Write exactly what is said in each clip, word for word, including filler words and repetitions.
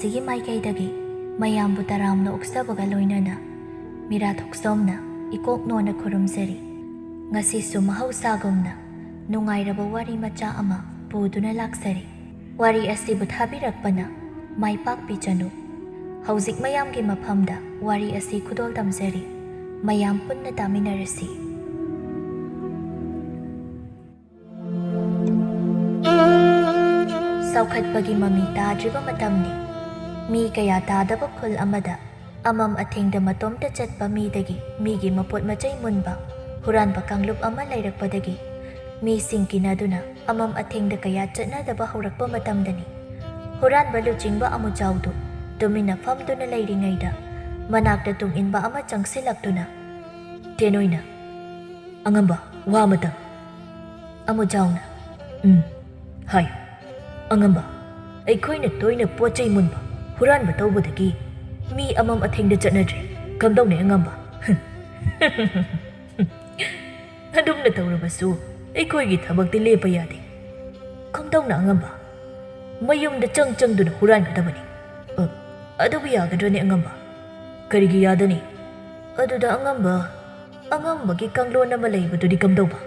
ꯁꯤꯒꯤ ꯃꯥꯏꯀꯩꯗꯒꯤ ꯃꯌꯥꯝꯕꯨ ꯇꯔꯥꯝꯅ ꯑꯣꯛꯆꯕꯒ ꯂꯣꯏꯅꯅ ꯃꯤꯔꯥ ꯊꯣꯛꯆꯣꯝꯅ ꯏꯀꯣꯛ ꯅꯣꯟꯅ ꯈꯨꯔꯨꯝꯖꯔꯤ꯫ ꯉꯁꯤꯁꯨ ꯃꯍꯧꯁꯥꯒꯨꯝꯅ ꯅꯨꯡꯉꯥꯏꯔꯕ ꯋꯥꯔꯤ ꯃꯆꯥ ꯑꯃ ꯄꯨꯗꯨꯅ ꯂꯥꯛꯆꯔꯤ꯫ ꯋꯥꯔꯤ ꯑꯁꯤꯕꯨ ꯊꯥꯕꯤꯔꯛꯄꯅ ꯃꯥꯏ ꯄꯥꯛꯄꯤ ꯆꯅꯨ꯫ ꯍꯧꯖꯤꯛ ꯃꯌꯥꯝꯒꯤ ꯃꯐꯝꯗ ꯋꯥꯔꯤ ꯑꯁꯤ ꯈꯨꯗꯣꯜ ꯇꯝꯖꯔꯤ꯫ ꯃꯌꯥꯝ ꯄꯨꯟꯅ ꯇꯥꯃꯤꯟꯅꯔꯁꯤ꯫ ꯆꯥꯎꯈꯠꯄꯒꯤ ꯃꯃꯤ ꯇꯥꯗ꯭ꯔꯤꯕ ꯃꯇꯝꯅꯤ꯫ ꯃꯤ ꯀꯌꯥ ꯇꯥꯗꯕ ꯈꯨꯜ ꯑꯃꯗ ꯑꯃꯝ ꯑꯊꯦꯡꯗ ꯃꯇꯣꯝꯇ ꯆꯠꯄ ꯃꯤꯗꯒꯤ ꯃꯤꯒꯤ ꯃꯄꯣꯠ ꯃꯆꯩ ꯃꯨꯟꯕ ꯍꯨꯔꯥꯟꯕ ꯀꯥꯡꯂꯨꯞ ꯑꯃ ꯂꯩꯔꯛꯄꯗꯒꯤ ꯃꯤꯁꯤꯡ ꯀꯤꯅꯗꯨꯅ ꯑꯃꯝ ꯑꯊꯦꯡꯗ ꯀꯌꯥ ꯆꯠꯅꯗꯕ ꯍꯧꯔꯛꯄ ꯃꯇꯝꯗꯅꯤ꯫ ꯍꯨꯔꯥꯟꯕ ꯂꯨꯆꯤꯡꯕ ꯑꯃꯨꯖꯥꯎꯗꯨ ꯇꯨꯃꯤꯟꯅ ꯐꯝꯗꯨꯅ ꯂꯩꯔꯤꯉꯩꯗ ꯃꯅꯥꯛꯇ ꯇꯨꯡ ꯏꯟꯕ ꯑꯃ ꯆꯪꯁꯤꯜꯂꯛꯇꯨꯅ ꯇꯦꯅꯣꯏꯅ, "ꯑꯉꯝꯕ, ꯋꯥ ꯑꯃꯇꯪ꯫" ꯑꯃꯨꯖꯥꯎꯅ, "ꯎꯝ, ꯍꯥꯏꯌꯨ꯫ ꯑꯉꯝꯕ, ꯑꯩꯈꯣꯏꯅ ꯇꯣꯏꯅ ꯄꯣꯠ ꯆꯩ ꯃꯨꯟꯕ, ꯍꯨꯔꯥꯟꯕ ꯇꯧꯕꯗꯒꯤ ꯃꯤ ꯑꯃꯝ ꯑꯊꯦꯡꯗ ꯆꯠꯅꯗ꯭ꯔꯦ꯫ ꯀꯝꯗꯧꯅꯤ ꯑꯉꯝꯕ?" "ꯑꯗꯨꯝꯅ ꯇꯧꯔꯕꯁꯨ ꯑꯩꯈꯣꯏꯒꯤ ꯊꯕꯛꯇꯤ ꯂꯦꯞꯄ ꯌꯥꯗꯦ꯫" "ꯀꯝꯗꯧꯅ ꯑꯉꯝꯕ?" "ꯃꯌꯨꯝꯗ ꯆꯪ ꯆꯪꯗꯨꯅ ꯍꯨꯔꯥꯟꯒꯗꯕꯅꯤ꯫" "ꯑ, ꯑꯗꯨꯕꯨ ꯌꯥꯒꯗ꯭ꯔꯅꯦ ꯑꯉꯝꯕ?" "ꯀꯔꯤꯒꯤ ꯌꯥꯗꯅꯤ? ꯑꯗꯨꯗ ꯑꯉꯝꯕ, ꯑꯉꯝꯕꯒꯤ ꯀꯥꯡꯂꯣꯟ ꯑꯃ ꯂꯩꯕꯗꯨꯗꯤ ꯀꯝꯗꯧꯕ?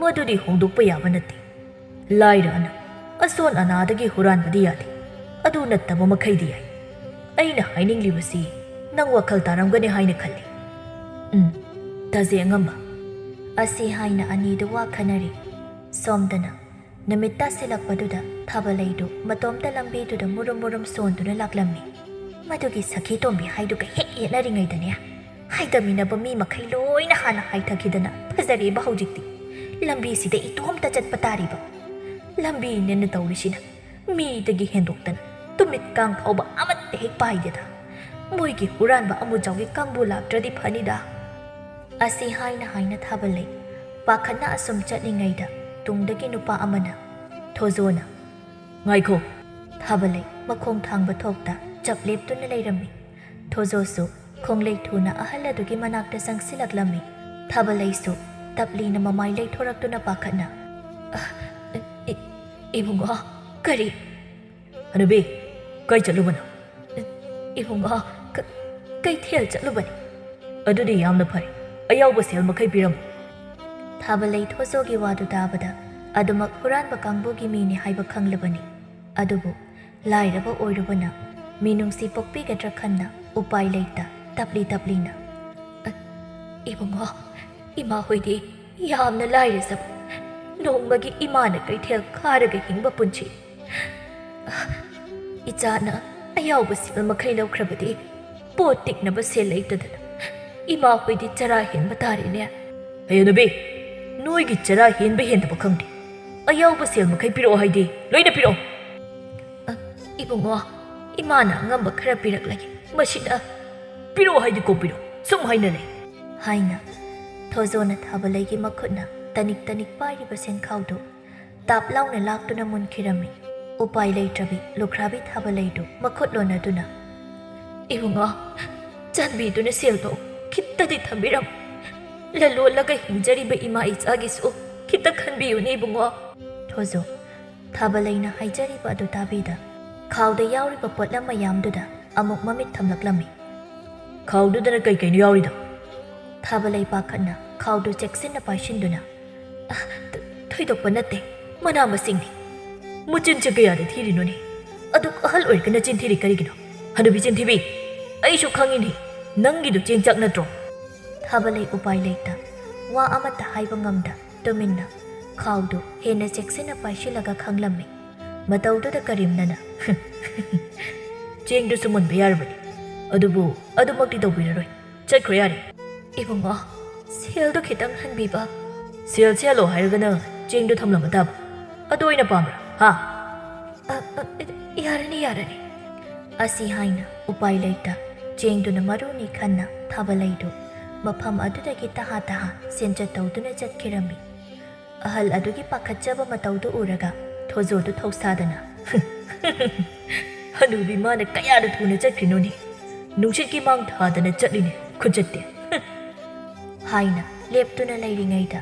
ꯃꯗꯨꯗꯤ ꯍꯣꯡꯗꯣꯛꯄ ꯌꯥꯕ ꯅꯠꯇꯦ꯫ ꯂꯥꯏꯔ ꯑꯅ ꯑꯁꯣꯟ ꯑꯅꯥꯗꯒꯤ ꯍꯨꯔꯥꯟꯕꯗꯤ ꯌꯥꯗꯦ꯫ ꯑꯗꯨ ꯅꯠꯇꯕ ꯃꯈꯩꯗꯤ ꯌꯥꯏ꯫ ꯑꯩꯅ ꯍꯥꯏꯅꯤꯡꯂꯤꯕꯁꯤ ꯅꯪ ꯋꯥꯈꯜ ꯇꯥꯔꯝꯒꯅꯤ ꯍꯥꯏꯅ ꯈꯜꯂꯤ꯫" "ꯎꯝ, ꯇꯥꯖꯩ ꯑꯉꯝꯕ꯫" ꯑꯁꯤ ꯍꯥꯏꯅ ꯑꯅꯤꯗꯨ ꯋꯥ ꯈꯟꯅꯔꯤ꯫ ꯁꯣꯝꯗꯅ ꯅꯨꯃꯤꯠ ꯇꯥꯁꯤꯜꯂꯛꯄꯗꯨꯗ ꯊꯥꯕꯂꯩꯗꯨ ꯃꯇꯣꯝꯇ ꯂꯝꯕꯤꯗꯨꯗ ꯃꯨꯔꯨꯝ ꯃꯨꯔꯨꯝ ꯁꯣꯟꯗꯨꯅ ꯂꯥꯛꯂꯝꯃꯤ꯫ ꯃꯗꯨꯒꯤ ꯁꯈꯤ ꯇꯣꯝꯕꯤ ꯍꯥꯏꯗꯨꯒ ꯍꯦꯛ ꯌꯦꯠꯅꯔꯤꯉꯩꯗꯅꯦ, ꯍꯥꯏꯗꯃꯤꯟꯅꯕ ꯃꯤ ꯃꯈꯩ ꯂꯣꯏꯅ ꯍꯥꯟꯅ ꯍꯥꯏꯊꯈꯤꯗꯅ ꯐꯖꯔꯦꯕ ꯍꯧꯖꯤꯛꯇꯤ꯫ ꯂꯝꯕꯤꯁꯤꯗ ꯏꯇꯣꯝꯇ ꯆꯠꯄ ꯇꯥꯔꯤꯕ꯫ ꯂꯝꯕꯤꯅꯦꯅ ꯇꯧꯔꯤꯁꯤꯅ ꯃꯤꯗꯒꯤ ꯍꯦꯟꯗꯣꯛꯇꯅ ꯇꯨꯃꯤꯠꯀꯥꯡ ꯐꯥꯎꯕ ꯑꯃꯠꯇ ꯍꯦꯛ ꯄꯥꯏꯗꯦꯗ꯫ ꯃꯣꯏꯒꯤ ꯍꯨꯔꯥꯟꯕ ꯑꯃꯨꯖꯥꯎꯒꯤ ꯀꯥꯡꯕꯨ ꯂꯥꯛꯇ꯭ꯔꯗꯤ ꯐꯅꯤꯗ꯫ ꯑꯁꯤ ꯍꯥꯏꯅ ꯍꯥꯏꯅ ꯊꯥꯕꯂꯩ ꯄꯥꯈꯠꯅ ꯑꯁꯨꯝ ꯆꯠꯂꯤꯉꯩꯗ ꯇꯨꯡꯗꯒꯤ ꯅꯨꯄꯥ ꯑꯃꯅ, "ꯊꯣꯖꯣꯅ, ꯉꯥꯏꯈꯣ!" ꯊꯥꯕꯂꯩ ꯃꯈꯣꯡ ꯊꯥꯡꯕ ꯊꯣꯛꯇ ꯆꯞ ꯂꯦꯞꯇꯨꯅ ꯂꯩꯔꯝꯃꯤ꯫ ꯊꯣꯖꯣꯁꯨ ꯈꯣꯡꯂꯩ ꯊꯨꯅ ꯑꯍꯜ ꯑꯗꯨꯒꯤ ꯃꯅꯥꯛꯇ ꯆꯪꯁꯤꯜꯂꯛꯂꯝꯃꯤ꯫ ꯊꯥꯕꯂꯩꯁꯨ ꯇꯞꯂꯤꯅ ꯃꯃꯥꯏ ꯂꯩꯊꯣꯔꯛꯇꯨꯅ ꯄꯥꯈꯠꯅ, "ꯑ, ꯏ-, ꯏꯕꯨꯡꯉꯣ, ꯀꯔꯤ?" "ꯍꯅꯨꯕꯤ, "ꯀꯥꯏ ꯆꯠꯂꯨꯕꯅꯣ?" "ꯏꯕꯨꯡꯉꯣ, ꯀ-, ꯀꯩꯊꯦꯜ ꯆꯠꯂꯨꯕꯅꯤ꯫" "ꯑꯗꯨꯗꯤ ꯌꯥꯝꯅ ꯐꯔꯦ꯫ ꯑꯌꯥꯎꯕ ꯁꯦꯜ ꯃꯈꯩ ꯄꯤꯔꯝꯃꯨ꯫" ꯊꯥꯕꯂꯩ ꯊꯣꯖꯣꯒꯤ ꯋꯥꯗꯨ ꯇꯥꯕꯗ, ꯑꯗꯨꯃꯛ ꯍꯨꯔꯥꯟꯕ ꯀꯥꯡꯕꯨꯒꯤ ꯃꯤꯅꯤ ꯍꯥꯏꯕ ꯈꯪꯂꯕꯅꯤ꯫ ꯑꯗꯨꯕꯨ ꯂꯥꯏꯔꯕ ꯑꯣꯏꯔꯨꯕꯅ ꯃꯤꯅꯨꯡꯁꯤ ꯄꯣꯛꯄꯤꯒꯗ꯭ꯔꯥ ꯈꯟꯅ ꯎꯄꯥꯏ ꯂꯩꯇ ꯇꯞꯂꯤ ꯇꯞꯂꯤꯅ, "ꯑ, ꯏꯕꯨꯡꯉꯣ, ꯏꯃꯥ ꯍꯣꯏꯗꯤ ꯌꯥꯝꯅ ꯂꯥꯏꯔꯖꯕ, ꯅꯣꯡꯃꯒꯤ ꯏꯃꯥꯅ ꯀꯩꯊꯦꯜ ꯈꯥꯔꯒ ꯍꯤꯡꯕ ꯄꯨꯟꯁꯤ꯫ ꯏꯆꯥꯅ ꯑꯌꯥꯎꯕ ꯁꯦꯜ ꯃꯈꯩ ꯂꯧꯈ꯭ꯔꯕꯗꯤ ꯄꯣꯠ ꯇꯤꯛꯅꯕ ꯁꯦꯜ ꯂꯩꯇꯗꯅ ꯏꯃꯥ ꯍꯣꯏꯗꯤ ꯆꯔꯥ ꯍꯦꯟꯕ ꯇꯥꯔꯦꯅꯦ꯫" "ꯍꯌꯦ ꯅꯨꯄꯤ, ꯅꯣꯏꯒꯤ ꯆꯔꯥ ꯍꯦꯟꯕ ꯍꯦꯟꯗꯕ ꯈꯪꯗꯦ꯫ ꯑꯌꯥꯎꯕ ꯁꯦꯜ ꯃꯈꯩ ꯄꯤꯔꯛꯑꯣ ꯍꯥꯏꯗꯤ ꯂꯣꯏꯅ ꯄꯤꯔꯛꯑꯣ꯫" "ꯑ, ꯏꯕꯨꯡꯉꯣ, ꯏꯃꯥꯅ ꯑꯉꯝꯕ ꯈꯔ ꯄꯤꯔꯛꯂꯒꯦ꯫ ꯃꯁꯤꯗ ꯄꯤꯔꯛꯑꯣ ꯍꯥꯏꯗꯤ ꯀꯣꯛ ꯄꯤꯔꯛꯑꯣ꯫ ꯁꯨꯝ ꯍꯥꯏꯅ ꯂꯩ꯫" ꯍꯥꯏꯅ ꯊꯣꯖꯣꯅ ꯊꯥꯕꯂꯩꯒꯤ ꯃꯈꯨꯠꯅ ꯇꯅꯤꯛ ꯇꯅꯤꯛ ꯄꯥꯏꯔꯤꯕ ꯁꯦꯟꯈꯥꯎꯗꯨ ꯇꯥꯞ ꯂꯥꯎꯅ ꯂꯥꯛꯇꯨꯅ ꯃꯨꯟꯈꯤꯔꯝꯃꯤ꯫ ꯎꯄꯥꯏ ꯂꯩꯇ꯭ꯔꯕꯤ ꯂꯨꯈ꯭ꯔꯥꯕꯤ ꯊꯥꯕꯂꯩꯗꯨ ꯃꯈꯨꯠ ꯂꯣꯟꯅꯗꯨꯅ, "ꯏꯕꯨꯡꯉꯣ, ꯆꯥꯟꯕꯤꯗꯨꯅ ꯁꯦꯜꯗꯣ ꯈꯤꯠꯇꯗꯤ ꯊꯝꯕꯤꯔꯝꯃꯨ꯫ ꯂꯂꯣꯜꯂꯒ ꯍꯤꯡꯖꯔꯤꯕ ꯏꯃꯥ ꯏꯆꯥꯒꯤꯁꯨ ꯈꯤꯠꯇ ꯈꯟꯕꯤꯌꯨꯅꯦ ꯏꯕꯨꯡꯉꯣ꯫" ꯊꯣꯖꯣ ꯊꯥꯕꯂꯩꯅ ꯍꯥꯏꯖꯔꯤꯕ ꯑꯗꯨ ꯇꯥꯕꯤꯗ ꯈꯥꯎꯗ ꯌꯥꯎꯔꯤꯕ ꯄꯣꯠꯂꯝ ꯃꯌꯥꯝꯗꯨꯗ ꯑꯃꯨꯛ ꯃꯃꯤꯠ ꯊꯝꯂꯛꯂꯝꯃꯤ꯫ "ꯈꯥꯎꯗꯨꯗꯅ ꯀꯩ ꯀꯩꯅꯣ ꯌꯥꯎꯔꯤꯗꯣ?" ꯊꯥꯕꯂꯩ ꯄꯥꯈꯠꯅ ꯈꯥꯎꯗꯨ ꯆꯦꯛꯁꯤꯟꯅ ꯄꯥꯏꯁꯤꯟꯗꯨꯅ, "ꯑ, ꯊ-, ꯊꯣꯏꯗꯣꯛꯄ ꯅꯠꯇꯦ, ꯃꯅꯥ ꯃꯁꯤꯡꯅꯤ꯫" "ꯃꯆꯤꯟꯁꯦ ꯀꯌꯥꯗ ꯊꯤꯔꯤꯅꯣꯅꯦ? ꯑꯗꯨꯛ ꯑꯍꯜ ꯑꯣꯏꯔꯒ ꯅꯆꯤꯟ ꯊꯤꯔꯤ ꯀꯔꯤꯒꯤꯅꯣ? ꯍꯅꯨꯕꯤ ꯆꯤꯟꯊꯤꯕꯤ, ꯑꯩꯁꯨ ꯈꯪꯉꯤꯅꯦ, ꯅꯪꯒꯤꯗꯨ ꯆꯦꯡ ꯆꯥꯛ ꯅꯠꯇ꯭ꯔꯣ?" ꯊꯥꯕꯂꯩ ꯎꯄꯥꯏ ꯂꯩꯇ ꯋꯥ ꯑꯃꯠꯇ ꯍꯥꯏꯕ ꯉꯝꯗ ꯇꯨꯃꯤꯟꯅ ꯈꯥꯎꯗꯨ ꯍꯦꯟꯅ ꯆꯦꯛꯁꯤꯟꯅ ꯄꯥꯏꯁꯤꯜꯂꯒ ꯈꯪꯂꯝꯃꯤ꯫ ꯃꯇꯧꯗꯨꯗ ꯀꯔꯤꯝꯅꯅ, "ꯆꯦꯡꯗꯨꯁꯨ ꯃꯨꯟꯕ ꯌꯥꯔꯕꯅꯤ, ꯑꯗꯨꯕꯨ ꯑꯗꯨꯃꯛꯇꯤ ꯇꯧꯕꯤꯔꯔꯣꯏ꯫ ꯆꯠꯈ꯭ꯔꯣ ꯌꯥꯔꯦ꯫" "ꯏꯕꯨꯡꯉꯣ, ꯁꯦꯜꯗꯣ ꯈꯤꯇꯪ ꯍꯟꯕꯤꯕ꯫" "ꯁꯦꯜ ꯁꯦꯜꯂꯣ ꯍꯥꯏꯔꯒꯅ ꯆꯦꯡꯗꯣ ꯊꯝꯂꯝꯕ ꯇꯥꯕ꯫ ꯑꯗꯨ ꯑꯣꯏꯅ ꯄꯥꯝꯕ꯭ꯔꯥ, ꯍꯥ?" "ꯑ, ꯑ, ꯌꯥꯔꯅꯤ, ꯌꯥꯔꯅꯤ꯫" ꯑꯁꯤ ꯍꯥꯏꯅ ꯎꯄꯥꯏ ꯂꯩꯇ ꯆꯦꯡꯗꯨꯅ ꯃꯔꯨꯅꯤ ꯈꯟꯅ ꯊꯥꯕꯂꯩꯗꯨ ꯃꯐꯝ ꯑꯗꯨꯗꯒꯤ ꯇꯍꯥ ꯇꯍꯥ ꯁꯦꯟꯆꯠ ꯇꯧꯗꯨꯅ ꯆꯠꯈꯤꯔꯝꯃꯤ꯫ ꯑꯍꯜ ꯑꯗꯨꯒꯤ ꯄꯥꯈꯠꯆꯕ ꯃꯇꯧꯗꯨ ꯎꯔꯒ ꯊꯣꯖꯣꯗꯨ ꯊꯧꯁꯥꯗꯅ, "ꯍꯅꯨꯕꯤ ꯃꯥꯅ ꯀꯌꯥꯗ ꯊꯨꯅ ꯆꯠꯈ꯭ꯔꯤꯅꯣꯅꯦ? ꯅꯨꯡꯁꯤꯠꯀꯤ ꯃꯥꯡ ꯊꯥꯗꯅ ꯆꯠꯂꯤꯅꯦ ꯈꯨꯆꯠꯇꯤ꯫" ꯍꯥꯏꯅ ꯂꯦꯞꯇꯨꯅ ꯂꯩꯔꯤꯉꯩꯗ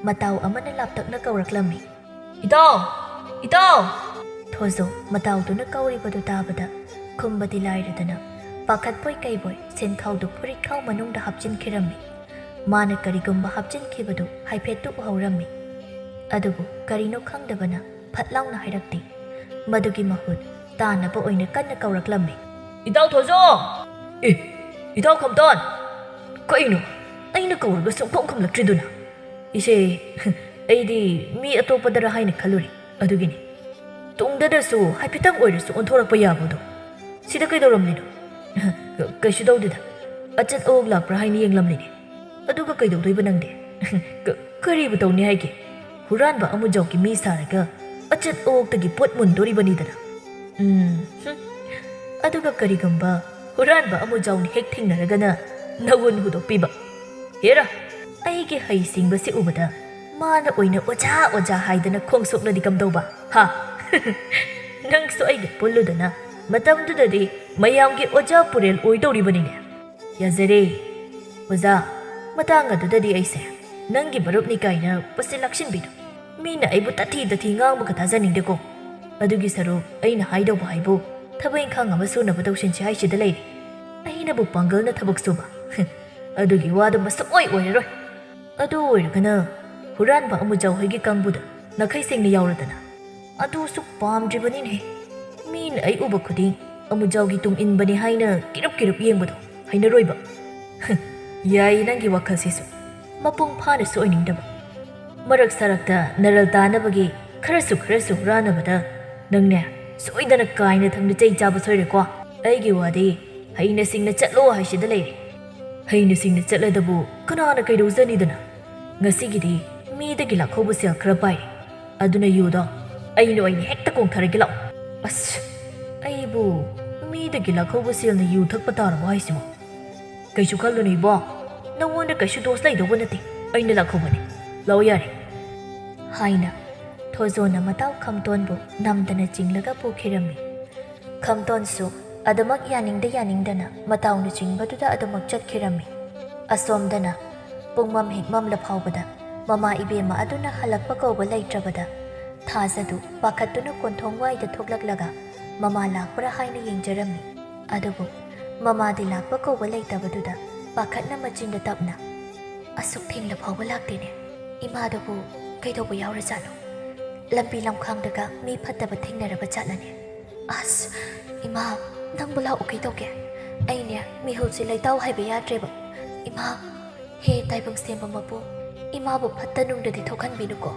ꯃꯇꯥꯎ ꯑꯃꯅ ꯂꯥꯞꯇꯛꯅ ꯀꯧꯔꯛꯂꯝꯃꯤ꯫ "ꯏꯇꯥꯎ! ꯏꯇꯥꯎ!" ꯊꯣꯖꯣ ꯃꯇꯥꯎꯗꯨꯅ ꯀꯧꯔꯤꯕꯗꯨ ꯇꯥꯕꯗ ꯈꯨꯝꯕꯗꯤ ꯂꯥꯏꯔꯗꯅ ꯄꯥꯈꯠꯄꯣꯏ ꯀꯩꯕꯣꯏ ꯁꯦꯟꯈꯥꯎꯗꯨ ꯐꯨꯔꯤꯠꯈꯥꯎ ꯃꯅꯨꯡꯗ ꯍꯥꯞꯆꯤꯟꯈꯤꯔꯝꯃꯤ꯫ ꯃꯥꯅ ꯀꯔꯤꯒꯨꯝꯕ ꯍꯥꯞꯆꯤꯟꯈꯤꯕꯗꯨ ꯍꯥꯏꯐꯦꯠꯇꯨ ꯎꯍꯧꯔꯝꯃꯤ꯫ ꯑꯗꯨꯕꯨ ꯀꯔꯤꯅꯣ ꯈꯪꯗꯕꯅ ꯐꯠ ꯂꯥꯎꯅ ꯍꯥꯏꯔꯛꯇꯦ꯫ ꯃꯗꯨꯒꯤ ꯃꯍꯨꯠ ꯇꯥꯅꯕ ꯑꯣꯏꯅ ꯀꯟꯅ ꯀꯧꯔꯛꯂꯝꯃꯤ꯫ "ꯏꯇꯥꯎ ꯊꯣꯖꯣ!" "ꯑꯦ, ꯏꯇꯥꯎ ꯈꯝꯇꯣꯟ! ꯀꯩꯅꯣ? ꯑꯩꯅ ꯀꯧꯔꯒ ꯁꯨꯡꯈꯨꯝ ꯈꯨꯝꯂꯛꯇ꯭ꯔꯤꯗꯨꯅ?" "ꯏꯆꯦ, ꯑꯩꯗꯤ ꯃꯤ ꯑꯇꯣꯞꯄꯗꯔ ꯍꯥꯏꯅ ꯈꯜꯂꯨꯔꯦ, ꯑꯗꯨꯒꯤꯅꯤ꯫ ꯇꯨꯡꯗꯗꯁꯨ ꯍꯥꯏꯐꯦꯠꯇꯪ ꯑꯣꯏꯔꯁꯨ ꯑꯣꯟꯊꯣꯔꯛꯄ ꯌꯥꯕꯗꯣ꯫ ꯁꯤꯗ ꯀꯩꯗꯧꯔꯝꯂꯤꯅꯣ?" "ꯀꯩꯁꯨ ꯇꯧꯗꯦꯗ, ꯑꯆꯠ ꯑꯋꯣꯛ ꯂꯥꯛꯄ꯭ꯔꯥ ꯍꯥꯏꯅ ꯌꯦꯡꯂꯝꯂꯤꯅꯦ꯫ ꯑꯗꯨꯒ ꯀꯩꯗꯧꯗꯣꯏꯕ ꯅꯪꯗꯤ?" "ꯀ-, ꯀꯔꯤꯕꯨ ꯇꯧꯅꯤ ꯍꯥꯏꯒꯦ? ꯍꯨꯔꯥꯟꯕ ꯑꯃꯨꯖꯥꯎꯒꯤ ꯃꯤ ꯁꯥꯔꯒ ꯑꯆꯠ ꯑꯋꯣꯛꯇꯒꯤ ꯄꯣꯠ ꯃꯨꯟꯗꯣꯔꯤꯕꯅꯤꯗꯅ꯫ ꯎꯝ, ꯍꯨꯝ꯫ ꯑꯗꯨꯒ ꯀꯔꯤꯒꯨꯝꯕ ꯍꯨꯔꯥꯟꯕ ꯑꯃꯨꯖꯥꯎꯅ ꯍꯦꯛ ꯊꯦꯡꯅꯔꯒꯅ ꯅꯒꯨꯟ ꯍꯨꯗꯣꯛꯄꯤꯕ꯫ ꯍꯦꯔꯥ, ꯑꯩꯒꯤ ꯍꯩꯁꯤꯡꯕꯁꯤ ꯎꯕꯗ ꯃꯥꯅ ꯑꯣꯏꯅ ꯑꯣꯖꯥ, ꯑꯣꯖꯥ ꯍꯥꯏꯗꯅ ꯈꯣꯡ ꯁꯣꯛꯂꯗꯤ ꯀꯝꯗꯧꯕ? ꯍꯥ?" "ꯅꯪꯁꯨ ꯑꯩꯒ ꯄꯨꯜꯂꯨꯗꯅ ꯃꯇꯝꯗꯨꯗꯗꯤ ꯃꯌꯥꯝꯒꯤ ꯑꯣꯖꯥ ꯄꯨꯔꯦꯜ ꯑꯣꯏꯗꯧꯔꯤꯕꯅꯤꯅꯦ꯫ ꯌꯥꯖꯔꯦ ꯑꯣꯖꯥ, ꯃꯇꯥꯡ ꯑꯗꯨꯗꯗꯤ ꯑꯩꯁꯦ ꯅꯪꯒꯤ ꯃꯔꯨꯞꯅꯤ ꯀꯥꯏꯅ ꯄꯨꯁꯤꯜ ꯂꯥꯛꯁꯤꯟꯕꯤꯅꯨ꯫ ꯃꯤꯅ ꯑꯩꯕꯨ ꯇꯥꯊꯤ ꯇꯥꯊꯤ ꯉꯥꯡꯕꯒ ꯇꯥꯖꯅꯤꯡꯗꯦꯀꯣ꯫ ꯑꯗꯨꯒꯤ ꯁꯔꯨꯛ ꯑꯩꯅ ꯍꯥꯏꯗꯧꯕ ꯍꯥꯏꯕꯨ ꯊꯕꯛ ꯏꯪꯈꯥꯡ ꯑꯃ ꯁꯨꯅꯕ ꯇꯧꯁꯤꯟꯁꯤ ꯍꯥꯏꯁꯤꯗ ꯂꯩꯔꯦ꯫ ꯑꯩꯅꯕꯨ ꯄꯥꯡꯒꯜꯅ ꯊꯕꯛ ꯁꯨꯕ? ꯑꯗꯨꯒꯤ ꯋꯥꯗꯨ ꯃꯁꯨꯛ ꯑꯣꯏ ꯑꯣꯏꯔꯔꯣꯏ꯫ ꯑꯗꯨ ꯑꯣꯏꯔꯒꯅ ꯍꯨꯔꯥꯟꯕ ꯑꯃꯨꯖꯥꯎ ꯍꯣꯏꯒꯤ ꯀꯥꯡꯕꯨꯗ ꯅꯥꯈꯩ ꯁꯦꯡꯅ ꯌꯥꯎꯔꯗꯅ꯫ ꯑꯗꯨꯁꯨ ꯄꯥꯝꯗ꯭ꯔꯤꯕꯅꯤꯅꯦ꯫ ꯃꯤꯅ ꯑꯩ ꯎꯕ ꯈꯨꯗꯤꯡ ꯑꯃꯨꯖꯥꯎꯒꯤ ꯇꯨꯡ ꯏꯟꯕꯅꯤ ꯍꯥꯏꯅ ꯀꯤꯔꯨꯞ ꯀꯤꯔꯨꯞ ꯌꯦꯡꯕꯗꯣ ꯍꯩꯅꯔꯣꯏꯕ꯫ ꯌꯥꯏ ꯅꯪꯒꯤ ꯋꯥꯈꯜꯁꯤꯁꯨ꯫ ꯃꯄꯨꯡ ꯐꯥꯅꯁꯨ ꯑꯣꯏꯅꯤꯡꯗꯕ꯫ ꯃꯔꯛ ꯁꯔꯛꯇ ꯅꯔꯜ ꯇꯥꯅꯕꯒꯤ ꯈꯔꯁꯨ ꯈꯔꯁꯨ ꯍꯨꯔꯥꯟꯅꯕꯗ ꯅꯪꯅꯦ ꯁꯣꯏꯗꯅ ꯀꯥꯏꯅ ꯊꯪꯅ ꯆꯩ ꯆꯥꯕ ꯁꯣꯏꯔꯦꯀꯣ꯫ ꯑꯩꯒꯤ ꯋꯥꯗꯤ ꯍꯩꯅ ꯁꯤꯡꯅ ꯆꯠꯂꯣ ꯍꯥꯏꯁꯤꯗ ꯂꯩꯔꯦ꯫ ꯍꯩꯅ ꯁꯤꯡꯅ ꯆꯠꯂꯗꯕꯨ ꯀꯅꯥꯅ ꯀꯩꯗꯧꯖꯅꯤꯗꯅ? ꯉꯁꯤꯒꯤꯗꯤ ꯃꯤꯗꯒꯤ ꯂꯥꯛꯍꯧꯕ ꯁꯦꯜ ꯈꯔ ꯄꯥꯏꯔꯦ꯫ ꯑꯗꯨꯅ ꯌꯨꯗꯣ ꯑꯩꯅ ꯑꯣꯏꯅ ꯍꯦꯛꯇ ꯀꯣꯡꯊꯔꯒꯦ ꯂꯥꯛꯑꯣ꯫ ꯑꯁ, ꯑꯩꯕꯨ ꯃꯤꯗꯒꯤ ꯂꯥꯛꯍꯧꯕ ꯁꯦꯜꯅ ꯌꯨ ꯊꯛꯄ ꯇꯥꯔꯕꯣ ꯍꯥꯏꯁꯤꯕꯣ? ꯀꯩꯁꯨ ꯈꯜꯂꯨꯅꯨ ꯏꯕꯣ, ꯅꯉꯣꯟꯗ ꯀꯩꯁꯨ ꯗꯣꯁ ꯂꯩꯗꯧꯕ ꯅꯠꯇꯦ꯫ ꯑꯩꯅ ꯂꯥꯛꯍꯧꯕꯅꯤ꯫ ꯂꯥꯛꯑꯣ ꯌꯥꯔꯦ꯫ ꯍꯥꯏꯅ ꯊꯣꯖꯣꯅ ꯃꯇꯥꯎ ꯈꯝꯇꯣꯟꯕꯨ ꯅꯝꯗꯅ ꯆꯤꯡꯂꯒ ꯄꯨꯈꯤꯔꯝꯃꯤ꯫ ꯈꯝꯇꯣꯟꯁꯨ ꯑꯗꯨꯃꯛ ꯌꯥꯅꯤꯡꯗ ꯌꯥꯅꯤꯡꯗꯅ ꯃꯇꯥꯎꯅ ꯆꯤꯡꯕꯗꯨꯗ ꯑꯗꯨꯃꯛ ꯆꯠꯈꯤꯔꯝꯃꯤ꯫ ꯑꯁꯣꯝꯗꯅ ꯄꯨꯡꯃꯝ ꯍꯦꯛ ꯃꯝꯂ ꯐꯥꯎꯕꯗ ꯃꯃꯥ ꯏꯕꯦꯝꯃ ꯑꯗꯨꯅ ꯍꯜꯂꯛꯄ ꯀꯧꯕ ꯂꯩꯇ꯭ꯔꯕꯗ ꯊꯥꯖꯗꯨ ꯄꯥꯈꯠꯇꯨꯅ ꯀꯣꯟꯊꯣꯡ ꯋꯥꯏꯗ ꯊꯣꯛꯂꯛꯂꯒ ꯃꯃꯥ ꯂꯥꯛꯄ꯭ꯔꯥ ꯍꯥꯏꯅ ꯌꯦꯡꯖꯔꯝꯃꯤ꯫ ꯑꯗꯨꯕꯨ ꯃꯃꯥꯗꯤ ꯂꯥꯛꯄ ꯀꯧꯕ ꯂꯩꯇꯕꯗꯨꯗ ꯄꯥꯈꯠꯅ ꯃꯆꯤꯟꯗ ꯇꯞꯅ, "ꯑꯁꯨꯛ ꯊꯦꯡꯂ ꯐꯥꯎꯕ ꯂꯥꯛꯇꯦꯅꯦ꯫ ꯏꯃꯥꯗꯨꯕꯨ ꯀꯩꯗꯧꯕ ꯌꯥꯎꯔꯖꯥꯠꯅꯣ? ꯂꯝꯕꯤ ꯂꯝꯈꯥꯡꯗꯒ ꯃꯤ ꯐꯠꯇꯕ ꯊꯦꯡꯅꯔꯕ ꯖꯥꯠꯂꯅꯦ? ꯑꯁ, ꯏꯃꯥ, ꯅꯪꯕꯨ ꯂꯥꯛꯎ, ꯀꯩꯗꯧꯒꯦ? ꯑꯩꯅꯦ ꯃꯤꯍꯨꯜꯁꯦ ꯂꯩꯇꯥꯎ ꯍꯥꯏꯕ ꯌꯥꯗ꯭ꯔꯦꯕ꯫ ꯏꯃꯥ, ꯍꯦ ꯇꯥꯏꯕꯪ ꯁꯦꯝꯕ ꯃꯄꯨ, ꯏꯃꯥꯕꯨ ꯐꯠꯇ ꯅꯨꯡꯗꯗꯤ ꯊꯣꯛꯍꯟꯕꯤꯅꯨꯀꯣ꯫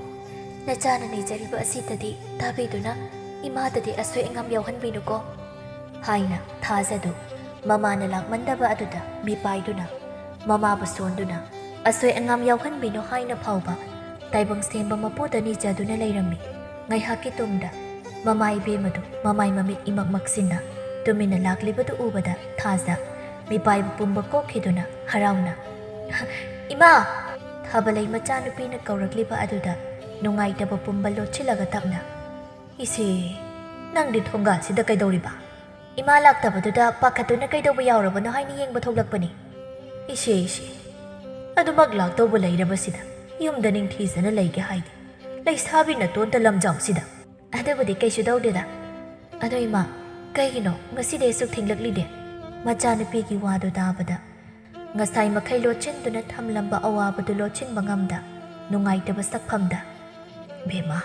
ꯅꯆꯥꯅ ꯅꯤꯖꯔꯤꯕ ꯑꯁꯤꯗꯗꯤ ꯇꯥꯕꯤꯗꯨꯅ ꯏꯃꯥꯗꯗꯤ ꯑꯁꯣꯏ ꯑꯉꯥꯝ ꯌꯥꯎꯍꯟꯕꯤꯅꯨꯀꯣ" ꯍꯥꯏꯅ ꯊꯥꯖꯗꯨ ꯃꯃꯥꯅ ꯂꯥꯛꯃꯟꯗꯕ ꯑꯗꯨꯗ ꯃꯤꯄꯥꯏꯗꯨꯅ, ꯃꯃꯥꯕꯨ ꯁꯣꯟꯗꯨꯅ, "ꯑꯁꯣꯏ ꯑꯉꯥꯝ ꯌꯥꯎꯍꯟꯕꯤꯅꯨ" ꯍꯥꯏꯅ ꯐꯥꯎꯕ ꯇꯥꯏꯕꯪ ꯁꯦꯝꯕ ꯃꯄꯨꯗ ꯅꯤꯖꯗꯨꯅ ꯂꯩꯔꯝꯃꯤ꯫ ꯉꯥꯏꯍꯥꯛꯀꯤ ꯇꯨꯡꯗ ꯃꯃꯥ ꯏꯕꯦꯝꯃꯗꯨ ꯃꯃꯥꯏ ꯃꯃꯤꯠ ꯏꯃꯛ ꯃꯛꯁꯤꯟꯅ ꯇꯨꯃꯤꯟꯅ ꯂꯥꯛꯂꯤꯕꯗꯨ ꯎꯕꯗ ꯊꯥꯖ ꯃꯤꯄꯥꯏꯕ ꯄꯨꯝꯕ ꯀꯣꯛꯈꯤꯗꯨꯅ ꯍꯔꯥꯎꯅ, "ꯏꯃꯥ!" ꯊꯥꯕꯂꯩ ꯃꯆꯥꯅꯨꯄꯤꯅ ꯀꯧꯔꯛꯂꯤꯕ ꯑꯗꯨꯗ ꯅꯨꯡꯉꯥꯏꯇꯕ ꯄꯨꯝꯕ ꯂꯣꯠꯁꯤꯜꯂꯒ ꯇꯞꯅ, "ꯏꯆꯦ, ꯅꯪꯗꯤ ꯊꯣꯡꯒꯥꯜꯁꯤꯗ ꯀꯩꯗꯧꯔꯤꯕ? ꯏꯃꯥ ꯂꯥꯛꯇꯕꯗꯨꯗ ꯄꯥꯈꯠꯇꯨꯅ ꯀꯩꯗꯧꯕ ꯌꯥꯎꯔꯕꯅꯣ ꯍꯥꯏꯅ ꯌꯦꯡꯕ ꯊꯣꯛꯂꯛꯄꯅꯤ꯫ ꯏꯆꯦ, ꯏꯆꯦ, ꯑꯗꯨꯃꯛ ꯂꯥꯛꯇꯧꯕ ꯂꯩꯔꯕꯁꯤꯗ ꯌꯨꯝꯗ ꯅꯤꯡꯊꯤꯖꯅ ꯂꯩꯒꯦ ꯍꯥꯏꯗꯦ꯫ ꯂꯩꯁꯥꯕꯤ ꯅꯇꯣꯟꯇ ꯂꯝꯖꯥꯎꯁꯤꯗ꯫ ꯑꯗꯨꯕꯨꯗꯤ ꯀꯩꯁꯨ ꯇꯧꯗꯦꯗ꯫ ꯑꯗꯣ ꯏꯃꯥ, ꯀꯩꯒꯤꯅꯣ ꯉꯁꯤꯗꯤ ꯑꯁꯨꯛ ꯊꯦꯡꯂꯛꯂꯤꯗꯤ?" ꯃꯆꯥꯅꯨꯄꯤꯒꯤ ꯋꯥꯗꯨ ꯇꯥꯕꯗ ꯉꯁꯥꯏ ꯃꯈꯩ ꯂꯣꯠꯁꯤꯟꯗꯨꯅ ꯊꯝꯂꯝꯕ ꯑꯋꯥꯕꯗꯨ ꯂꯣꯠꯁꯤꯟꯕ ꯉꯝꯗ ꯅꯨꯡꯉꯥꯏꯇꯕ ꯁꯛꯐꯝꯗ, "ꯕꯦꯝꯃ,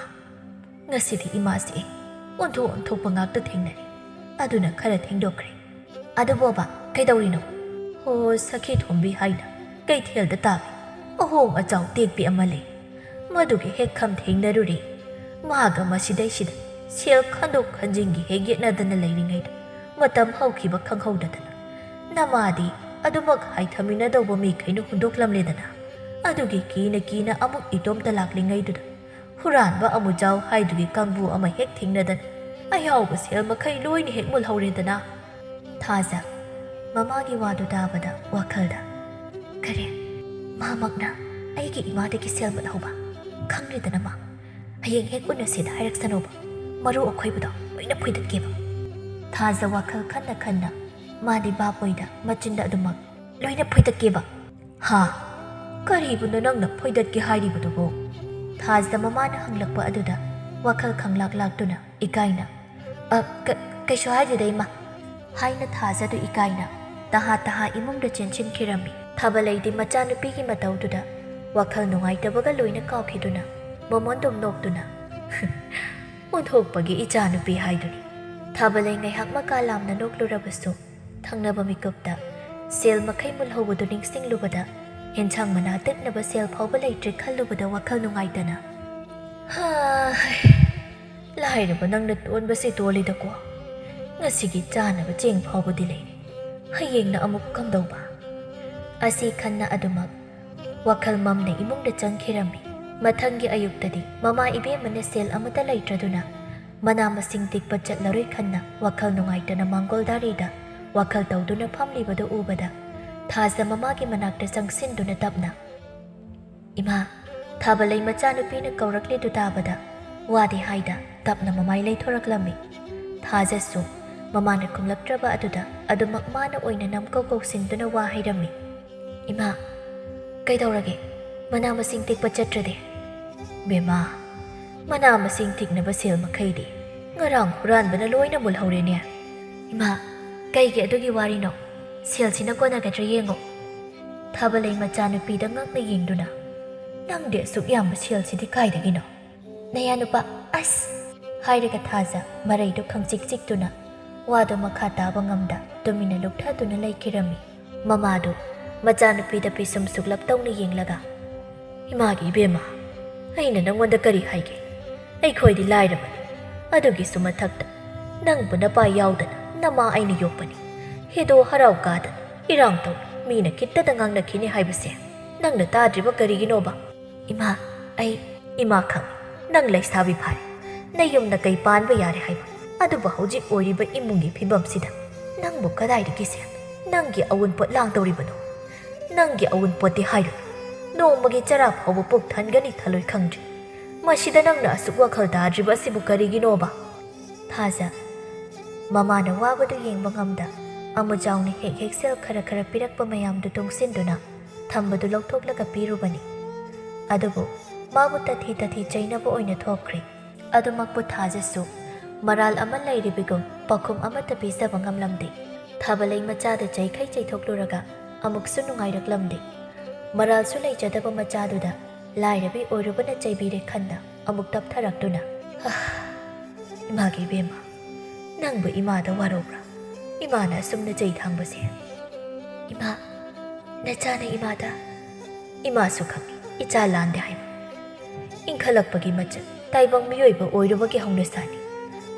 ꯉꯁꯤꯗꯤ ꯏꯃꯥꯁꯤ ꯑꯣꯟꯊꯣꯛ ꯑꯣꯟꯊꯣꯛꯄ ꯉꯥꯛꯇ ꯊꯦꯡꯅꯔꯦ꯫ ꯑꯗꯨꯅ ꯈꯔ ꯊꯦꯡꯗꯣꯛꯈ꯭ꯔꯦ꯫ ꯑꯗꯨꯕꯣꯕ, ꯀꯩꯗꯧꯔꯤꯅꯣ?" "ꯍꯣ, ꯁꯈꯤ ꯊꯣꯝꯕꯤ ꯍꯥꯏꯅ ꯀꯩꯊꯦꯜꯗ ꯇꯥꯕꯤ ꯑꯍꯣꯡ ꯑꯆꯥꯎ ꯇꯦꯛꯄꯤ ꯑꯃ ꯂꯩ꯫ ꯃꯗꯨꯒꯤ ꯍꯦꯛ ꯈꯝ ꯊꯦꯡꯅꯔꯨꯔꯦ꯫ ꯃꯥꯒ ꯃꯁꯤꯗꯩꯁꯤꯗ ꯁꯦꯜ ꯈꯟꯗꯣꯛ ꯈꯟꯖꯤꯟꯒꯤ ꯍꯦꯛ ꯌꯦꯠꯅꯗꯅ ꯂꯩꯔꯤꯉꯩꯗ ꯃꯇꯝ ꯍꯧꯈꯤꯕ ꯈꯪꯍꯧꯗꯗꯅ ꯅꯃꯥꯗꯤ ꯑꯗꯨꯃꯛ ꯍꯥꯏꯊꯃꯤꯟꯅꯗꯧꯕ ꯃꯤꯈꯩꯅ ꯍꯨꯟꯗꯣꯛꯂꯝꯂꯦꯗꯅ꯫ ꯑꯗꯨꯒꯤ ꯀꯤꯅ ꯀꯤꯅ ꯑꯃꯨꯛ ꯏꯇꯣꯝꯇ ꯂꯥꯛꯂꯤꯉꯩꯗꯨꯗ ꯍꯨꯔꯥꯟꯕ ꯑꯃꯨꯖꯥꯎ ꯍꯥꯏꯗꯨꯒꯤ ꯀꯥꯡꯕꯨ ꯑꯃ ꯍꯦꯛ ꯊꯦꯡꯅꯗꯅ ꯑꯌꯥꯎꯕ ꯁꯦꯜ ꯃꯈꯩ ꯂꯣꯏꯅ ꯍꯦꯛ ꯃꯨꯜꯍꯧꯔꯦꯗꯅ꯫" ꯊꯥꯖ ꯃꯃꯥꯒꯤ ꯋꯥꯗꯨ ꯇꯥꯕꯗ ꯋꯥꯈꯜꯗ, "ꯀꯔꯤ? ꯃꯥꯃꯛꯅ ꯑꯩꯒꯤ ꯏꯃꯥꯗꯒꯤ ꯁꯦꯜ ꯃꯨꯠꯍꯧꯕ? ꯈꯪꯂꯦꯗꯅ ꯃꯥ꯫ ꯍꯌꯦꯡ ꯍꯦꯛ ꯎꯅꯁꯦꯅ ꯍꯥꯏꯔꯛꯁꯅꯣꯕ꯫ ꯃꯔꯨ ꯑꯈꯣꯏꯕꯗꯣ ꯂꯣꯏꯅ ꯐꯣꯏꯗꯠꯀꯦꯕ꯫" ꯊꯥꯖ ꯋꯥꯈꯜ ꯈꯟꯅ ꯈꯟꯅ ꯃꯥꯗꯤ ꯚꯥꯞ ꯑꯣꯏꯗ ꯃꯆꯤꯟꯗ ꯑꯗꯨꯃꯛ, "ꯂꯣꯏꯅ ꯐꯣꯏꯗꯠꯀꯦꯕ꯫" "ꯍꯥ? ꯀꯔꯤꯕꯨꯅꯣ ꯅꯪꯅ ꯐꯣꯏꯗꯠꯀꯦ ꯍꯥꯏꯔꯤꯕꯗꯨꯕꯨ?" ꯊꯥꯖ ꯃꯃꯥꯅ ꯍꯪꯂꯛꯄ ꯑꯗꯨꯗ ꯋꯥꯈꯜ ꯈꯪꯂꯥꯛ ꯂꯥꯛꯇꯨꯅ ꯏꯀꯥꯏꯅ, "ꯑ, ꯀ-, ꯀꯩꯁꯨ ꯍꯥꯏꯗꯦꯗ, ꯏꯃꯥ," ꯍꯥꯏꯅ ꯊꯥꯖꯗꯨ ꯏꯀꯥꯏꯅ ꯇꯍꯥ ꯇꯍꯥ ꯏꯃꯨꯡꯗ ꯆꯦꯟꯁꯤꯟꯈꯤꯔꯝꯃꯤ꯫ ꯊꯥꯕꯂꯩꯗꯤ ꯃꯆꯥꯅꯨꯄꯤꯒꯤ ꯃꯇꯧꯗꯨꯗ ꯋꯥꯈꯜ ꯅꯨꯡꯉꯥꯏꯇꯕꯒ ꯂꯣꯏꯅ ꯀꯥꯎꯈꯤꯗꯨꯅ ꯃꯃꯣꯟꯗꯨꯝ ꯅꯣꯛꯇꯨꯅ, "ꯑꯣꯟꯊꯣꯛꯄꯒꯤ ꯏꯆꯥꯅꯨꯄꯤ ꯍꯥꯏꯗꯨꯅꯤ꯫" ꯊꯥꯕꯂꯩ ꯉꯥꯏꯍꯥꯛ ꯃꯀꯥ ꯂꯥꯝꯅ ꯅꯣꯛꯂꯨꯔꯕꯁꯨ, ꯊꯪꯅꯕ ꯃꯤꯀꯨꯞꯇ ꯁꯦꯜ ꯃꯈꯩ ꯃꯨꯜꯍꯧꯕꯗꯨ ꯅꯤꯡꯁꯤꯡꯂꯨꯕꯗ, ꯍꯦꯟꯁꯥꯡ ꯃꯅꯥ ꯇꯤꯛꯅꯕ ꯁꯦꯜ ꯐꯥꯎꯕ ꯂꯩꯇ꯭ꯔꯦ ꯈꯜꯂꯨꯕꯗ ꯋꯥꯈꯜ ꯅꯨꯡꯉꯥꯏꯇꯅ, "ꯍꯥ, ꯂꯥꯏꯔꯕ ꯅꯪꯅ ꯇꯣꯟꯕꯁꯤ ꯇꯣꯜꯂꯤꯗꯀꯣ꯫ ꯉꯁꯤꯒꯤ ꯆꯥꯅꯕ ꯆꯦꯡ ꯐꯥꯎꯕꯗꯤ ꯂꯩꯔꯦ꯫ ꯍꯌꯦꯡꯅ ꯑꯃꯨꯛ ꯀꯝꯗꯧꯕ?" ꯑꯁꯤ ꯈꯟꯅ ꯑꯗꯨꯃꯛ ꯋꯥꯈꯜ ꯃꯝꯅ ꯏꯃꯨꯡꯗ ꯆꯪꯈꯤꯔꯝꯃꯤ꯫ ꯃꯊꯪꯒꯤ ꯑꯌꯨꯛꯇꯗꯤ ꯃꯃꯥ ꯏꯕꯦꯝꯃꯅ ꯁꯦꯜ ꯑꯃꯠꯇ ꯂꯩꯇ꯭ꯔꯗꯨꯅ ꯃꯅꯥ ꯃꯁꯤꯡ ꯇꯤꯛꯄ ꯆꯠꯂꯔꯣꯏ ꯈꯟꯅ ꯋꯥꯈꯜ ꯅꯨꯡꯉꯥꯏꯇꯅ ꯃꯥꯡꯒꯣꯜꯗꯥꯔꯤꯗ ꯋꯥꯈꯜ ꯇꯧꯗꯨꯅ ꯐꯝꯂꯤꯕꯗꯨ ꯎꯕꯗ ꯊꯥꯖ ꯃꯃꯥꯒꯤ ꯃꯅꯥꯛꯇ ꯆꯪꯁꯤꯟꯗꯨꯅ ꯇꯞꯅ, "ꯏꯃꯥ, ꯊꯥꯕꯂꯩ ꯃꯆꯥꯅꯨꯄꯤꯅ ꯀꯧꯔꯛꯂꯤꯗꯨ ꯇꯥꯕꯗ ꯋꯥꯗꯤ ꯍꯥꯏꯗ ꯇꯞꯅ ꯃꯃꯥꯏ ꯂꯩꯊꯣꯔꯛꯂꯝꯃꯤ꯫" ꯊꯥꯖꯁꯨ ꯃꯃꯥꯅ ꯈꯨꯝꯂꯛꯇ꯭ꯔꯕ ꯑꯗꯨꯗ ꯑꯗꯨꯃꯛ ꯃꯥꯅ ꯑꯣꯏꯅ ꯅꯝꯀꯧ ꯀꯧꯁꯤꯟꯗꯨꯅ ꯋꯥ ꯍꯥꯏꯔꯝꯃꯤ꯫ "ꯏꯃꯥ, ꯀꯩꯗꯧꯔꯒꯦ? ꯃꯅꯥ ꯃꯁꯤꯡ ꯇꯤꯛꯄ ꯆꯠꯇ꯭ꯔꯗꯤ?" "ꯕꯦꯝꯃ, ꯃꯅꯥ ꯃꯁꯤꯡ ꯇꯤꯛꯅꯕ ꯁꯦꯜ ꯃꯈꯩꯗꯤ ꯉꯔꯥꯡ ꯍꯨꯔꯥꯟꯕꯅ ꯂꯣꯏꯅ ꯃꯨꯜꯍꯧꯔꯦꯅꯦ꯫" "ꯏꯃꯥ, ꯀꯩꯒꯤ ꯑꯗꯨꯒꯤ ꯋꯥꯔꯤꯅꯣ? ꯁꯦꯜꯁꯤꯅ ꯀꯣꯟꯅꯒꯗ꯭ꯔꯥ ꯌꯦꯡꯉꯣ꯫" ꯊꯥꯕꯂꯩ ꯃꯆꯥꯅꯨꯄꯤꯗ ꯉꯛꯅ ꯌꯦꯡꯗꯨꯅ, "ꯅꯪꯗꯤ ꯑꯁꯨꯛ ꯌꯥꯝꯕ ꯁꯦꯜꯁꯤꯗꯤ ꯀꯥꯏꯗꯒꯤꯅꯣ?" "ꯅꯌꯥꯅꯨꯄꯥ, ꯑꯁ!" ꯍꯥꯏꯔꯒ ꯊꯥꯖ ꯃꯔꯩꯗꯨ ꯈꯪꯆꯤꯛ ꯆꯤꯛꯇꯨꯅ ꯋꯥꯗꯨ ꯃꯈꯥ ꯇꯥꯕ ꯉꯝꯗ ꯇꯨꯃꯤꯟꯅ ꯂꯨꯞꯊꯗꯨꯅ ꯂꯩꯈꯤꯔꯝꯃꯤ꯫ ꯃꯃꯥꯗꯨ ꯃꯆꯥꯅꯨꯄꯤꯗ ꯄꯤꯁꯨꯝ ꯁꯨꯛꯂꯞ ꯇꯧꯅ ꯌꯦꯡꯂꯒ, "ꯏꯃꯥꯒꯤ ꯏꯕꯦꯝꯃ, ꯑꯩꯅ ꯅꯪꯉꯣꯟꯗ ꯀꯔꯤ ꯍꯥꯏꯒꯦ? ꯑꯩꯈꯣꯏꯗꯤ ꯂꯥꯏꯔꯕꯅꯤ꯫ ꯑꯗꯨꯒꯤꯁꯨ ꯃꯊꯛꯇ ꯅꯪꯕꯨ ꯅꯄꯥ ꯌꯥꯎꯗꯅ ꯅꯃꯥ ꯑꯩꯅ ꯌꯣꯛꯄꯅꯤ꯫ ꯍꯦꯗꯣ ꯍꯔꯥꯎ ꯀꯥꯗꯅ ꯏꯔꯥꯡ ꯇꯧ, ꯃꯤꯅ ꯈꯤꯠꯇꯗ ꯉꯥꯡꯅꯈꯤꯅꯤ ꯍꯥꯏꯕꯁꯦ ꯅꯪꯅ ꯇꯥꯗ꯭ꯔꯤꯕ ꯀꯔꯤꯒꯤꯅꯣꯕ?" "ꯏꯃꯥ, ꯑꯩ..." "ꯏꯃꯥ ꯈꯪꯏ, ꯅꯪ ꯂꯩꯁꯥꯕꯤ ꯐꯥꯔꯦ, ꯅꯌꯨꯝ ꯅꯀꯩ ꯄꯥꯟꯕ ꯌꯥꯔꯦ ꯍꯥꯏꯕ꯫ ꯑꯗꯨꯕꯨ ꯍꯧꯖꯤꯛ ꯑꯣꯏꯔꯤꯕ ꯏꯃꯨꯡꯒꯤ ꯐꯤꯕꯝꯁꯤꯗ ꯅꯪꯕꯨ ꯀꯗꯥꯏꯗꯒꯤ ꯁꯦꯜ? ꯅꯪꯒꯤ ꯑꯑꯣꯟꯄꯣꯠ ꯂꯥꯡꯗꯧꯔꯤꯕꯅꯣ? ꯅꯪꯒꯤ ꯑꯑꯣꯟꯄꯣꯠꯇꯤ ꯍꯥꯏꯔꯨꯅꯨ꯫ ꯅꯣꯡꯃꯒꯤ ꯆꯔꯥ ꯐꯥꯎꯕ ꯄꯨꯛ ꯊꯟꯒꯅꯤ ꯊꯜꯂꯣꯏ ꯈꯪꯗ꯭ꯔꯤ꯫ ꯃꯁꯤꯗ ꯅꯪꯅ ꯑꯁꯨꯛ ꯋꯥꯈꯜ ꯇꯥꯗ꯭ꯔꯤꯕ ꯑꯁꯤꯕꯨ ꯀꯔꯤꯒꯤꯅꯣꯕ?" ꯊꯥꯖ ꯃꯃꯥꯅ ꯋꯥꯕꯗꯨ ꯌꯦꯡꯕ ꯉꯝꯗ ꯑꯃꯨꯖꯥꯎꯅ ꯍꯦꯛ ꯍꯦꯛ ꯁꯦꯜ ꯈꯔ ꯈꯔ ꯄꯤꯔꯛꯄ ꯃꯌꯥꯝꯗꯨ ꯇꯨꯡꯁꯤꯟꯗꯨꯅ ꯊꯝꯕꯗꯨ ꯂꯧꯊꯣꯛꯂꯒ ꯄꯤꯔꯨꯕꯅꯤ꯫ ꯑꯗꯨꯕꯨ ꯃꯥꯕꯨ ꯇꯊꯤ ꯇꯊꯤ ꯆꯩꯅꯕ ꯑꯣꯏꯅ ꯊꯣꯛꯈ꯭ꯔꯦ꯫ ꯑꯗꯨꯃꯛꯄꯨ ꯊꯥꯖꯁꯨ, ꯃꯔꯥꯜ ꯑꯃ ꯂꯩꯔꯤꯕꯒꯨꯝ ꯄꯥꯎꯈꯨꯝ ꯑꯃꯠꯇ ꯄꯤꯖꯕ ꯉꯝꯂꯝꯗꯦ꯫ ꯊꯥꯕꯂꯩ ꯃꯆꯥꯗ ꯆꯩꯈꯩ ꯆꯩꯊꯣꯛꯂꯨꯔꯒ ꯑꯃꯨꯛꯁꯨ ꯅꯨꯡꯉꯥꯏꯔꯛꯂꯝꯗꯦ꯫ ꯃꯔꯥꯜꯁꯨ ꯂꯩꯖꯗꯕ ꯃꯆꯥꯗꯨꯗ ꯂꯥꯏꯔꯕꯤ ꯑꯣꯏꯔꯨꯕꯅ ꯆꯩꯕꯤꯔꯦ ꯈꯟꯅ ꯑꯃꯨꯛ ꯇꯞꯊꯔꯛꯇꯨꯅ, "ꯍꯥ, ꯏꯃꯥꯒꯤ ꯏꯕꯦꯝꯃ, ꯅꯪꯕꯨ ꯏꯃꯥꯗ ꯋꯥꯔꯧꯕ꯭ꯔꯥ? ꯏꯃꯥꯅ ꯑꯁꯨꯝꯅ ꯆꯩ ꯊꯥꯡꯕꯁꯦ?" "ꯏꯃꯥ, ꯅꯆꯥꯅ ꯏꯃꯥꯗ?" "ꯏꯃꯥꯁꯨ ꯈꯪꯏ, ꯏꯆꯥ ꯂꯥꯟꯗꯦ ꯍꯥꯏꯕ꯫ ꯏꯟꯈꯠꯂꯛꯄꯒꯤ ꯃꯆꯠ, ꯇꯥꯏꯕꯪ ꯃꯤꯑꯣꯏꯕ ꯑꯣꯏꯔꯨꯕꯒꯤ ꯍꯧꯅꯁꯥꯅꯤ꯫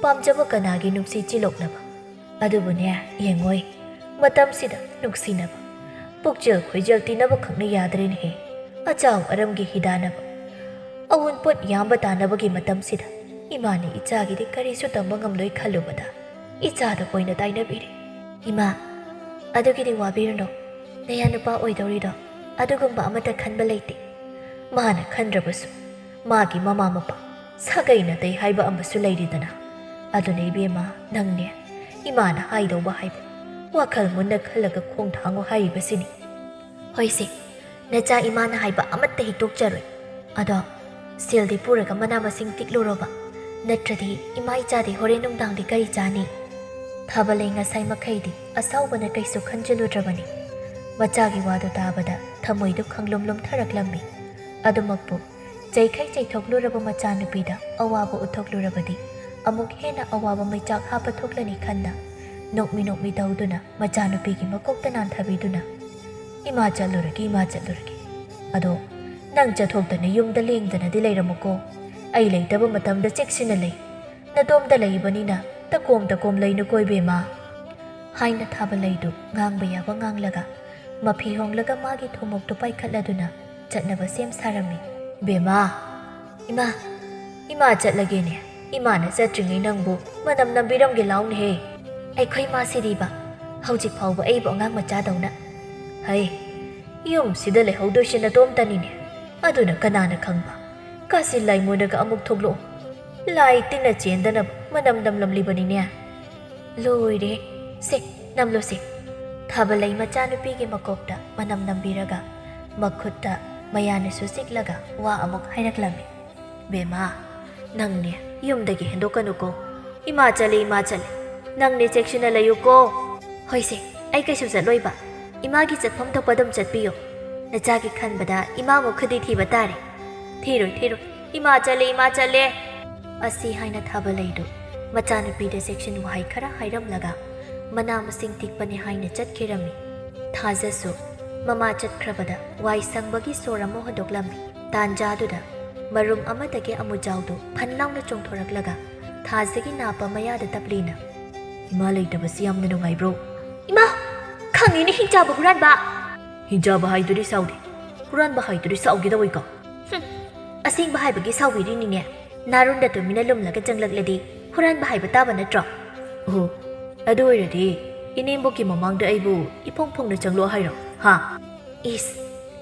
ꯄꯥꯝꯖꯕ ꯀꯅꯥꯒꯤ ꯅꯨꯡꯁꯤ ꯆꯤꯜꯂꯣꯛꯅꯕ? ꯑꯗꯨꯕꯨꯅꯦ, ꯌꯦꯡꯉꯣꯏ, ꯃꯇꯝꯁꯤꯗ ꯅꯨꯡꯁꯤꯅꯕ, ꯄꯨꯛꯆꯦꯜ ꯈꯣꯏꯖꯦꯜ ꯇꯤꯟꯅꯕ ꯈꯛꯅ ꯌꯥꯗ꯭ꯔꯦꯅꯦꯍꯦ꯫ ꯑꯆꯥꯎ ꯑꯔꯝꯒꯤ ꯍꯤꯗꯥꯟꯅꯕ, ꯑꯋꯨꯟꯄꯣꯠ ꯌꯥꯝꯕ ꯇꯥꯟꯅꯕꯒꯤ ꯃꯇꯝꯁꯤꯗ ꯏꯃꯥꯅ ꯏꯆꯥꯒꯤꯗꯤ ꯀꯔꯤꯁꯨ ꯇꯝꯕ ꯉꯝꯂꯣꯏ ꯈꯜꯂꯨꯕꯗ ꯏꯆꯥꯗ ꯑꯣꯏꯅ ꯇꯥꯏꯅꯕꯤꯔꯦ꯫" "ꯏꯃꯥ, ꯑꯗꯨꯒꯤꯗꯤ ꯋꯥꯕꯤꯔꯨꯅꯨ꯫ ꯅꯌꯥ ꯅꯨꯄꯥ ꯑꯣꯏꯗꯧꯔꯤꯗꯣ ꯑꯗꯨꯒꯨꯝꯕ ꯑꯃꯠꯇ ꯈꯟꯕ ꯂꯩꯇꯦ꯫ ꯃꯥꯅ ꯈꯟꯗ꯭ꯔꯕꯁꯨ ꯃꯥꯒꯤ ꯃꯃꯥ ꯃꯄꯥ, ꯁꯥꯒꯩ ꯅꯥꯇꯩ ꯍꯥꯏꯕ ꯑꯃꯁꯨ ꯂꯩꯔꯤꯗꯅ꯫ ꯑꯗꯨꯅ ꯏꯕꯦꯝꯃ, ꯅꯪꯅꯦ, ꯏꯃꯥꯅ ꯍꯥꯏꯗꯧꯕ ꯍꯥꯏꯕ, ꯋꯥꯈꯜ ꯃꯨꯟꯅ ꯈꯜꯂꯒ ꯈꯣꯡ ꯊꯥꯡꯉꯨ ꯍꯥꯏꯔꯤꯕꯁꯤꯅꯤ꯫" "ꯍꯣꯏꯁꯦ, ꯅꯆꯥ ꯏꯃꯥꯅ ꯍꯥꯏꯕ ꯑꯃꯠꯇ ꯍꯤꯛꯇꯣꯛꯆꯔꯣꯏ꯫ ꯑꯗꯣ ꯁꯦꯜꯗꯤ ꯄꯨꯔꯒ ꯃꯅꯥ ꯃꯁꯤꯡ ꯇꯤꯛꯂꯨꯔꯣꯕ, ꯅꯠꯇ꯭ꯔꯗꯤ ꯏꯃꯥ ꯏꯆꯥꯗꯤ ꯍꯣꯔꯦꯟ ꯅꯨꯡꯗꯥꯡꯗꯤ ꯀꯔꯤ ꯆꯥꯅꯤ?" ꯊꯥꯕꯂꯩ ꯉꯁꯥꯏ ꯃꯈꯩꯗꯤ ꯑꯁꯥꯎꯕꯅ ꯀꯩꯁꯨ ꯈꯟꯖꯤꯜꯂꯨꯗ꯭ꯔꯕꯅꯤ꯫ ꯃꯆꯥꯒꯤ ꯋꯥꯗꯨ ꯇꯥꯕꯗ ꯊꯃꯣꯏꯗꯨ ꯈꯪꯂꯨꯝ ꯂꯨꯝꯊꯔꯛꯂꯝꯃꯤ꯫ ꯑꯗꯨꯃꯛꯄꯨ ꯆꯩꯈꯩ ꯆꯩꯊꯣꯛꯂꯨꯔꯕ ꯃꯆꯥꯅꯨꯄꯤꯗ ꯑꯋꯥꯕ ꯎꯠꯊꯣꯛꯂꯨꯔꯕꯗꯤ ꯑꯃꯨꯛ ꯍꯦꯟꯅ ꯑꯋꯥꯕ ꯃꯩꯆꯥꯛ ꯍꯥꯞꯄ ꯊꯣꯛꯂꯅꯤ ꯈꯟꯅ ꯅꯣꯛꯃꯤ ꯅꯣꯛꯃꯤ ꯇꯧꯗꯨꯅ ꯃꯆꯥꯅꯨꯄꯤꯒꯤ ꯃꯀꯣꯛꯇ ꯅꯥꯟꯊꯕꯤꯗꯨꯅ, "ꯏꯃꯥ ꯆꯠꯂꯨꯔꯒꯦ, ꯏꯃꯥ ꯆꯠꯂꯨꯔꯒꯦ꯫ ꯑꯗꯣ ꯅꯪ ꯆꯠꯊꯣꯛꯇꯅ ꯌꯨꯝꯗ ꯂꯦꯡꯗꯅꯗꯤ ꯂꯩꯔꯝꯃꯨꯀꯣ꯫ ꯑꯩ ꯂꯩꯇꯕ ꯃꯇꯝꯗ ꯆꯦꯛꯁꯤꯟꯅ ꯂꯩ꯫ ꯅꯇꯣꯝꯇ ꯂꯩꯕꯅꯤꯅ ꯇꯀꯣꯝ ꯇꯀꯣꯝ ꯂꯩꯅꯨꯀꯣ ꯏꯕꯦꯝꯃ," ꯍꯥꯏꯅ ꯊꯥꯕꯂꯩꯗꯨ ꯉꯥꯡꯕ ꯌꯥꯕ ꯉꯥꯡꯂꯒ ꯃꯐꯤ ꯍꯣꯡꯂꯒ ꯃꯥꯒꯤ ꯊꯨꯝꯃꯣꯛꯇꯨ ꯄꯥꯏꯈꯠꯂꯗꯨꯅ ꯆꯠꯅꯕ ꯁꯦꯝ ꯁꯥꯔꯝꯃꯤ꯫ "ꯏꯕꯦꯝꯃ, ꯏꯃꯥ, ꯏꯃꯥ ꯆꯠꯂꯒꯦꯅꯦ꯫ ꯏꯃꯥꯅ ꯆꯠꯇ꯭ꯔꯤꯉꯩ ꯅꯪꯕꯨ ꯃꯅꯝ ꯅꯝꯕꯤꯔꯝꯒꯦ ꯂꯥꯎꯅꯦꯍꯦ꯫" "ꯑꯩꯈꯣꯏ ꯃꯥꯁꯤꯗꯤꯕ ꯍꯧꯖꯤꯛ ꯐꯥꯎꯕ ꯑꯩꯕꯨ ꯑꯉꯥꯡ ꯃꯆꯥꯗꯧꯅ..." "ꯍꯩ, ꯌꯨꯝꯁꯤꯗ ꯂꯩꯍꯧꯗꯣꯏꯁꯦ ꯅꯇꯣꯝꯇꯅꯤꯅꯦ꯫ ꯑꯗꯨꯅ ꯀꯅꯥꯅ ꯈꯪꯕ, ꯀꯥꯆꯤꯟ ꯂꯥꯏ ꯃꯨꯟꯅꯒ ꯑꯃꯨꯛ ꯊꯣꯛꯂꯛꯑꯣ꯫ ꯂꯥꯏ ꯇꯤꯟꯅ ꯆꯦꯟꯗꯅꯕ ꯃꯅꯝ ꯅꯝꯂꯝꯂꯤꯕꯅꯤꯅꯦ꯫" "ꯂꯣꯏꯔꯦ꯫ ꯁꯦ, ꯅꯝꯂꯣꯁꯦ꯫" ꯊꯥꯕꯂꯩ ꯃꯆꯥꯅꯨꯄꯤꯒꯤ ꯃꯀꯣꯛꯇ ꯃꯅꯝ ꯅꯝꯕꯤꯔꯒ ꯃꯈꯨꯠꯇ ꯃꯌꯥꯅꯁꯨ ꯆꯤꯛꯂꯒ ꯋꯥ ꯑꯃꯨꯛ ꯍꯥꯏꯔꯛꯂꯝꯃꯤ꯫ "ꯕꯦꯝꯃ, "ꯅꯪꯅꯦ, ꯌꯨꯝꯗꯒꯤ ꯍꯦꯟꯗꯣꯛꯀꯅꯨꯀꯣ꯫ ꯏꯃꯥ ꯆꯠꯂꯦ, ꯏꯃꯥ ꯆꯠꯂꯦ꯫ ꯅꯪꯅꯦ, ꯆꯦꯛꯁꯤꯟꯅ ꯂꯩꯌꯨꯀꯣ꯫" "ꯍꯣꯏꯁꯦ, ꯑꯩ ꯀꯩꯁꯨ ꯆꯠꯂꯣꯏꯕ꯫ ꯏꯃꯥꯒꯤ ꯆꯠꯐꯝ ꯊꯣꯛꯄ ꯑꯗꯨꯝ ꯆꯠꯄꯤꯌꯣ꯫ ꯅꯆꯥꯒꯤ ꯈꯟꯕꯗ ꯏꯃꯥꯃꯨꯛ ꯈꯨꯗꯤ ꯊꯤꯕ ꯇꯥꯔꯦ꯫" "ꯊꯤꯔꯣꯏ, ꯊꯤꯔꯣꯏ꯫ ꯏꯃꯥ ꯆꯠꯂꯦ, ꯏꯃꯥ ꯆꯠꯂꯦ꯫" ꯑꯁꯤ ꯍꯥꯏꯅ ꯊꯥꯕꯂꯩꯗꯨ ꯃꯆꯥꯅꯨꯄꯤꯗ ꯆꯦꯛꯁꯤꯟ ꯋꯥꯍꯩ ꯈꯔ ꯍꯥꯏꯔꯝꯂꯒ ꯃꯅꯥ ꯃꯁꯤꯡ ꯇꯤꯛꯄꯅꯦ ꯍꯥꯏꯅ ꯆꯠꯈꯤꯔꯝꯃꯤ꯫ ꯊꯥꯖꯁꯨ ꯃꯃꯥ ꯆꯠꯈ꯭ꯔꯕꯗ ꯋꯥꯏ ꯁꯪꯕꯒꯤ ꯁꯣꯔ ꯑꯃ ꯍꯣꯟꯗꯣꯛꯂꯝꯃꯤ꯫ ꯇꯥꯟꯖꯥꯗꯨꯗ ꯃꯔꯨꯝ ꯑꯃꯗꯒꯤ ꯑꯃꯨꯖꯥꯎꯗꯨ ꯐꯟ ꯂꯥꯎꯅ ꯆꯣꯡꯊꯣꯔꯛꯂꯒ ꯊꯥꯖꯒꯤ ꯅꯥꯄ ꯃꯌꯥꯗ ꯇꯞꯂꯤꯅ, "ꯏꯃꯥ ꯂꯩꯇꯕꯁꯤ ꯌꯥꯝꯅ ꯅꯨꯡꯉꯥꯏꯕ꯭ꯔꯣ?" "ꯏꯃꯥ! ꯈꯪꯉꯤꯅꯦ, ꯍꯤꯡꯆꯥꯕ ꯍꯨꯔꯥꯟꯕ!" "ꯍꯤꯡꯆꯥꯕ ꯍꯥꯏꯗꯨꯗꯤ ꯁꯥꯎꯗꯦ, ꯍꯨꯔꯥꯟꯕ ꯍꯥꯏꯗꯨꯗꯤ ꯁꯥꯎꯒꯦ ꯇꯧꯏꯀꯣ꯫" "ꯍꯨꯝ, ꯑꯁꯦꯡꯕ ꯍꯥꯏꯕꯒꯤ ꯁꯥꯎꯕꯤꯔꯤꯅꯤꯅꯦ꯫ ꯅꯥꯔꯨꯟꯗ ꯇꯨꯃꯤꯟꯅ ꯂꯨꯝꯂꯒ ꯆꯪꯂꯛꯂꯗꯤ ꯍꯨꯔꯥꯟꯕ ꯍꯥꯏꯕ ꯇꯥꯕ ꯅꯠꯇ꯭ꯔꯣ?" "ꯑꯣꯍꯣ, ꯑꯗꯨ ꯑꯣꯏꯔꯗꯤ ꯏꯅꯦꯝꯕꯣꯛꯀꯤ ꯃꯃꯥꯡꯗ ꯑꯩꯕꯨ ꯏꯐꯣꯡ ꯐꯣꯡꯅ ꯆꯪꯂꯛꯑꯣ ꯍꯥꯏꯔꯣ, ꯍꯥ?" "ꯏꯁ,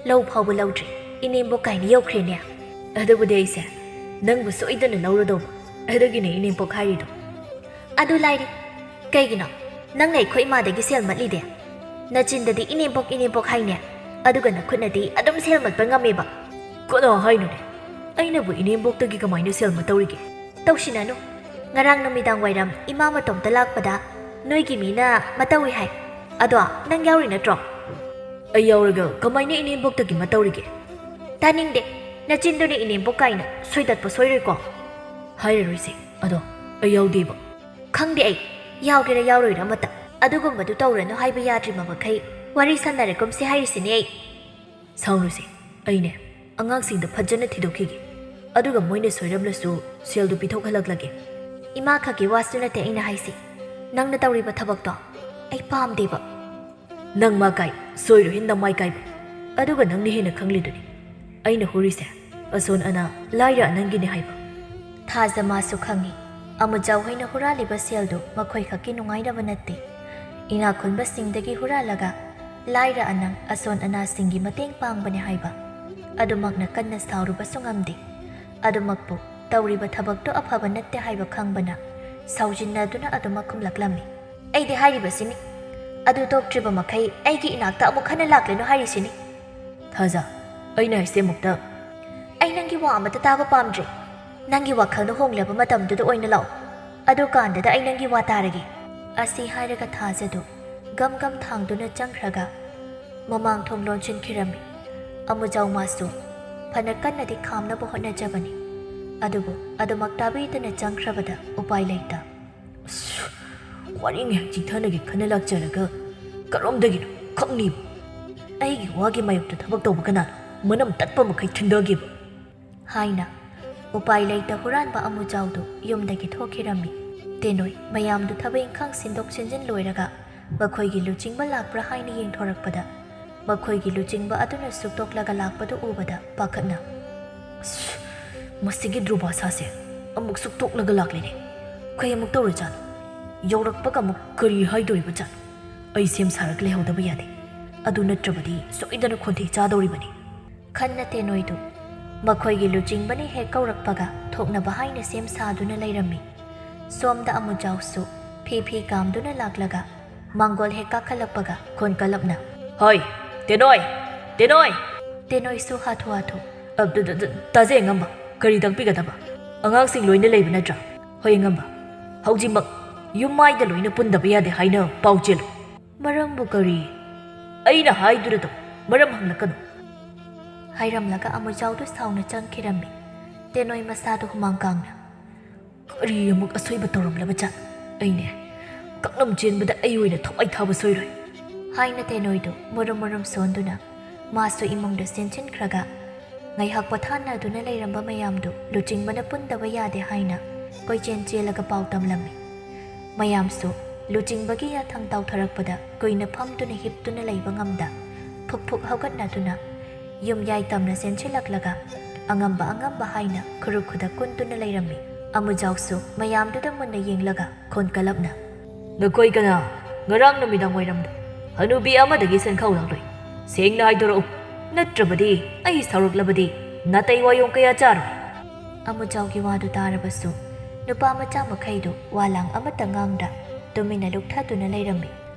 ꯂꯧ ꯐꯥꯎꯕ ꯂꯧꯗ꯭ꯔꯤ, ꯏꯅꯦꯝꯕꯣꯛ ꯀꯥꯏꯅ ꯌꯧꯈ꯭ꯔꯦꯅꯦ?" "ꯑꯗꯨꯕꯨꯗꯤ ꯑꯩꯁꯦ ꯅꯪꯕꯨ ꯁꯣꯏꯗꯅ ꯂꯧꯔꯗꯧꯕ, ꯑꯗꯨꯒꯤꯅꯦ ꯏꯅꯦꯝꯕꯣꯛ ꯍꯥꯏꯔꯤꯗꯣ꯫" "ꯑꯗꯨ ꯂꯥꯏꯔꯤ, ꯀꯩꯒꯤꯅꯣ ꯅꯪꯅ ꯑꯩꯈꯣꯏ ꯏꯃꯥꯗꯒꯤ ꯁꯦꯜ ꯃꯠꯂꯤꯗꯤ? ꯅꯆꯤꯟꯗꯗꯤ ꯏꯅꯦꯝꯕꯣꯛ, ꯏꯅꯦꯝꯕꯣꯛ ꯍꯥꯏꯅꯦ, ꯑꯗꯨꯒ ꯅꯈꯨꯠꯅꯗꯤ ꯑꯗꯨꯝ ꯁꯦꯜ ꯃꯠꯄ ꯉꯝꯃꯦꯕ꯫" "ꯀꯅꯥ ꯍꯥꯏꯅꯣꯅꯦ? ꯑꯩꯅꯕꯨ ꯏꯅꯦꯝꯕꯣꯛꯇꯒꯤ ꯀꯃꯥꯏꯅ ꯁꯦꯜ ꯃꯠꯇꯧꯔꯤꯒꯦ?" "ꯇꯧꯁꯤꯟꯅꯅꯨ꯫ ꯉꯔꯥꯡ ꯅꯨꯃꯤꯗꯥꯡ ꯋꯥꯏꯔꯝ ꯏꯃꯥ ꯃꯇꯣꯝꯇ ꯂꯥꯛꯄꯗ ꯅꯣꯏꯒꯤ ꯃꯤꯅ ꯃꯇꯧꯏ ꯍꯥꯏ꯫ ꯑꯗꯣ ꯅꯪ ꯌꯥꯎꯔꯤ ꯅꯠꯇ꯭ꯔꯣ?" "ꯑꯩ ꯌꯥꯎꯔꯒ ꯀꯃꯥꯏꯅ ꯏꯅꯦꯝꯕꯣꯛꯇꯒꯤ ꯃꯇꯧꯔꯤꯒꯦ?" "ꯇꯥꯅꯤꯡꯗꯦ꯫ ꯅꯆꯤꯟꯗꯨꯅ ꯏꯅꯦꯝꯕꯣꯛ ꯀꯥꯏꯅ ꯁꯣꯏꯗꯠꯄ ꯁꯣꯏꯔꯣꯏꯀꯣ?" "ꯍꯥꯏꯔꯔꯣꯏꯁꯦ꯫ ꯑꯗꯣ ꯑꯩ ꯌꯥꯎꯗꯦꯕ꯫" "ꯈꯪꯗꯦ ꯑꯩ, ꯌꯥꯎꯒꯦꯔꯥ ꯌꯥꯎꯔꯣꯏꯔꯥ ꯑꯃꯇ꯫ ꯑꯗꯨꯒꯨꯝꯕꯗꯨ ꯇꯧꯔꯅꯨ ꯍꯥꯏꯕ ꯌꯥꯗ꯭ꯔꯤꯕ ꯃꯈꯩ ꯋꯥꯔꯤ ꯁꯥꯟꯅꯔꯒꯨꯝꯁꯦ ꯍꯥꯏꯔꯤꯁꯤꯅꯦ ꯑꯩ꯫" "ꯁꯥꯎꯅꯨꯁꯦ, ꯑꯩꯅꯦ ꯑꯉꯥꯡꯁꯤꯡꯗ ꯐꯖꯅ ꯊꯤꯗꯣꯛꯈꯤꯒꯦ, ꯑꯗꯨꯒ ꯃꯣꯏꯅ ꯁꯣꯏꯔꯝꯂꯁꯨ ꯁꯦꯜꯗꯨ ꯄꯤꯊꯣꯛꯍꯜꯂꯛꯂꯒꯦ꯫" "ꯏꯃꯥ ꯈꯛꯀꯤ ꯋꯥꯁꯨ ꯅꯠꯇꯦ ꯑꯩꯅ ꯍꯥꯏꯁꯤ, ꯅꯪꯅ ꯇꯧꯔꯤꯕ ꯊꯕꯛꯇꯣ ꯑꯩ ꯄꯥꯝꯗꯦꯕ꯫" "ꯅꯪ ꯃꯥ ꯀꯥꯏ, ꯁꯣꯏꯔꯣꯏ ꯅꯃꯥꯏ ꯀꯥꯏꯕ꯫ ꯑꯗꯨꯒ ꯅꯪꯅ ꯍꯦꯟꯅ ꯈꯪꯂꯤꯗꯨꯅꯤ ꯑꯩꯅ ꯍꯨꯔꯤꯁꯦ ꯑꯁꯣꯟ ꯑꯅꯥ, ꯂꯥꯏꯔ ꯑꯅꯪꯒꯤꯅꯤ ꯍꯥꯏꯕ꯫" ꯊꯥꯖ ꯃꯥꯁꯨ ꯈꯪꯏ, ꯑꯃꯨꯖꯥꯎ ꯍꯣꯏꯅ ꯍꯨꯔꯥꯜꯂꯤꯕ ꯁꯦꯜꯗꯨ ꯃꯈꯣꯏ ꯈꯛꯀꯤ ꯅꯨꯡꯉꯥꯏꯅꯕ ꯅꯠꯇꯦ꯫ ꯏꯅꯥꯛ ꯈꯨꯟꯕꯁꯤꯡꯗꯒꯤ ꯍꯨꯔꯥꯜꯂꯒ ꯂꯥꯏꯔ ꯑꯅꯪ, ꯑꯁꯣꯟ ꯑꯅꯥꯁꯤꯡꯒꯤ ꯃꯇꯦꯡ ꯄꯥꯡꯕꯅꯤ ꯍꯥꯏꯕ꯫ ꯑꯗꯨꯃꯛꯅ ꯀꯟꯅ ꯁꯥꯎꯔꯨꯕꯁꯨ ꯉꯝꯗꯦ꯫ ꯑꯗꯨꯃꯛꯄꯨ ꯇꯧꯔꯤꯕ ꯊꯕꯛꯇꯨ ꯑꯐꯕ ꯅꯠꯇꯦ ꯍꯥꯏꯕ ꯈꯪꯕꯅ ꯁꯥꯎꯖꯤꯟꯅꯗꯨꯅ ꯑꯗꯨꯃꯛ ꯈꯨꯝꯂꯛꯂꯝꯃꯤ꯫ "ꯑꯩꯗꯤ ꯍꯥꯏꯔꯤꯕꯁꯤꯅꯤ, ꯑꯗꯨ ꯇꯣꯛꯇ꯭ꯔꯤꯕ ꯃꯈꯩ ꯑꯩꯒꯤ ꯏꯅꯥꯛꯇ ꯑꯃꯨꯛ ꯍꯟꯅ ꯂꯥꯛꯂꯅꯨ ꯍꯥꯏꯔꯤꯁꯤꯅꯤ꯫" "ꯊꯥꯖ, ꯑꯩꯅ ꯍꯥꯏꯁꯦ ꯑꯃꯨꯛꯇ..." "ꯑꯩ ꯅꯪꯒꯤ ꯋꯥ ꯑꯃꯠꯇ ꯇꯥꯕ ꯄꯥꯝꯗ꯭ꯔꯦ꯫ "ꯅꯪꯒꯤ ꯋꯥꯈꯜꯗꯣ ꯍꯣꯡꯂꯕ ꯃꯇꯝꯗꯨꯗ ꯑꯣꯏꯅ ꯂꯥꯛꯑꯣ꯫ ꯑꯗꯨꯀꯥꯟꯗꯨꯗ ꯑꯩ ꯅꯪꯒꯤ ꯋꯥ ꯇꯥꯔꯒꯦ"꯫ ꯑꯁꯤ ꯍꯥꯏꯔꯒ ꯊꯥꯖꯗꯨ ꯒꯝ ꯒꯝ ꯊꯥꯡꯗꯨꯅ ꯆꯪꯈ꯭ꯔꯒ ꯃꯃꯥꯡ ꯊꯣꯡ ꯂꯣꯟꯁꯤꯟꯈꯤꯔꯝꯃꯤ꯫ ꯑꯃꯨꯖꯥꯎ ꯃꯥꯁꯨ ꯐꯅ ꯀꯟꯅꯗꯤ ꯈꯥꯝꯅꯕ ꯍꯣꯠꯅꯖꯕꯅꯤ, ꯑꯗꯨꯕꯨ ꯑꯗꯨꯃꯛ ꯇꯥꯕꯤꯗꯅ ꯆꯪꯈ꯭ꯔꯕꯗ ꯎꯄꯥꯏ ꯂꯩꯇ꯫ "ꯑꯁ, ꯋꯥꯔꯤ ꯉꯥꯏꯍꯥꯛ ꯆꯤꯊꯅꯒꯦ ꯈꯟꯅ ꯂꯥꯛꯆꯔꯒ ꯀꯔꯣꯝꯗꯒꯤꯅꯣ ꯈꯪꯅꯤꯕ? ꯑꯩꯒꯤ ꯋꯥꯒꯤ ꯃꯥꯌꯣꯛꯇ ꯊꯕꯛ ꯇꯧꯕ ꯀꯅꯥꯅꯣ? ꯃꯅꯝ ꯇꯠꯄ ꯃꯈꯩ ꯊꯤꯟꯗꯒꯦꯕ!" ꯍꯥꯏꯅ ꯎꯄꯥꯏ ꯂꯩꯇ ꯍꯨꯔꯥꯟꯕ ꯑꯃꯨꯖꯥꯎꯗꯨ ꯌꯨꯝꯗꯒꯤ ꯊꯣꯛꯈꯤꯔꯝꯃꯤ꯫ ꯇꯦꯅꯣꯏ ꯃꯌꯥꯝꯗꯨ ꯊꯕꯛ ꯏꯪꯈꯥꯡ ꯁꯤꯟꯗꯣꯛ ꯁꯤꯟꯖꯤꯟ ꯂꯣꯏꯔꯒ ꯃꯈꯣꯏꯒꯤ ꯂꯨꯆꯤꯡꯕ ꯂꯥꯛꯄ꯭ꯔꯥ ꯍꯥꯏꯅ ꯌꯦꯡꯊꯣꯔꯛꯄꯗ, ꯃꯈꯣꯏꯒꯤ ꯂꯨꯆꯤꯡꯕ ꯑꯗꯨꯅ ꯁꯨꯛꯇꯣꯛꯂꯒ ꯂꯥꯛꯄꯗꯨ ꯎꯕꯗ ꯄꯥꯈꯠꯅ, "ꯑꯁ, ꯃꯁꯤꯒꯤ ꯗ꯭ꯔꯨꯕꯥꯁꯥꯁꯦ ꯑꯃꯨꯛ ꯁꯨꯛꯇꯣꯛꯂꯒ ꯂꯥꯛꯂꯦꯅꯦ꯫ ꯀꯩ ꯑꯃꯨꯛ ꯇꯧꯔꯖꯥꯠꯅꯣ? ꯌꯧꯔꯛꯄꯒ ꯑꯃꯨꯛ ꯀꯔꯤ ꯍꯥꯏꯗꯣꯔꯤꯕ ꯖꯥꯠꯅꯣ? ꯑꯩ ꯁꯦꯝ ꯁꯥꯔꯒ ꯂꯩꯍꯧꯗꯕ ꯌꯥꯗꯦ꯫ ꯑꯗꯨ ꯅꯠꯇ꯭ꯔꯕꯗꯤ ꯁꯣꯏꯗꯅ ꯈꯣꯟꯊꯤ ꯆꯥꯗꯧꯔꯤꯕꯅꯤ"꯫ ꯈꯟꯅ ꯇꯦꯅꯣꯏꯗꯨ ꯃꯈꯣꯏꯒꯤ ꯂꯨꯆꯤꯡꯕꯅ ꯍꯦꯛ ꯀꯧꯔꯛꯄꯒ ꯊꯣꯛꯅꯕ ꯍꯥꯏꯅ ꯁꯦꯝ ꯁꯥꯗꯨꯅ ꯂꯩꯔꯝꯃꯤ꯫ ꯁꯣꯝꯗ ꯑꯃꯨꯖꯥꯎꯁꯨ ꯐꯤ ꯐꯤ ꯀꯥꯝꯗꯨꯅ ꯂꯥꯛꯂꯒ ꯃꯥꯡꯒꯣꯜ ꯍꯦꯛ ꯀꯥꯈꯠꯂꯛꯄꯒ ꯈꯣꯟ ꯀꯜꯂꯞꯅ, "ꯍꯣꯏ, ꯇꯦꯅꯣꯏ, ꯇꯦꯅꯣꯏ!" ꯇꯦꯅꯣꯏꯁꯨ ꯍꯥꯊꯨ ꯍꯥꯊꯨ, "ꯑ, ꯇ-, ꯇ-, ꯇ-, ꯇꯥꯖꯩ ꯑꯉꯝꯕ, ꯀꯔꯤ ꯇꯥꯛꯄꯤꯒꯗꯕ? ꯑꯉꯥꯡꯁꯤꯡ ꯂꯣꯏꯅ ꯂꯩꯕ ꯅꯠꯇ꯭ꯔꯥ? ꯍꯣꯏ ꯑꯉꯝꯕ, ꯍꯧꯖꯤꯛꯃꯛ ꯌꯨꯝ ꯃꯥꯏꯗ ꯂꯣꯏꯅ ꯄꯨꯟꯗꯕ ꯌꯥꯗꯦ ꯍꯥꯏꯅ ꯄꯥꯎ ꯆꯦꯜꯂꯨ"꯫ "ꯃꯔꯝꯕꯨ ꯀꯔꯤ? ꯑꯩꯅ ꯍꯥꯏꯗꯨꯅ ꯇꯧ, ꯃꯔꯝ ꯍꯪꯂꯛꯀꯅꯨ"꯫ ꯍꯥꯏꯔꯝꯂꯒ ꯑꯃꯨꯖꯥꯎꯗꯨ ꯁꯥꯎꯅ ꯆꯪꯈꯤꯔꯝꯃꯤ꯫ ꯇꯦꯅꯣꯏ ꯃꯁꯥꯗꯨ ꯍꯨꯃꯥꯡ ꯀꯥꯡꯅ, "ꯀꯔꯤ ꯑꯃꯨꯛ ꯑꯁꯣꯏꯕ ꯇꯧꯔꯝꯂꯕ ꯖꯥꯠ? ꯑꯩꯅꯦ, ꯀꯛꯅꯝ ꯆꯦꯟꯕꯗ ꯑꯩ ꯑꯣꯏꯅ ꯊꯋꯥꯏ ꯊꯥꯕ ꯁꯣꯏꯔꯣꯏ"꯫ ꯍꯥꯏꯅ ꯇꯦꯅꯣꯏꯗꯨ ꯃꯔꯨꯝ ꯃꯔꯨꯝ ꯁꯣꯟꯗꯨꯅ ꯃꯥꯁꯨ ꯏꯃꯨꯡꯗ ꯆꯦꯟꯁꯤꯟꯈ꯭ꯔꯒ, ꯉꯥꯏꯍꯥꯛ ꯄꯣꯊꯥꯅꯗꯨꯅ ꯂꯩꯔꯝꯕ ꯃꯌꯥꯝꯗꯨ ꯂꯨꯆꯤꯡꯕꯅ ꯄꯨꯟꯗꯕ ꯌꯥꯗꯦ ꯍꯥꯏꯅ ꯀꯣꯏꯆꯦꯟ ꯆꯦꯜꯂꯒ ꯄꯥꯎ ꯇꯝꯂꯝꯃꯤ꯫ ꯃꯌꯥꯝꯁꯨ ꯂꯨꯆꯤꯡꯕꯒꯤ ꯌꯥꯊꯪ ꯇꯥꯎꯊꯔꯛꯄꯗ ꯀꯨꯏꯅ ꯐꯝꯗꯨꯅ ꯍꯤꯞꯇꯨꯅ ꯂꯩꯕ ꯉꯝꯗ, ꯐꯨꯛ ꯐꯨꯛ ꯍꯧꯒꯠꯅꯗꯨꯅ ꯌꯨꯝꯌꯥꯏ ꯇꯝꯅ ꯆꯦꯟꯁꯤꯜꯂꯛꯂꯒ ꯑꯉꯝꯕ ꯑꯉꯝꯕ ꯍꯥꯏꯅ ꯈꯨꯔꯨ ꯈꯨꯗ ꯀꯨꯟꯗꯨꯅ ꯂꯩꯔꯝꯃꯤ꯫ ꯑꯃꯨꯖꯥꯎꯁꯨ ꯃꯌꯥꯝꯗꯨꯗ ꯃꯨꯟꯅ ꯌꯦꯡꯂꯒ ꯈꯣꯟ ꯀꯜꯂꯞꯅ, "ꯅꯈꯣꯏ ꯀꯅꯥ ꯉꯔꯥꯡ ꯅꯨꯃꯤꯗꯥꯡ ꯋꯥꯏꯔꯝꯗ ꯍꯅꯨꯕꯤ ꯑꯃꯗꯒꯤ ꯁꯦꯟꯈꯥꯎ ꯂꯥꯛꯂꯣꯏ? ꯁꯦꯡꯅ ꯍꯥꯏꯗꯣꯔꯛꯎ, ꯅꯠꯇ꯭ꯔꯕꯗꯤ ꯑꯩ ꯁꯥꯎꯔꯛꯂꯕꯗꯤ ꯅꯥꯇꯩ ꯋꯥꯌꯣꯡ ꯀꯌꯥ ꯆꯥꯔꯣꯏ"꯫ ꯑꯃꯨꯖꯥꯎꯒꯤ ꯋꯥꯗꯨ ꯇꯥꯔꯕꯁꯨ ꯅꯨꯄꯥ ꯃꯆꯥ ꯃꯈꯩꯗꯨ ꯋꯥ ꯂꯥꯡ ꯑꯃꯠꯇ ꯉꯥꯡꯗ ꯇꯨꯃꯤꯟꯅ ꯂꯨꯞꯊꯗꯨꯅ ꯂꯩꯔꯝꯃꯤ꯫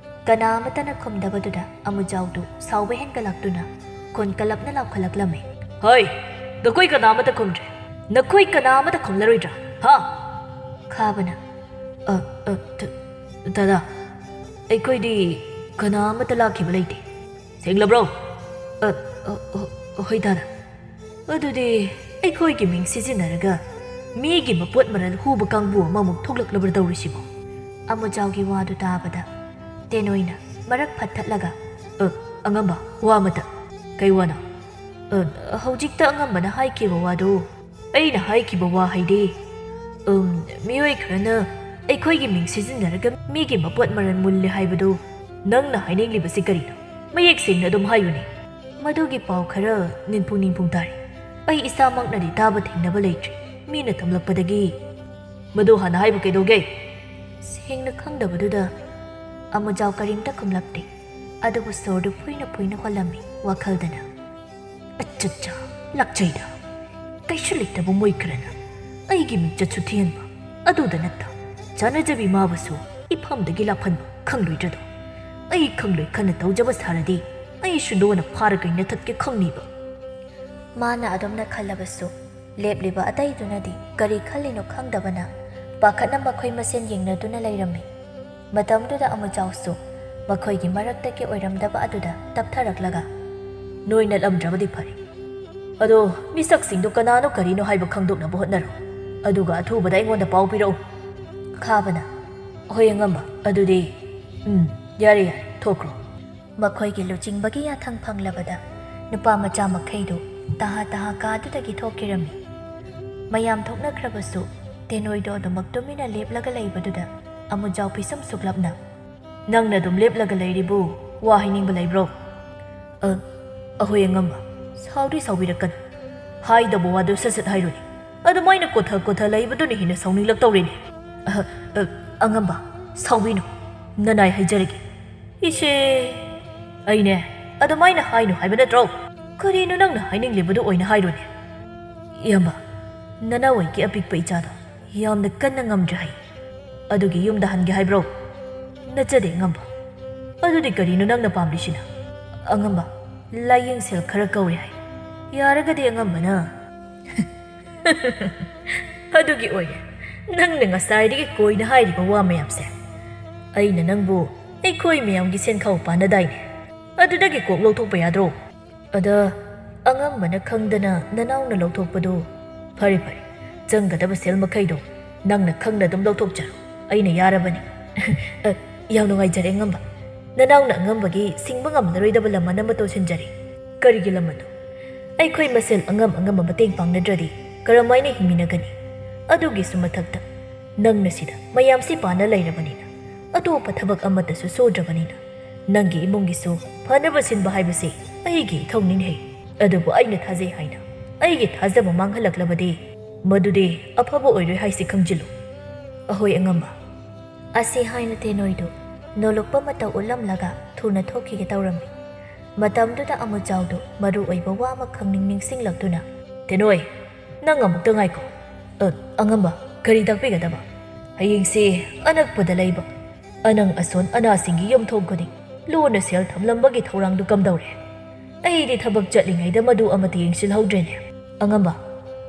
ꯀꯅꯥ ꯑꯃꯠꯇꯅ ꯈꯨꯝꯗꯕꯗꯨꯗ ꯑꯃꯨꯖꯥꯎꯗꯨ ꯁꯥꯎꯕ ꯍꯦꯟꯒꯠꯂꯛꯇꯨꯅ ꯈꯣꯟ ꯀꯜꯂꯞꯅ ꯂꯥꯎꯈꯠꯂꯛꯂꯝꯃꯤ꯫ "ꯍꯣꯏ, ꯅꯈꯣꯏ ꯀꯅꯥ ꯑꯃꯠꯇ ꯈꯨꯝꯗ꯭ꯔꯦ? ꯅꯈꯣꯏ ꯀꯅꯥ ꯑꯃꯠꯇ ꯈꯨꯝꯂꯔꯣꯏꯗ꯭ꯔꯥ? ꯍꯥ? ꯈꯥꯕꯅ, "ꯑ, ꯑ, ꯗ-, ꯗꯥꯗꯥ, ꯑꯩꯈꯣꯏꯗꯤ ꯀꯅꯥ ꯑꯃꯠꯇ ꯂꯥꯛꯈꯤꯕ ꯂꯩꯇꯦ꯫ ꯁꯦꯡꯂꯕ꯭ꯔꯣ?" "ꯑ, ꯑ, ꯑ, ꯍꯣꯏ ꯗꯥꯗꯥ꯫ ꯑꯗꯨꯗꯤ ꯑꯩꯈꯣꯏꯒꯤ ꯃꯤꯡ ꯁꯤꯖꯤꯟꯅꯔꯒ ꯃꯤꯒꯤ ꯃꯄꯣꯠ ꯃꯔꯜ ꯍꯨꯕ ꯀꯥꯡꯕꯨ ꯑꯃꯃꯨꯛ ꯊꯣꯛꯂꯛꯂꯕ꯭ꯔꯥ ꯇꯧꯔꯤꯁꯤꯕꯣ?" ꯑꯃꯨꯖꯥꯎꯒꯤ ꯋꯥꯗꯨ ꯇꯥꯕꯗ ꯇꯦꯅꯣꯏꯅ ꯃꯔꯛ ꯐꯠꯊꯠꯂꯒ, "ꯑ, ꯑꯉꯝꯕ, ꯋꯥ ꯑꯃꯇ꯫" "ꯀꯩ ꯋꯥꯅꯣ?" "ꯑ, ꯍꯧꯖꯤꯛꯇ ꯑꯉꯝꯕꯅ ꯍꯥꯏꯈꯤꯕ ꯋꯥꯗꯨ ꯑꯩꯅ ꯍꯥꯏꯈꯤꯕ ꯋꯥ ꯍꯥꯏꯗꯤ, ꯎꯝ, ꯃꯤꯑꯣꯏ ꯈꯔꯅ ꯑꯩꯈꯣꯏꯒꯤ ꯃꯤꯡ ꯁꯤꯖꯤꯟꯅꯔꯒ ꯃꯤꯒꯤ ꯃꯄꯣꯠ ꯃꯔꯜ ꯃꯨꯜꯂꯦ ꯍꯥꯏꯕꯗꯨ ꯅꯪꯅ ꯍꯥꯏꯅꯤꯡꯂꯤꯕꯁꯤ ꯀꯔꯤꯅꯣ? ꯃꯌꯦꯛ ꯁꯦꯡꯅ ꯑꯗꯨꯝ ꯍꯥꯏꯌꯨꯅꯦ꯫" "ꯃꯗꯨꯒꯤ ꯄꯥꯎ ꯈꯔ ꯅꯤꯡꯐꯨꯡ ꯅꯤꯡꯐꯨꯡ ꯇꯥꯔꯤ꯫ ꯑꯩ ꯏꯁꯥꯃꯛꯅꯗꯤ ꯇꯥꯕ ꯊꯦꯡꯅꯕ ꯂꯩꯇ꯭ꯔꯤ꯫ ꯃꯤꯅ ꯊꯝꯂꯛꯄꯗꯒꯤ꯫" "ꯃꯗꯨ ꯍꯥꯟꯅ ꯍꯥꯏꯕ ꯀꯩꯗꯧꯒꯦ?" ꯁꯦꯡꯅ ꯈꯪꯗꯕꯗꯨꯗ ꯑꯃꯨꯖꯥꯎ ꯀꯔꯤꯝꯇ ꯈꯨꯝꯂꯛꯇꯦ꯫ ꯑꯗꯨꯕꯨ ꯁꯣꯔꯗꯨ ꯐꯨꯏꯅ ꯐꯨꯏꯅ ꯍꯣꯜꯂꯝꯃꯤ ꯋꯥꯈꯜꯗꯅ꯫ "ꯑꯆꯠꯆꯥ, ꯂꯥꯛꯆꯩꯗ꯫ ꯀꯩꯁꯨ ꯂꯩꯇꯕ ꯃꯣꯏ ꯈꯔꯅ ꯑꯩꯒꯤ ꯃꯤꯡꯆꯠꯁꯨ ꯊꯤꯍꯟꯕ꯫ ꯑꯗꯨꯗ ꯅꯠꯇ, ꯆꯥꯅꯖꯕꯤ ꯃꯥꯕꯨꯁꯨ ꯏꯐꯝꯗꯒꯤ ꯂꯥꯞꯍꯟꯕ ꯈꯪꯂꯣꯏꯗ꯭ꯔꯗꯣ? ꯑꯩ ꯈꯪꯂꯣꯏ ꯈꯟꯅ ꯇꯧꯖꯕ ꯁꯥꯔꯗꯤ ꯑꯩꯁꯨ ꯂꯣꯟꯅ ꯐꯥꯔꯒ ꯅꯊꯠꯀꯦ ꯈꯪꯅꯤꯕ꯫" ꯃꯥꯅ ꯑꯗꯨꯝꯅ ꯈꯜꯂꯕꯁꯨ ꯂꯦꯞꯂꯤꯕ ꯑꯇꯩꯗꯨꯅꯗꯤ ꯀꯔꯤ ꯈꯜꯂꯤꯅꯣ ꯈꯪꯗꯕꯅ ꯄꯥꯈꯠꯅ ꯃꯈꯣꯏ ꯃꯁꯦꯟ ꯌꯦꯡꯅꯗꯨꯅ ꯂꯩꯔꯝꯃꯤ꯫ ꯃꯇꯝꯗꯨꯗ ꯑꯃꯨꯖꯥꯎꯁꯨ ꯃꯈꯣꯏꯒꯤ ꯃꯔꯛꯇꯒꯤ ꯑꯣꯏꯔꯝꯗꯕ ꯑꯗꯨꯗ ꯇꯞꯊꯔꯛꯂꯒ, "ꯅꯣꯏ ꯅꯠꯂꯝꯗ꯭ꯔꯕꯗꯤ ꯐꯔꯦ꯫ ꯑꯗꯣ ꯃꯤꯁꯛꯁꯤꯡꯗꯣ ꯀꯅꯥꯅꯣ ꯀꯔꯤꯅꯣ ꯍꯥꯏꯕ ꯈꯪꯗꯣꯛꯅꯕ ꯍꯣꯠꯅꯔꯣ꯫ ꯑꯗꯨꯒ ꯑꯊꯨꯕꯗ ꯑꯩꯉꯣꯟꯗ ꯄꯥꯎ ꯄꯤꯔꯛꯎ꯫" ꯈꯥꯕꯅ, "ꯍꯣꯏ ꯑꯉꯝꯕ, ꯑꯗꯨꯗꯤ, ꯎꯝ, ꯌꯥꯔꯦ ꯌꯥꯔꯦ, ꯊꯣꯛꯈ꯭ꯔꯣ꯫" ꯃꯈꯣꯏꯒꯤ ꯂꯨꯆꯤꯡꯕꯒꯤ ꯌꯥꯊꯪ ꯐꯪꯂꯕꯗ ꯅꯨꯄꯥ ꯃꯆꯥ ꯃꯈꯩꯗꯨ ꯇꯍꯥ ꯇꯍꯥ ꯀꯥꯗꯨꯗꯒꯤ ꯊꯣꯛꯈꯤꯔꯝꯃꯤ꯫ ꯃꯌꯥꯝ ꯊꯣꯛꯅꯈ꯭ꯔꯕꯁꯨ ꯇꯦꯅꯣꯏꯗꯣ ꯑꯗꯨꯃꯛ ꯇꯨꯃꯤꯟꯅ ꯂꯦꯞꯂꯒ ꯂꯩꯕꯗꯨꯗ ꯑꯃꯨꯖꯥꯎ ꯄꯤꯁꯨꯝ ꯁꯨꯛꯂꯞꯅ, "ꯅꯪꯅ ꯑꯗꯨꯝ ꯂꯦꯞꯂꯒ ꯂꯩꯔꯤꯕꯨ ꯋꯥ ꯍꯥꯏꯅꯤꯡꯕ ꯂꯩꯕ꯭ꯔꯣ?" "ꯑ, ꯑꯍꯣꯏ ꯑꯉꯝꯕ, ꯁꯥꯎꯗꯤ ꯁꯥꯎꯕꯤꯔꯛꯀꯅꯨ꯫ ꯍꯥꯏꯗꯧꯕ ꯋꯥꯗꯨ ꯁꯠ ꯁꯠ ꯍꯥꯏꯔꯨꯅꯦ꯫ ꯑꯗꯨꯃꯥꯏꯅ ꯀꯣꯊ ꯀꯣꯊ ꯂꯩꯕꯗꯨꯅ ꯍꯦꯟꯅ ꯁꯥꯎꯅꯤꯡꯂꯛꯇꯧꯔꯦꯅꯦ꯫" "ꯑꯍ, ꯑ, ꯑꯉꯝꯕ, ꯁꯥꯎꯕꯤꯅꯨ꯫ ꯅꯅꯥꯏ ꯍꯥꯏꯖꯔꯒꯦ꯫" "ꯏꯆꯦ, ꯑꯩꯅꯦ ꯑꯗꯨꯃꯥꯏꯅ ꯍꯥꯏꯅꯨ ꯍꯥꯏꯕ ꯅꯠꯇ꯭ꯔꯣ? ꯀꯔꯤꯅꯣ ꯅꯪꯅ ꯍꯥꯏꯅꯤꯡꯂꯤꯕꯗꯨ ꯑꯣꯏꯅ ꯍꯥꯏꯔꯣꯅꯦ꯫" "ꯏꯌꯥꯝꯕ, ꯅꯅꯥꯎ ꯑꯩꯒꯤ ꯑꯄꯤꯛꯄ ꯏꯆꯥꯗꯣ ꯌꯥꯝꯅ ꯀꯟꯅ ꯉꯝꯗ꯭ꯔꯦ ꯍꯥꯏ꯫ ꯑꯗꯨꯒꯤ ꯌꯨꯝꯗ ꯍꯟꯒꯦ ꯍꯥꯏꯕ꯭ꯔꯣ?" "ꯅꯠꯆꯗꯦ ꯑꯉꯝꯕ꯫" "ꯑꯗꯨꯗꯤ ꯀꯔꯤꯅꯣ ꯅꯪꯅ ꯄꯥꯝꯂꯤꯁꯤꯅ?" "ꯑꯉꯝꯕ, ꯂꯥꯏꯌꯦꯡ ꯁꯦꯜ ꯈꯔ ꯀꯧꯔꯦ ꯍꯥꯏ꯫ ꯌꯥꯔꯒꯗꯤ ꯑꯉꯝꯕꯅ" ꯑꯗꯨꯒꯤ ꯑꯣꯏꯔꯦ ꯅꯪꯅ ꯉꯁꯥꯏꯗꯒꯤ ꯀꯣꯏꯅ ꯍꯥꯏꯔꯤꯕ ꯋꯥ ꯃꯌꯥꯝꯁꯦ꯫ ꯑꯩꯅ ꯅꯪꯕꯨ ꯑꯩꯈꯣꯏ ꯃꯌꯥꯝꯒꯤ ꯁꯦꯟꯈꯥꯎ ꯄꯥꯟꯅꯗꯥꯏꯅꯦ, ꯑꯗꯨꯗꯒꯤ ꯀꯣꯛ ꯂꯧꯊꯣꯛꯄ ꯌꯥꯗ꯭ꯔꯣ? ꯑꯗ ꯑꯉꯝꯕꯅ ꯈꯪꯗꯅ ꯅꯅꯥꯎꯅ ꯂꯧꯊꯣꯛꯄꯗꯨ, ꯐꯔꯦ ꯐꯔꯦ, ꯆꯪꯒꯗꯕ ꯁꯦꯜ ꯃꯈꯩꯗꯣ ꯅꯪꯅ ꯈꯪꯅ ꯑꯗꯨꯝ ꯂꯧꯊꯣꯛꯆꯔꯣ, ꯑꯩꯅ ꯌꯥꯔꯕꯅꯤ꯫ ꯑ, ꯌꯥꯝ ꯅꯨꯡꯉꯥꯏꯖꯔꯦ ꯑꯉꯝꯕ, ꯅꯅꯥꯎꯅ ꯑꯉꯝꯕꯒꯤ ꯁꯤꯡꯕ ꯉꯝꯂꯔꯣꯏꯗꯕ ꯂꯃꯟ ꯑꯃ ꯇꯧꯁꯤꯟꯖꯔꯦ꯫ ꯀꯔꯤꯒꯤ ꯂꯃꯟꯅꯣ? ꯑꯩꯈꯣꯏ ꯃꯁꯦꯜ ꯑꯉꯝ ꯑꯉꯝꯕ ꯃꯇꯦꯡ ꯄꯥꯡꯅꯗ꯭ꯔꯗꯤ ꯀꯔꯝꯍꯥꯏꯅ ꯍꯤꯡꯃꯤꯟꯅꯒꯅꯤ? ꯑꯗꯨꯒꯤꯁꯨ ꯃꯊꯛꯇ ꯅꯪꯅ ꯁꯤꯗ ꯃꯌꯥꯝꯁꯤ ꯄꯥꯟꯅ ꯂꯩꯔꯕꯅꯤꯅ, ꯑꯇꯣꯞꯄ ꯊꯕꯛ ꯑꯃꯠꯇꯁꯨ ꯁꯨꯗ꯭ꯔꯕꯅꯤꯅ, ꯅꯪꯒꯤ ꯏꯃꯨꯡꯒꯤꯁꯨ ꯐꯅꯕ ꯁꯤꯟꯕ ꯍꯥꯏꯕꯁꯤ ꯑꯩꯒꯤ ꯏꯊꯧꯅꯤꯅꯦ꯫ ꯑꯗꯨꯕꯨ ꯑꯩꯅ ꯊꯥꯖꯩ ꯍꯥꯏꯅ ꯑꯩꯒꯤ ꯊꯥꯖꯕ ꯃꯥꯡꯍꯜꯂꯛꯂꯕꯗꯤ ꯃꯗꯨꯗꯤ ꯑꯐꯕ ꯑꯣꯏꯔꯣꯏ ꯍꯥꯏꯁꯤ ꯈꯪꯖꯤꯜꯂꯨ꯫ ꯑꯍꯣꯏ ꯑꯉꯝꯕ꯫ ꯑꯁꯤ ꯍꯥꯏꯅ ꯇꯦꯅꯣꯏꯗꯨ ꯅꯣꯂꯨꯛꯄ ꯃꯇꯧ ꯎꯠꯂꯝꯂꯒ ꯊꯨꯅ ꯊꯣꯛꯈꯤꯒꯦ ꯇꯧꯔꯝꯃꯤ꯫ ꯃꯇꯝꯗꯨꯗ ꯑꯃꯨꯖꯥꯎꯗꯨ ꯃꯔꯨ ꯑꯣꯏꯕ ꯋꯥ ꯑꯃꯈꯛ ꯅꯤꯡ ꯅꯤꯡꯁꯤꯡꯂꯛꯇꯨꯅ, "ꯇꯦꯅꯣꯏ, ꯅꯪ ꯑꯃꯨꯛꯇ ꯉꯥꯏꯈꯣ꯫ ꯑ, ꯑꯉꯝꯕ, ꯀꯔꯤ ꯇꯥꯛꯄꯤꯒꯗꯕ? ꯍꯌꯦꯡꯁꯤ ꯑꯅꯛꯄꯗ ꯂꯩꯕ ꯑꯅꯪ ꯑꯁꯣꯟ ꯑꯅꯥꯁꯤꯡꯒꯤ ꯌꯨꯝꯊꯣꯡ ꯈꯨꯗꯤꯡ ꯂꯨꯅ ꯁꯦꯜ ꯊꯝꯂꯝꯕꯒꯤ ꯊꯧꯔꯥꯡꯗꯨ ꯀꯝꯗꯧꯔꯦ? ꯑꯩꯗꯤ ꯊꯕꯛ ꯆꯠꯂꯤꯉꯩꯗ ꯃꯗꯨ ꯑꯃꯠꯇ ꯌꯦꯡꯁꯤꯜꯍꯧꯗ꯭ꯔꯦꯅꯦ꯫ ꯑꯉꯝꯕ,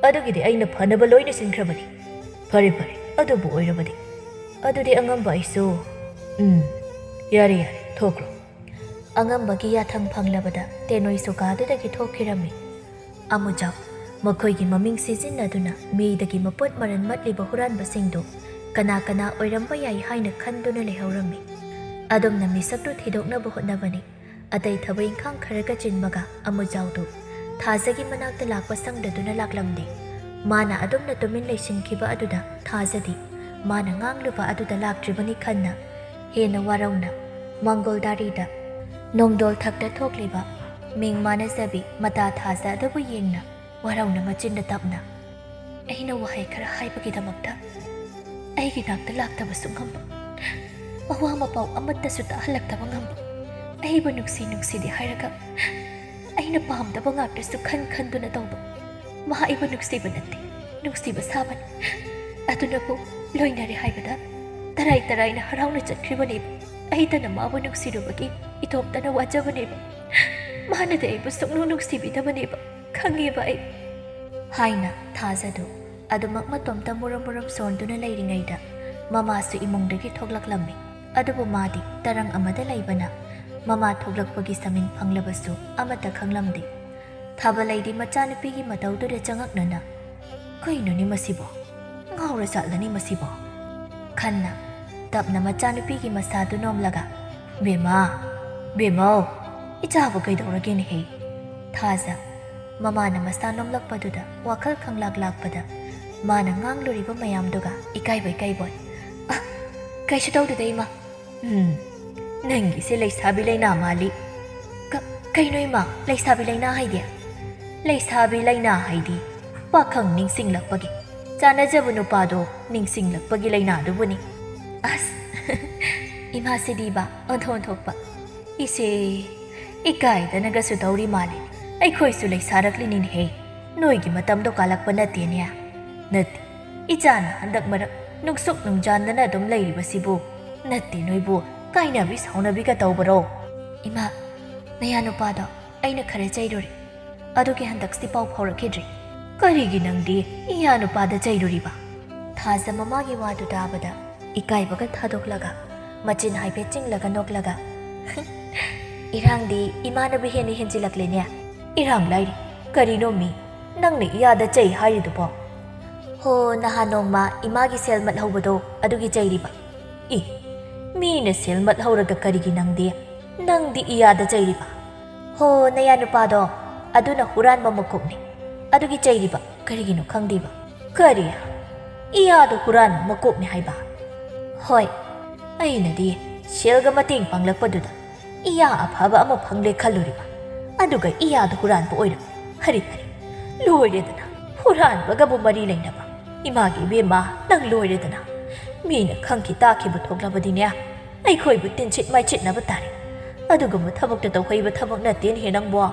ꯑꯗꯨꯒꯤꯗꯤ ꯑꯩꯅ ꯐꯅꯕ ꯂꯣꯏꯅ ꯁꯤꯟꯈ꯭ꯔꯕꯅꯤ꯫ ꯐꯔꯦ ꯐꯔꯦ, ꯑꯗꯨꯕꯨ ꯑꯣꯏꯔꯕꯗꯤ꯫ ꯑꯗꯨꯗꯤ ꯑꯉꯝꯕ ꯑꯩꯁꯨ, ꯎꯝ, ꯌꯥꯔꯦ ꯌꯥꯔꯦ, ꯊꯣꯛꯈ꯭ꯔꯣ꯫" ꯑꯉꯝꯕꯒꯤ ꯌꯥꯊꯪ ꯐꯪꯂꯕꯗ ꯇꯦꯅꯣꯏꯁꯨ ꯀꯥꯗꯨꯗꯒꯤ ꯊꯣꯛꯈꯤꯔꯝꯃꯤ꯫ ꯑꯃꯨꯖꯥꯎ ꯃꯈꯣꯏꯒꯤ ꯃꯃꯤꯡ ꯁꯤꯖꯤꯟꯅꯗꯨꯅ ꯃꯤꯗꯒꯤ ꯃꯄꯣꯠ ꯃꯔꯟ ꯃꯠꯂꯤꯕ ꯍꯨꯔꯥꯟꯕꯁꯤꯡꯗꯨ ꯀꯅꯥ ꯀꯅꯥ ꯑꯣꯏꯔꯝꯕ ꯌꯥꯏ ꯍꯥꯏꯅ ꯈꯟꯗꯨꯅ ꯂꯩꯍꯧꯔꯝꯃꯤ꯫ ꯑꯗꯣꯝꯅ ꯃꯤꯁꯛꯇꯨ ꯊꯤꯗꯣꯛꯅꯕ ꯍꯣꯠꯅꯕꯅꯤ꯫ ꯑꯇꯩ ꯊꯕꯛ ꯏꯪꯈꯥꯡ ꯈꯔꯒ ꯆꯤꯟꯕꯒ ꯑꯃꯨꯖꯥꯎꯗꯨ ꯊꯥꯖꯒꯤ ꯃꯅꯥꯛꯇ ꯂꯥꯛꯄ ꯁꯪꯗꯗꯨꯅ ꯂꯥꯛꯂꯝꯗꯦ꯫ ꯃꯥꯅ ꯑꯗꯨꯝꯅ ꯇꯨꯃꯤꯟ ꯂꯩꯁꯤꯟꯈꯤꯕ ꯑꯗꯨꯗ ꯊꯥꯖꯗꯤ ꯃꯥꯅ ꯉꯥꯡꯂꯨꯕ ꯑꯗꯨꯗ ꯂꯥꯛꯇ꯭ꯔꯤꯕꯅꯤ ꯈꯟꯅ ꯍꯦꯟꯅ ꯋꯥꯔꯧꯅ ꯃꯪꯒꯣꯜꯗꯥꯔꯤꯗ ꯅꯣꯡꯗꯣꯜ ꯊꯛꯇ ꯊꯣꯛꯂꯤꯕ ꯃꯤꯡ ꯃꯥꯟꯅꯖꯕꯤ ꯃꯇꯥ ꯊꯥꯖ ꯑꯗꯨꯕꯨ ꯌꯦꯡꯅ ꯋꯥꯔꯧꯅ ꯃꯆꯤꯟꯗ ꯇꯞꯅ, "ꯑꯩꯅ ꯋꯥꯍꯩ ꯈꯔ ꯍꯥꯏꯕꯒꯤꯗꯃꯛꯇ ꯑꯩꯒꯤ ꯅꯥꯛꯇ ꯂꯥꯛꯇꯕꯁꯨ ꯉꯝꯕ, ꯑꯋꯥ ꯃꯄꯥꯎ ꯑꯃꯠꯇꯁꯨ ꯇꯥꯍꯜꯂꯛꯇꯕ ꯉꯝꯕ, ꯑꯩꯕꯨ ꯅꯨꯡꯁꯤ ꯅꯨꯡꯁꯤꯗꯦ ꯍꯥꯏꯔꯒ ꯑꯩꯅ ꯄꯥꯝꯗꯕ ꯉꯥꯛꯇꯁꯨ ꯈꯟ ꯈꯟꯗꯨꯅ ꯇꯧꯕ, ꯃꯍꯥꯛ ꯑꯩꯕꯨ ꯅꯨꯡꯁꯤꯕ ꯅꯠꯇꯦ, ꯅꯨꯡꯁꯤꯕ ꯁꯥꯕꯅꯤ꯫ ꯑꯗꯨꯅꯕꯨ ꯂꯣꯏꯅꯔꯦ ꯍꯥꯏꯕꯗ ꯇꯔꯥꯏ ꯇꯔꯥꯏꯅ ꯍꯔꯥꯎꯅ ꯆꯠꯈ꯭ꯔꯤꯕꯅꯦꯕ꯫ ꯑꯩꯇꯅ ꯃꯥꯕꯨ ꯅꯨꯡꯁꯤꯔꯨꯕꯒꯤ ꯏꯇꯣꯝꯇꯅ ꯋꯥꯖꯕꯅꯦꯕ꯫ ꯃꯥꯅꯗꯤ ꯑꯩꯕꯨ ꯁꯨꯛꯅꯨꯡ ꯅꯨꯡꯁꯤꯕꯤꯗꯕꯅꯦꯕ꯫ ꯈꯪꯉꯦꯕ ꯑꯩ꯫ ꯍꯥꯏꯅ ꯊꯥꯖꯗꯨ ꯑꯗꯨꯃꯛ ꯃꯇꯣꯝꯇ ꯃꯨꯔꯨꯝ ꯃꯨꯔꯨꯝ ꯁꯣꯟꯗꯨꯅ ꯂꯩꯔꯤꯉꯩꯗ ꯃꯃꯥꯁꯨ ꯏꯃꯨꯡꯗꯒꯤ ꯊꯣꯛꯂꯛꯂꯝꯃꯤ꯫ ꯑꯗꯨꯕꯨ ꯃꯥꯗꯤ ꯇꯔꯪ ꯑꯃꯗ ꯂꯩꯕꯅ ꯃꯃꯥ ꯊꯣꯛꯂꯛꯄꯒꯤ ꯁꯃꯤꯟ ꯐꯪꯂꯕꯁꯨ ꯑꯃꯠꯇ ꯈꯪꯂꯝꯗꯦ꯫ ꯊꯥꯕꯂꯩꯗꯤ ꯃꯆꯥꯅꯨꯄꯤꯒꯤ ꯃꯇꯧꯗꯨꯗ ꯆꯉꯛꯅꯅ, "ꯀꯩꯅꯣꯅꯤ ꯃꯁꯤꯕꯣ? ꯉꯥꯎꯔ ꯆꯠꯂꯅꯤ ꯃꯁꯤꯕꯣ?" ꯈꯟꯅ ꯇꯞꯅ ꯃꯆꯥꯅꯨꯄꯤꯒꯤ ꯃꯁꯥꯗꯨ ꯅꯣꯝꯂꯒ, "ꯕꯦꯝꯃ, ꯕꯦꯝꯃꯧ, ꯏꯆꯥꯕꯨ ꯀꯩꯗꯧꯔꯒꯦꯅꯦꯍꯦ?" ꯊꯥꯖ ꯃꯃꯥꯅ ꯃꯁꯥ ꯅꯣꯝꯂꯛꯄꯗꯨꯗ ꯋꯥꯈꯜ ꯈꯪꯂꯥꯛ ꯂꯥꯛꯄꯗ ꯃꯥꯅ ꯉꯥꯡꯂꯨꯔꯤꯕ ꯃꯌꯥꯝꯗꯨꯒ ꯏꯀꯥꯏꯕꯣꯏ ꯀꯩꯕꯣꯏ, "ꯑ, ꯀꯩꯁꯨ ꯇꯧꯗꯦꯗ ꯏꯃꯥ꯫ ꯎꯝ, ꯅꯪꯒꯤꯁꯦ ꯂꯩꯁꯥꯕꯤ ꯂꯩꯅꯥ ꯃꯥꯜꯂꯤ꯫ ꯀ-, ꯀꯩꯅꯣ ꯏꯃꯥ, ꯂꯩꯁꯥꯕꯤ ꯂꯩꯅꯥ ꯍꯥꯏꯗꯤ?" "ꯂꯩꯁꯥꯕꯤ ꯂꯩꯅꯥ ꯍꯥꯏꯗꯤ ꯄꯥꯈꯪ ꯅꯤꯡꯁꯤꯡꯂꯛꯄꯒꯤ, ꯆꯥꯟꯅꯖꯕ ꯅꯨꯄꯥꯗꯣ ꯅꯤꯡꯁꯤꯡꯂꯛꯄꯒꯤ ꯂꯩꯅꯥꯗꯨꯕꯨꯅꯤ꯫" ꯑꯁ, ꯏꯃꯥꯁꯤꯗꯤꯕ ꯑꯣꯟꯊꯣꯛ ꯑꯣꯟꯊꯣꯛꯄ꯫ "ꯏꯆꯦ, ꯏꯀꯥꯏꯗꯅꯒꯁꯨ ꯇꯧꯔꯤ ꯃꯥꯜꯂꯤ꯫ ꯑꯩꯈꯣꯏꯁꯨ ꯂꯩꯁꯥꯔꯛꯂꯤꯅꯤꯅꯦꯍꯦ꯫ ꯅꯣꯏꯒꯤ ꯃꯇꯝꯗꯣ ꯀꯥꯜꯂꯛꯄ ꯅꯠꯇꯦꯅꯦ꯫" "ꯅꯠꯇꯦ꯫ ꯏꯆꯥꯅ ꯍꯟꯗꯛ ꯃꯔꯛ ꯅꯨꯡꯁꯨꯛ ꯅꯨꯡꯖꯥꯟꯗꯅ ꯑꯗꯨꯝ ꯂꯩꯔꯤꯕꯁꯤꯕꯨ ꯅꯠꯇꯦ ꯅꯣꯏꯕꯨ ꯀꯥꯏꯅꯕꯤ ꯁꯥꯎꯅꯕꯤꯒ ꯇꯧꯕꯔꯣ?" "ꯏꯃꯥ, ꯅꯌꯥ ꯅꯨꯄꯥꯗꯣ ꯑꯩꯅ ꯈꯔ ꯆꯩꯔꯨꯔꯦ꯫ ꯑꯗꯨꯒꯤ ꯍꯟꯗꯛꯁꯤ ꯄꯥꯎ ꯐꯥꯎꯔꯛꯈꯤꯗ꯭ꯔꯦ꯫" "ꯀꯔꯤꯒꯤ ꯅꯪꯗꯤ ꯏꯌꯥ ꯅꯨꯄꯥꯗ ꯆꯩꯔꯨꯔꯤꯕ?" ꯊꯥꯖ ꯃꯃꯥꯒꯤ ꯋꯥꯗꯨ ꯇꯥꯕꯗ ꯏꯀꯥꯏꯕꯒ ꯊꯥꯗꯣꯛꯂꯒ ꯃꯆꯤꯟ ꯍꯥꯏꯐꯦꯠ ꯆꯤꯡꯂꯒ ꯅꯣꯛꯂꯒ, "ꯏꯔꯥꯡꯗꯤ ꯏꯃꯥꯅꯕꯨ ꯍꯦꯟꯅ ꯍꯦꯟꯖꯤꯜꯂꯛꯂꯦꯅꯦ꯫" "ꯏꯔꯥꯡ ꯂꯥꯏꯔꯤ꯫ ꯀꯔꯤꯅꯣ ꯃꯤ? ꯅꯪꯅ ꯏꯌꯥꯗ ꯆꯩ ꯍꯥꯏꯔꯤꯗꯨꯕꯣ?" "ꯍꯣ, ꯅꯍꯥꯟ ꯅꯣꯡꯃ ꯏꯃꯥꯒꯤ ꯁꯦꯜ ꯃꯠꯍꯧꯕꯗꯣ ꯑꯗꯨꯒꯤ ꯆꯩꯔꯤꯕ꯫" "ꯏ, ꯃꯤꯅ ꯁꯦꯜ ꯃꯠꯍꯧꯔꯒ ꯀꯔꯤꯒꯤ ꯅꯪꯗꯤ, ꯅꯪꯗꯤ ꯏꯌꯥꯗ ꯆꯩꯔꯤꯕ?" "ꯍꯣ, ꯅꯌꯥ ꯅꯨꯄꯥꯗꯣ ꯑꯗꯨꯅ ꯍꯨꯔꯥꯟꯕ ꯃꯀꯣꯛꯅꯤ, ꯑꯗꯨꯒꯤ ꯆꯩꯔꯤꯕ꯫ ꯀꯔꯤꯒꯤꯅꯣ ꯈꯪꯗꯦꯕ꯫" "ꯀꯔꯤ? ꯏꯌꯥꯗꯣ ꯍꯨꯔꯥꯟꯕ ꯃꯀꯣꯛꯅꯤ ꯍꯥꯏꯕ?" "ꯍꯣꯏ꯫" "ꯑꯩꯅꯗꯤ ꯁꯦꯜꯒ ꯃꯇꯦꯡ ꯄꯥꯡꯂꯛꯄꯗꯨꯗ ꯏꯌꯥ ꯑꯐꯕ ꯑꯃ ꯐꯪꯂꯦ ꯈꯜꯂꯨꯔꯤꯕ, ꯑꯗꯨꯒ ꯏꯌꯥꯗꯣ ꯍꯨꯔꯥꯟꯕ ꯑꯣꯏꯔꯝꯃꯤ꯫ ꯍꯔꯤ ꯍꯔꯤ, ꯂꯣꯏꯔꯦꯗꯅ, ꯍꯨꯔꯥꯟꯕꯒꯕꯨ ꯃꯔꯤ ꯂꯩꯅꯕ꯫ ꯏꯃꯥꯒꯤ ꯏꯕꯦꯝꯃ, ꯅꯪ ꯂꯣꯏꯔꯦꯗꯅ꯫ ꯃꯤꯅ ꯈꯪꯈꯤ ꯇꯥꯈꯤꯕ ꯊꯣꯛꯂꯕꯗꯤꯅꯦ, ꯑꯩꯈꯣꯏꯕꯨ ꯇꯤꯟꯁꯤꯠ ꯃꯥꯏꯁꯤꯠꯅꯕ ꯇꯥꯔꯦ꯫ ꯑꯗꯨꯒꯨꯝꯕ ꯊꯕꯛꯇ ꯇꯧꯍꯩꯕ ꯊꯕꯛ ꯅꯠꯇꯦꯅꯦꯍꯦ ꯅꯪꯕꯣ꯫"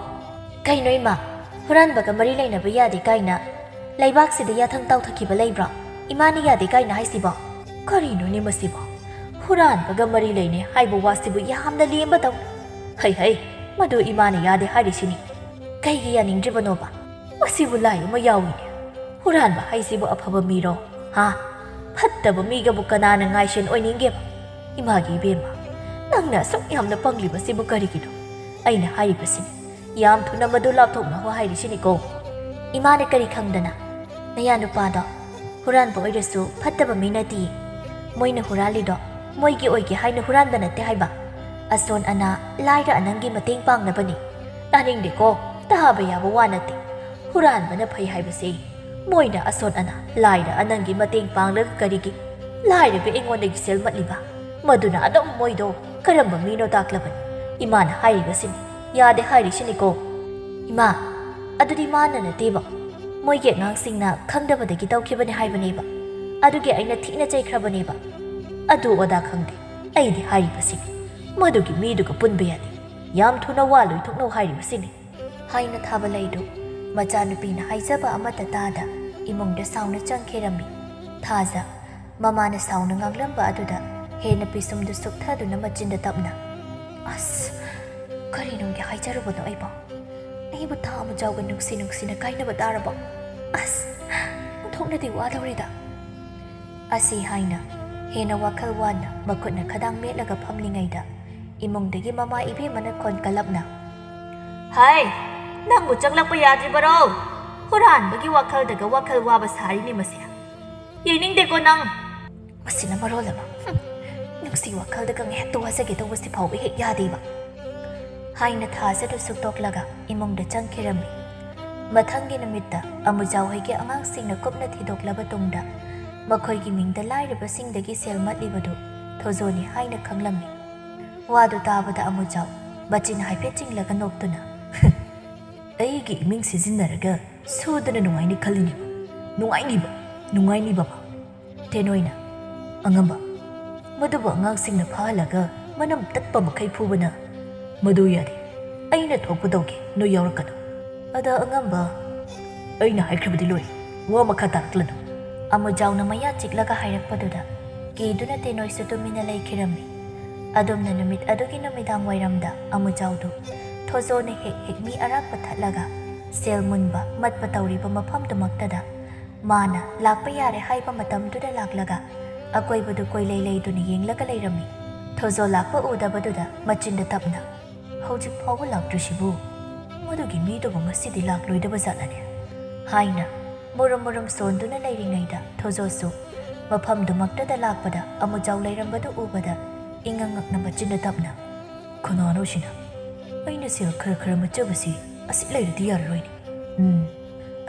"ꯀꯩꯅꯣ ꯏꯃꯥ, ꯍꯨꯔꯥꯟꯕꯒ ꯃꯔꯤ ꯂꯩꯅꯕ ꯌꯥꯗꯦ ꯀꯥꯏꯅ ꯂꯩꯕꯥꯛꯁꯤꯗ ꯌꯥꯊꯪ ꯇꯥꯎꯊꯈꯤꯕ ꯂꯩꯕ꯭ꯔꯣ? ꯏꯃꯥꯅ ꯌꯥꯗꯦ ꯀꯥꯏꯅ ꯍꯥꯏꯁꯤꯕꯣ?" "ꯀꯔꯤꯅꯣꯅꯦ ꯃꯁꯤꯕꯣ? ꯍꯨꯔꯥꯟꯕꯒ ꯃꯔꯤ ꯂꯩꯅꯩ ꯍꯥꯏꯕ ꯋꯥꯁꯤꯕꯨ ꯌꯥꯝꯅ ꯂꯦꯝꯕꯗꯧ꯫ ꯍꯩ ꯍꯩ, ꯃꯗꯨ ꯏꯃꯥꯅ ꯌꯥꯗꯦ ꯍꯥꯏꯔꯤꯁꯤꯅꯤ꯫ ꯀꯩꯒꯤ ꯌꯥꯅꯤꯡꯗ꯭ꯔꯤꯕꯅꯣꯕ?" "ꯃꯁꯤꯕꯨ ꯂꯥꯏ ꯑꯃ ꯌꯥꯎꯏꯅꯦ꯫ ꯍꯨꯔꯥꯟꯕ ꯍꯥꯏꯁꯤꯕꯨ ꯑꯐꯕ ꯃꯤꯔꯣ? ꯍꯥ? ꯐꯠꯇꯕ ꯃꯤꯒꯕꯨ ꯀꯅꯥꯅ ꯉꯥꯏꯁꯦꯟ ꯑꯣꯏꯅꯤꯡꯒꯦꯕ? ꯏꯃꯥꯒꯤ ꯏꯕꯦꯝꯃ, ꯅꯪꯅ ꯑꯁꯨꯛ ꯌꯥꯝꯅ ꯄꯪꯂꯤꯕꯁꯤꯕꯨ ꯀꯔꯤꯒꯤꯅꯣ? ꯑꯩꯅ ꯍꯥꯏꯔꯤꯕꯁꯤꯅꯤ, ꯌꯥꯝ ꯊꯨꯅ ꯃꯗꯨ ꯂꯥꯞꯊꯣꯛꯅꯍꯧ ꯍꯥꯏꯔꯤꯁꯤꯅꯤꯀꯣ꯫ ꯏꯃꯥꯅ ꯀꯔꯤ ꯈꯪꯗꯅ? ꯅꯌꯥ ꯅꯨꯄꯥꯗꯣ ꯍꯨꯔꯥꯟꯕ ꯑꯣꯏꯔꯁꯨ ꯐꯠꯇꯕ ꯃꯤ ꯅꯠꯇꯤꯌꯦ꯫ ꯃꯣꯏꯅ ꯍꯨꯔꯥꯜꯂꯤꯗꯣ ꯃꯣꯏꯒꯤ ꯑꯣꯏꯒꯦ ꯍꯥꯏꯅ ꯍꯨꯔꯥꯟꯕ ꯅꯠꯇꯦ ꯍꯥꯏꯕ꯫ ꯑꯁꯣꯟ ꯑꯅꯥ, ꯂꯥꯏꯔ ꯑꯅꯪꯒꯤ ꯃꯇꯦꯡ ꯄꯥꯡꯅꯕꯅꯤ꯫ ꯇꯥꯅꯤꯡꯗꯦꯀꯣ, ꯇꯥꯕ ꯌꯥꯕ ꯋꯥ ꯅꯠꯇꯦ꯫ ꯍꯨꯔꯥꯟꯕꯅ ꯐꯩ ꯍꯥꯏꯕꯁꯦ ꯃꯣꯏꯅ ꯑꯁꯣꯟ ꯑꯅꯥ, ꯂꯥꯏꯔ ꯑꯅꯪꯒꯤ ꯃꯇꯦꯡ ꯄꯥꯡꯂꯒ ꯀꯔꯤꯒꯤ ꯂꯥꯏꯔꯕ ꯑꯩꯉꯣꯟꯗꯒꯤ ꯁꯦꯜꯃꯠꯂꯤꯕ? ꯃꯗꯨꯅ ꯑꯗꯨꯝ ꯃꯣꯏꯗꯣ ꯀꯔꯝꯕ ꯃꯤꯅꯣ ꯇꯥꯛꯂꯕꯅꯤ꯫ ꯏꯃꯥꯅ ꯍꯥꯏꯔꯤꯕꯁꯤꯅꯤ, ꯌꯥꯗꯦ ꯍꯥꯏꯔꯤꯁꯤꯅꯤꯀꯣ꯫ ꯏꯃꯥ, ꯑꯗꯨꯗꯤ ꯃꯥꯅ ꯅꯠꯇꯦꯕ, ꯃꯣꯏꯒꯤ ꯑꯉꯥꯡꯁꯤꯡꯅ ꯈꯪꯗꯕꯗꯒꯤ ꯇꯧꯈꯤꯕꯅꯤ ꯍꯥꯏꯕꯅꯦꯕ꯫ ꯑꯗꯨꯒꯤ ꯑꯩꯅ ꯊꯤꯅ ꯆꯩꯈ꯭ꯔꯕꯅꯦꯕ꯫ ꯑꯗꯨ ꯑꯗꯥ ꯈꯪꯗꯦ, ꯑꯩꯗꯤ ꯍꯥꯏꯔꯤꯕꯁꯤꯅꯤ, ꯃꯗꯨꯒꯤ ꯃꯤꯗꯨꯒ ꯄꯨꯟꯕ ꯌꯥꯗꯦ꯫ ꯌꯥꯝ ꯊꯨꯅ ꯋꯥ ꯂꯣꯏꯊꯣꯛꯅꯧ ꯍꯥꯏꯔꯤꯕꯁꯤꯅꯤ꯫ ꯍꯥꯏꯅ ꯊꯥꯕ ꯂꯩꯗꯨ ꯃꯆꯥꯅꯨꯄꯤꯅ ꯍꯥꯏꯖꯕ ꯑꯃꯠꯇ ꯇꯥꯗ ꯏꯃꯨꯡꯗ ꯁꯥꯎꯅ ꯆꯪꯈꯤꯔꯝꯃꯤ꯫ ꯊꯥꯖ ꯃꯃꯥꯅ ꯁꯥꯎꯅ ꯉꯥꯡꯂꯝꯕ ꯑꯗꯨꯗ ꯍꯦꯟꯅ ꯄꯤꯁꯨꯝꯗꯨ ꯁꯨꯛꯊꯗꯨꯅ ꯃꯆꯤꯟꯗ ꯇꯞꯅ, "ꯑꯁ, ꯀꯔꯤꯅꯨꯡꯒꯤ ꯍꯥꯏꯖꯔꯨꯕꯅꯣ ꯑꯩꯕꯣ? ꯑꯩꯕꯨ ꯊꯥ ꯑꯃꯖꯥꯎꯒ ꯅꯨꯡꯁꯤ ꯅꯨꯡꯁꯤꯅ ꯀꯥꯏꯅꯕ ꯇꯥꯔꯕꯣ? ꯑꯁ, ꯑꯣꯟꯊꯣꯛꯅꯗꯤ ꯋꯥꯗꯧꯔꯤꯗ!" ꯑꯁꯤ ꯍꯥꯏꯅ ꯍꯦꯟꯅ ꯋꯥꯈꯜ ꯋꯥꯅ ꯃꯈꯨꯠꯅ ꯈꯗꯥꯡ ꯃꯦꯠꯂꯒ ꯐꯝꯂꯤꯉꯩꯗ ꯏꯃꯨꯡꯗꯒꯤ ꯃꯃꯥ ꯏꯕꯦꯝꯃꯅ ꯈꯣꯟ ꯀꯜꯂꯞꯅ, "ꯍꯥꯏ, ꯅꯪꯕꯨ ꯆꯪꯂꯛꯄ ꯌꯥꯗ꯭ꯔꯤꯕꯔꯣ? ꯍꯨꯔꯥꯟꯕꯒꯤ ꯋꯥꯈꯜꯗꯒ ꯋꯥꯈꯜ ꯋꯥꯕ ꯁꯥꯔꯤꯅꯤ ꯃꯁꯤ꯫ ꯌꯦꯡꯅꯤꯡꯗꯦꯀꯣ ꯅꯪ꯫ ꯃꯁꯤꯅ ꯃꯔꯣꯜ ꯑꯃ, ꯍꯨꯝ, ꯅꯨꯡꯁꯤ ꯋꯥꯈꯜꯗꯒ ꯉꯥꯏꯍꯥꯛꯇ ꯋꯥꯖꯒꯦ ꯇꯧꯕꯁꯤ ꯐꯥꯎꯕ ꯍꯦꯛ ꯌꯥꯗꯦꯕ!" ꯍꯥꯏꯅ ꯊꯥꯖꯗꯨ ꯁꯨꯛꯇꯣꯛꯂꯒ ꯏꯃꯨꯡꯗ ꯆꯪꯈꯤꯔꯝꯃꯤ꯫ ꯃꯊꯪꯒꯤ ꯅꯨꯃꯤꯠꯇ ꯑꯃꯨꯖꯥꯎ ꯍꯣꯏꯒꯤ ꯑꯉꯥꯡꯁꯤꯡꯅ ꯀꯨꯞꯅ ꯊꯤꯗꯣꯛꯂꯕ ꯇꯨꯡꯗ ꯃꯈꯣꯏꯒꯤ ꯃꯤꯡꯗ ꯂꯥꯏꯔꯕꯁꯤꯡꯗꯒꯤ ꯁꯦꯜ ꯃꯠꯂꯤꯕꯗꯨ ꯊꯣꯖꯣꯅꯤ ꯍꯥꯏꯅ ꯈꯪꯂꯝꯃꯤ꯫ ꯋꯥꯗꯨ ꯇꯥꯕꯗ ꯑꯃꯨꯖꯥꯎ ꯃꯆꯤꯟ ꯍꯥꯏꯐꯦꯠ ꯆꯤꯡꯂꯒ ꯅꯣꯛꯇꯨꯅ, "ꯑꯩꯒꯤ ꯏꯃꯤꯡ ꯁꯤꯖꯤꯟꯅꯔꯒ ꯁꯨꯗꯅ ꯅꯨꯡꯉꯥꯏꯅꯤ ꯈꯜꯂꯤꯅꯦꯕ꯫ ꯅꯨꯡꯉꯥꯏꯅꯤꯕ, ꯅꯨꯡꯉꯥꯏꯅꯤꯕ꯫ ꯇꯦꯅꯣꯏꯅ, ꯑꯉꯝꯕ, ꯃꯗꯨꯕꯨ ꯑꯉꯥꯡꯁꯤꯡꯅ ꯐꯥꯍꯜꯂꯒ ꯃꯅꯝ ꯇꯠꯄ ꯃꯈꯩ ꯐꯨꯕꯅ ꯃꯗꯨ ꯌꯥꯗꯦ꯫ ꯑꯩꯅ ꯊꯣꯛꯄ ꯇꯧꯒꯦ, ꯅꯣꯏ ꯌꯥꯎꯔꯛꯀꯅꯨ꯫ ꯑꯗ ꯑꯉꯝꯕ, ꯑꯩꯅ ꯍꯥꯏꯈ꯭ꯔꯕꯗꯤ ꯂꯣꯏꯔꯦ, ꯋꯥ ꯃꯈꯥ ꯇꯥꯔꯛꯂꯅꯨ꯫" ꯑꯃꯨꯖꯥꯎꯅ ꯃꯌꯥ ꯆꯤꯛꯂꯒ ꯍꯥꯏꯔꯛꯄꯗꯨꯗ ꯀꯤꯗꯨꯅ ꯇꯦꯅꯣꯏꯁꯨ ꯇꯨꯃꯤꯟꯅ ꯂꯩꯈꯤꯔꯝꯃꯤ꯫ ꯑꯗꯨꯝꯅ ꯅꯨꯃꯤꯠ ꯑꯗꯨꯒꯤ ꯅꯨꯃꯤꯗꯥꯡ ꯋꯥꯏꯔꯝꯗ ꯑꯃꯨꯖꯥꯎꯗꯨ ꯊꯣꯖꯣꯅ ꯍꯦꯛ ꯍꯦꯛ ꯃꯤ ꯑꯔꯥꯛꯄ ꯊꯠꯂꯒ ꯁꯦꯜ ꯃꯨꯟꯕ ꯃꯠꯄ ꯇꯧꯔꯤꯕ ꯃꯐꯝꯗꯨꯃꯛꯇꯗ ꯃꯥꯅ ꯂꯥꯛꯄ ꯌꯥꯔꯦ ꯍꯥꯏꯕ ꯃꯇꯝꯗꯨꯗ ꯂꯥꯛꯂꯒ ꯑꯀꯣꯏꯕꯗꯨ ꯀꯣꯏꯂꯩ ꯂꯩꯗꯨꯅ ꯌꯦꯡꯂꯒ ꯂꯩꯔꯝꯃꯤ꯫ ꯊꯣꯖꯣ ꯂꯥꯛꯄ ꯎꯗꯕꯗꯨꯗ ꯃꯆꯤꯟꯗ ꯇꯞꯅ, "ꯍꯧꯖꯤꯛ ꯐꯥꯎꯕ ꯂꯥꯛꯇ꯭ꯔꯤꯁꯤꯕꯨ? ꯃꯗꯨꯒꯤ ꯃꯤꯗꯨꯕꯨ ꯉꯁꯤꯗꯤ ꯂꯥꯛꯂꯣꯏꯗꯕ ꯖꯥꯠꯂꯅꯦ?" ꯍꯥꯏꯅ ꯃꯨꯔꯨꯝ ꯃꯨꯔꯨꯝ ꯁꯣꯟꯗꯨꯅ ꯂꯩꯔꯤꯉꯩꯗ ꯊꯣꯖꯣꯁꯨ ꯃꯐꯝꯗꯨꯃꯛꯇꯗ ꯂꯥꯛꯄꯗ ꯑꯃꯨꯖꯥꯎ ꯂꯩꯔꯝꯕꯗꯨ ꯎꯕꯗ ꯏꯉꯛ ꯉꯛꯅ ꯃꯆꯤꯟꯗ ꯇꯞꯅ, "ꯀꯅꯥꯅꯣ ꯁꯤꯅ? ꯑꯩꯅ ꯁꯦꯜ ꯈꯔ ꯈꯔ ꯃꯠꯆꯕꯁꯤ ꯑꯁꯤ ꯂꯩꯔꯗꯤ ꯌꯥꯔꯔꯣꯏꯅꯦ꯫ ꯎꯝ,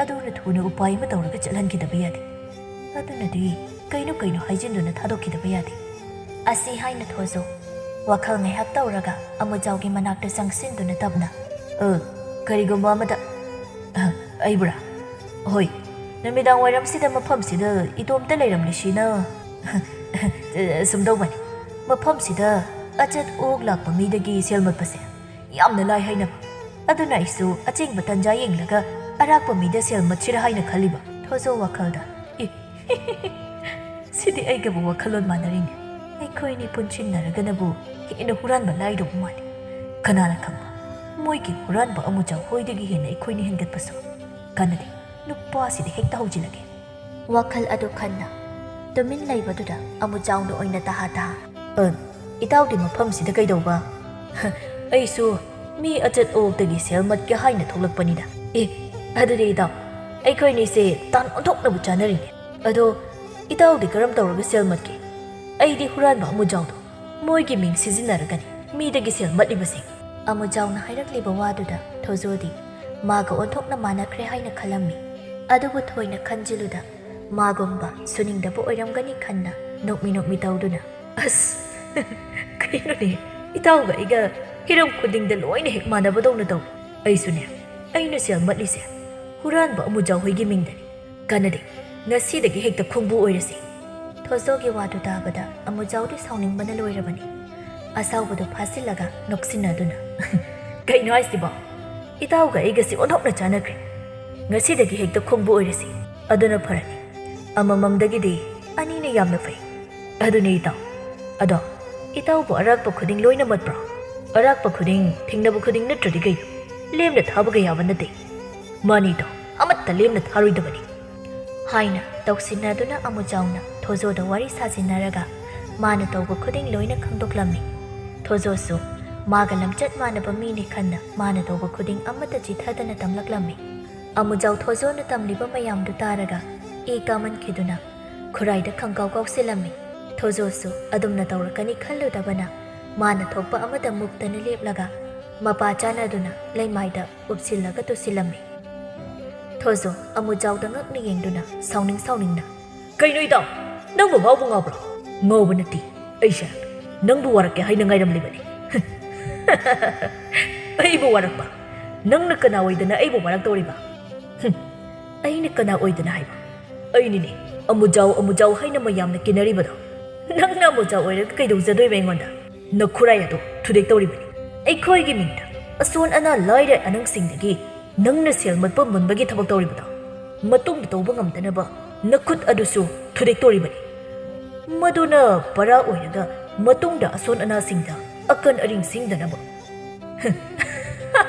ꯑꯗꯨꯅ ꯊꯨꯅ ꯎꯄꯥꯏ ꯑꯃ ꯇꯧꯔꯒ ꯆꯠꯍꯟꯈꯤꯗꯕ ꯌꯥꯗꯦ꯫ ꯑꯗꯨꯅꯗꯤ ꯀꯩꯅꯣ ꯀꯩꯅꯣ ꯍꯥꯏꯖꯤꯟꯗꯨꯅ ꯊꯥꯗꯣꯛꯈꯤꯗꯕ ꯌꯥꯗꯦ"꯫ ꯑꯁꯤ ꯍꯥꯏꯅ ꯊꯣꯖꯣ ꯋꯥꯈꯜ ꯉꯥꯏꯍꯥꯛ ꯇꯧꯔꯒ ꯑꯃꯨꯖꯥꯎꯒꯤ ꯃꯅꯥꯛꯇ ꯆꯪꯁꯤꯟꯗꯨꯅ ꯇꯞꯅ, "ꯑ, ꯀꯔꯤꯒꯨꯝꯕ ꯑꯃꯗ, ꯑ, ꯑꯩꯕꯨꯔꯥ? ꯍꯣꯏ, ꯅꯨꯃꯤꯗꯥꯡ ꯋꯥꯏꯔꯝꯁꯤꯗ ꯃꯐꯝꯁꯤꯗ ꯏꯇꯣꯝꯇ ꯂꯩꯔꯝꯂꯤꯁꯤꯅ ꯁꯨꯝꯗꯧꯕꯅꯤ꯫ ꯃꯐꯝꯁꯤꯗ ꯑꯆꯠ ꯑꯣꯛ ꯂꯥꯛꯄ ꯃꯤꯗꯒꯤ ꯁꯦꯜ ꯃꯠꯄꯁꯦ ꯌꯥꯝꯅ ꯂꯥꯏ ꯍꯥꯏꯅꯕ꯫ ꯑꯗꯨꯅ ꯑꯩꯁꯨ ꯑꯆꯦꯡꯕ ꯇꯟꯖꯥ ꯌꯦꯡꯂꯒ ꯑꯔꯥꯛꯄ ꯃꯤꯗ ꯁꯦꯜ ꯃꯠꯁꯤꯔꯥ ꯍꯥꯏꯅ ꯈꯜꯂꯤꯕ"꯫ ꯊꯣꯖꯣ ꯋꯥꯈꯜꯗ, "ꯏ, ꯁꯤꯗꯤ ꯑꯩꯒꯕꯨ ꯋꯥꯈꯜꯂꯣꯟ ꯃꯥꯟꯅꯔꯤꯅꯦ꯫ ꯑꯩꯈꯣꯏꯅꯤ ꯄꯨꯟꯁꯤꯟꯅꯔꯒꯅꯕꯨ ꯍꯦꯟꯅ ꯍꯨꯔꯥꯟꯕ ꯂꯥꯏꯗꯧꯕ ꯃꯥꯜꯂꯤ꯫ ꯀꯅꯥꯅ ꯈꯪꯕ, ꯃꯣꯏꯒꯤ ꯍꯨꯔꯥꯟꯕ ꯑꯃꯨꯖꯥꯎ ꯍꯣꯏꯗꯒꯤ ꯍꯦꯟꯅ ꯑꯩꯈꯣꯏꯅꯤ ꯍꯦꯟꯒꯠꯄꯁꯨ꯫ ꯀꯥꯟꯅꯗꯦ, ꯅꯨꯄꯥꯁꯤꯗꯤ ꯍꯦꯛꯇ ꯍꯧꯖꯤꯜꯂꯒꯦ"꯫ ꯋꯥꯈꯜ ꯑꯗꯨ ꯈꯟꯅ ꯇꯨꯃꯤꯟ ꯂꯩꯕꯗꯨꯗ ꯑꯃꯨꯖꯥꯎꯅ ꯑꯣꯏꯅ ꯇꯍꯥ ꯇꯍꯥ, "ꯑ, ꯏꯇꯥꯎꯗꯤ ꯃꯐꯝꯁꯤꯗ ꯀꯩꯗꯧꯕ?" "ꯑꯩꯁꯨ ꯃꯤ ꯑꯆꯠ ꯑꯋꯣꯛꯇꯒꯤ ꯁꯦꯜ ꯃꯠꯀꯦ ꯍꯥꯏꯅ ꯊꯣꯛꯂꯛꯄꯅꯤꯗ"꯫ "ꯑꯦ, ꯑꯗꯨꯗꯤ ꯏꯇꯥꯎ, ꯑꯩꯈꯣꯏꯅꯤꯁꯦ ꯇꯥꯟ ꯑꯣꯟꯊꯣꯛꯅꯕ ꯆꯥꯅꯔꯤꯅꯦ꯫ ꯑꯗꯣ ꯏꯇꯥꯎꯗꯤ ꯀꯔꯝ ꯇꯧꯔꯒ ꯁꯦꯜ ꯃꯠꯀꯦ? ꯑꯩꯗꯤ ꯍꯨꯔꯥꯟꯕ ꯑꯃꯨꯖꯥꯎꯗꯣ ꯃꯣꯏꯒꯤ ꯃꯤꯡ ꯁꯤꯖꯤꯟꯅꯔꯒꯅꯤ ꯃꯤꯗꯒꯤ ꯁꯦꯜ ꯃꯠꯂꯤꯕꯁꯦ"꯫ ꯑꯃꯨꯖꯥꯎꯅ ꯍꯥꯏꯔꯛꯂꯤꯕ ꯋꯥꯗꯨꯗ ꯊꯣꯖꯣꯗꯤ ꯃꯥꯒ ꯑꯣꯟꯊꯣꯛꯅ ꯃꯥꯟꯅꯈ꯭ꯔꯦ ꯍꯥꯏꯅ ꯈꯜꯂꯝꯃꯤ꯫ ꯑꯗꯨꯕꯨ ꯊꯣꯏꯅ ꯈꯟꯖꯤꯜꯂꯨꯗ ꯃꯥꯒꯨꯝꯕ ꯁꯨꯅꯤꯡꯗꯕ ꯑꯣꯏꯔꯝꯒꯅꯤ ꯈꯟꯅ ꯅꯣꯛꯃꯤ ꯅꯣꯛꯃꯤ ꯇꯧꯗꯨꯅ, "ꯑꯁ, ꯀꯩꯅꯣꯅꯦ, ꯏꯇꯥꯎꯒ ꯑꯩꯒ ꯍꯤꯔꯝ ꯈꯨꯗꯤꯡꯗ ꯂꯣꯏꯅ ꯍꯦꯛ ꯃꯥꯟꯅꯕꯗꯧꯅ ꯇꯧꯏ꯫ ꯑꯩꯁꯨꯅꯦ, ꯑꯩꯅ ꯁꯦꯜ ꯃꯠꯂꯤꯁꯦ ꯍꯨꯔꯥꯟꯕ ꯑꯃꯨꯖꯥꯎ ꯍꯣꯏꯒꯤ ꯃꯤꯡꯗꯅꯤ꯫ ꯀꯥꯟꯅꯗꯦ, ꯉꯁꯤꯗꯒꯤ ꯍꯦꯛꯇ ꯈꯣꯡꯕꯨ ꯑꯣꯏꯔꯁꯤ"꯫ ꯊꯣꯖꯣꯒꯤ ꯋꯥꯗꯨ ꯇꯥꯕꯗ ꯑꯃꯨꯖꯥꯎꯗꯤ ꯁꯥꯎꯅꯤꯡꯕꯅ ꯂꯣꯏꯔꯕꯅꯤ꯫ ꯑꯁꯥꯎꯕꯗꯨ ꯐꯥꯖꯤꯜꯂꯒ ꯅꯣꯛꯁꯤꯟꯅꯗꯨꯅ, "ꯀꯩꯅꯣ ꯍꯥꯏꯁꯤꯕꯣ? ꯏꯇꯥꯎꯒ ꯑꯩꯒꯁꯤ ꯑꯣꯟꯊꯣꯛꯅ ꯆꯥꯟꯅꯈ꯭ꯔꯦ꯫ ꯉꯁꯤꯗꯒꯤ ꯍꯦꯛꯇ ꯈꯣꯡꯕꯨ ꯑꯣꯏꯔꯁꯤ꯫ ꯑꯗꯨꯅ ꯐꯔꯅꯤ꯫ ꯑꯃꯃꯝꯗꯒꯤꯗꯤ ꯑꯅꯤꯅ ꯌꯥꯝꯅ ꯐꯩ꯫ ꯑꯗꯨꯅꯤ ꯏꯇꯥꯎ꯫ ꯑꯗꯣ ꯏꯇꯥꯎꯕꯨ ꯑꯔꯥꯛꯄ ꯈꯨꯗꯤꯡ ꯂꯣꯏꯅ ꯃꯠꯄ꯭ꯔꯣ? ꯑꯔꯥꯛꯄ ꯈꯨꯗꯤꯡ, ꯊꯦꯡꯅꯕ ꯈꯨꯗꯤꯡ ꯅꯠꯇ꯭ꯔꯗꯤ ꯀꯩꯅꯣ? ꯂꯦꯝꯅ ꯊꯥꯕꯒ ꯌꯥꯕ ꯅꯠꯇꯦ"꯫ ꯃꯥꯅꯤꯗꯣ ꯑꯃꯠꯇ ꯂꯦꯝꯅ ꯊꯥꯔꯣꯏꯗꯕꯅꯤ꯫ ꯍꯥꯏꯅ ꯇꯧꯁꯤꯟꯅꯗꯨꯅ ꯑꯃꯨꯖꯥꯎꯅ ꯊꯣꯖꯣꯗ ꯋꯥꯔꯤ ꯁꯥꯖꯤꯟꯅꯔꯒ ꯃꯥꯅ ꯇꯧꯕ ꯈꯨꯗꯤꯡ ꯂꯣꯏꯅ ꯈꯪꯗꯣꯛꯂꯝꯃꯤ꯫ ꯊꯣꯖꯣꯁꯨ ꯃꯥꯒ ꯂꯝꯆꯠ ꯃꯥꯟꯅꯕ ꯃꯤꯅꯤ ꯈꯟꯅ ꯃꯥꯅ ꯇꯧꯕ ꯈꯨꯗꯤꯡ ꯑꯃꯠꯇ ꯆꯤꯊꯗꯅ ꯇꯝꯂꯛꯂꯝꯃꯤ꯫ ꯑꯃꯨꯖꯥꯎ ꯊꯣꯖꯣꯅ ꯇꯝꯂꯤꯕ ꯃꯌꯥꯝꯗꯨ ꯇꯥꯔꯒ ꯏ ꯀꯥꯃꯟꯈꯤꯗꯨꯅ ꯈꯨꯔꯥꯏꯗ ꯈꯪꯀꯥꯎ ꯀꯥꯎꯁꯤꯜꯂꯝꯃꯤ꯫ ꯊꯣꯖꯣꯁꯨ ꯑꯗꯨꯝꯅ ꯇꯧꯔꯛꯀꯅꯤ ꯈꯜꯂꯨꯗꯕꯅ ꯃꯥꯅ ꯊꯣꯛꯄ ꯑꯃꯗ ꯃꯨꯛꯇꯅ ꯂꯦꯞꯂꯒ ꯃꯄꯥ ꯆꯥꯅꯗꯨꯅ ꯂꯩꯃꯥꯏꯗ ꯎꯞꯁꯤꯜꯂꯒ ꯇꯨꯁꯤꯜꯂꯝꯃꯤ꯫ ꯊꯣꯖꯣ ꯑꯃꯨꯖꯥꯎꯗ ꯉꯛꯅ ꯌꯦꯡꯗꯨꯅ ꯁꯥꯎꯅꯤꯡ ꯁꯥꯎꯅꯤꯡꯅ, "ꯀꯩꯅꯣ ꯏꯇꯥꯎ, ꯅꯪꯕꯨ ꯉꯥꯎꯕ ꯉꯥꯎꯕ꯭ꯔꯣ?" "ꯉꯥꯎꯕ ꯅꯠꯇꯦ, ꯑꯩꯁꯦ ꯅꯪꯕꯨ ꯋꯥꯔꯛꯀꯦ ꯍꯥꯏꯅ ꯉꯥꯏꯔꯝꯂꯤꯕꯅꯤ꯫" "ꯑꯩꯕꯨ ꯋꯥꯔꯛꯄ? ꯅꯪꯅ ꯀꯅꯥ ꯑꯣꯏꯗꯅ ꯑꯩꯕꯨ ꯋꯥꯔꯛꯇꯧꯔꯤꯕ?" "ꯍꯨꯝ, ꯑꯩꯅ ꯀꯅꯥ ꯑꯣꯏꯗꯅ ꯍꯥꯏꯕ? ꯑꯩꯅꯤꯅꯦ, ꯑꯃꯨꯖꯥꯎ ꯑꯃꯨꯖꯥꯎ ꯍꯥꯏꯅ ꯃꯌꯥꯝꯅ ꯀꯤꯅꯔꯤꯕꯗꯣ꯫ ꯅꯪꯅ ꯑꯃꯨꯖꯥꯎ ꯑꯣꯏꯔꯒ ꯀꯩꯗꯧꯖꯗꯣꯏꯕ ꯑꯩꯉꯣꯟꯗ? ꯅꯈꯨꯔꯥꯏ ꯑꯗꯣ ꯊꯨꯗꯦꯛꯇꯧꯔꯤꯕꯅꯤ꯫ ꯑꯩꯈꯣꯏꯒꯤ ꯃꯤꯡꯗ ꯑꯁꯣꯟ ꯑꯅꯥ ꯂꯥꯏꯔ ꯑꯅꯪꯁꯤꯡꯗꯒꯤ ꯅꯪꯅ ꯁꯦꯜ ꯃꯠꯄ ꯃꯨꯟꯕꯒꯤ ꯊꯕꯛ ꯇꯧꯔꯤꯕꯗꯣ ꯃꯇꯨꯡꯗ ꯇꯧꯕ ꯉꯝꯗꯅꯕ ꯅꯈꯨꯠ ꯑꯗꯨꯁꯨ ꯊꯨꯗꯦꯛꯇꯧꯔꯤꯕꯅꯤ꯫ ꯃꯗꯨꯅ ꯄꯔꯥ ꯑꯣꯏꯔꯒ ꯃꯇꯨꯡꯗ ꯑꯁꯣꯟ ꯑꯅꯥꯁꯤꯡꯗ ꯑꯀꯟ ꯑꯔꯤꯡ ꯁꯤꯡꯗꯅꯕ꯫"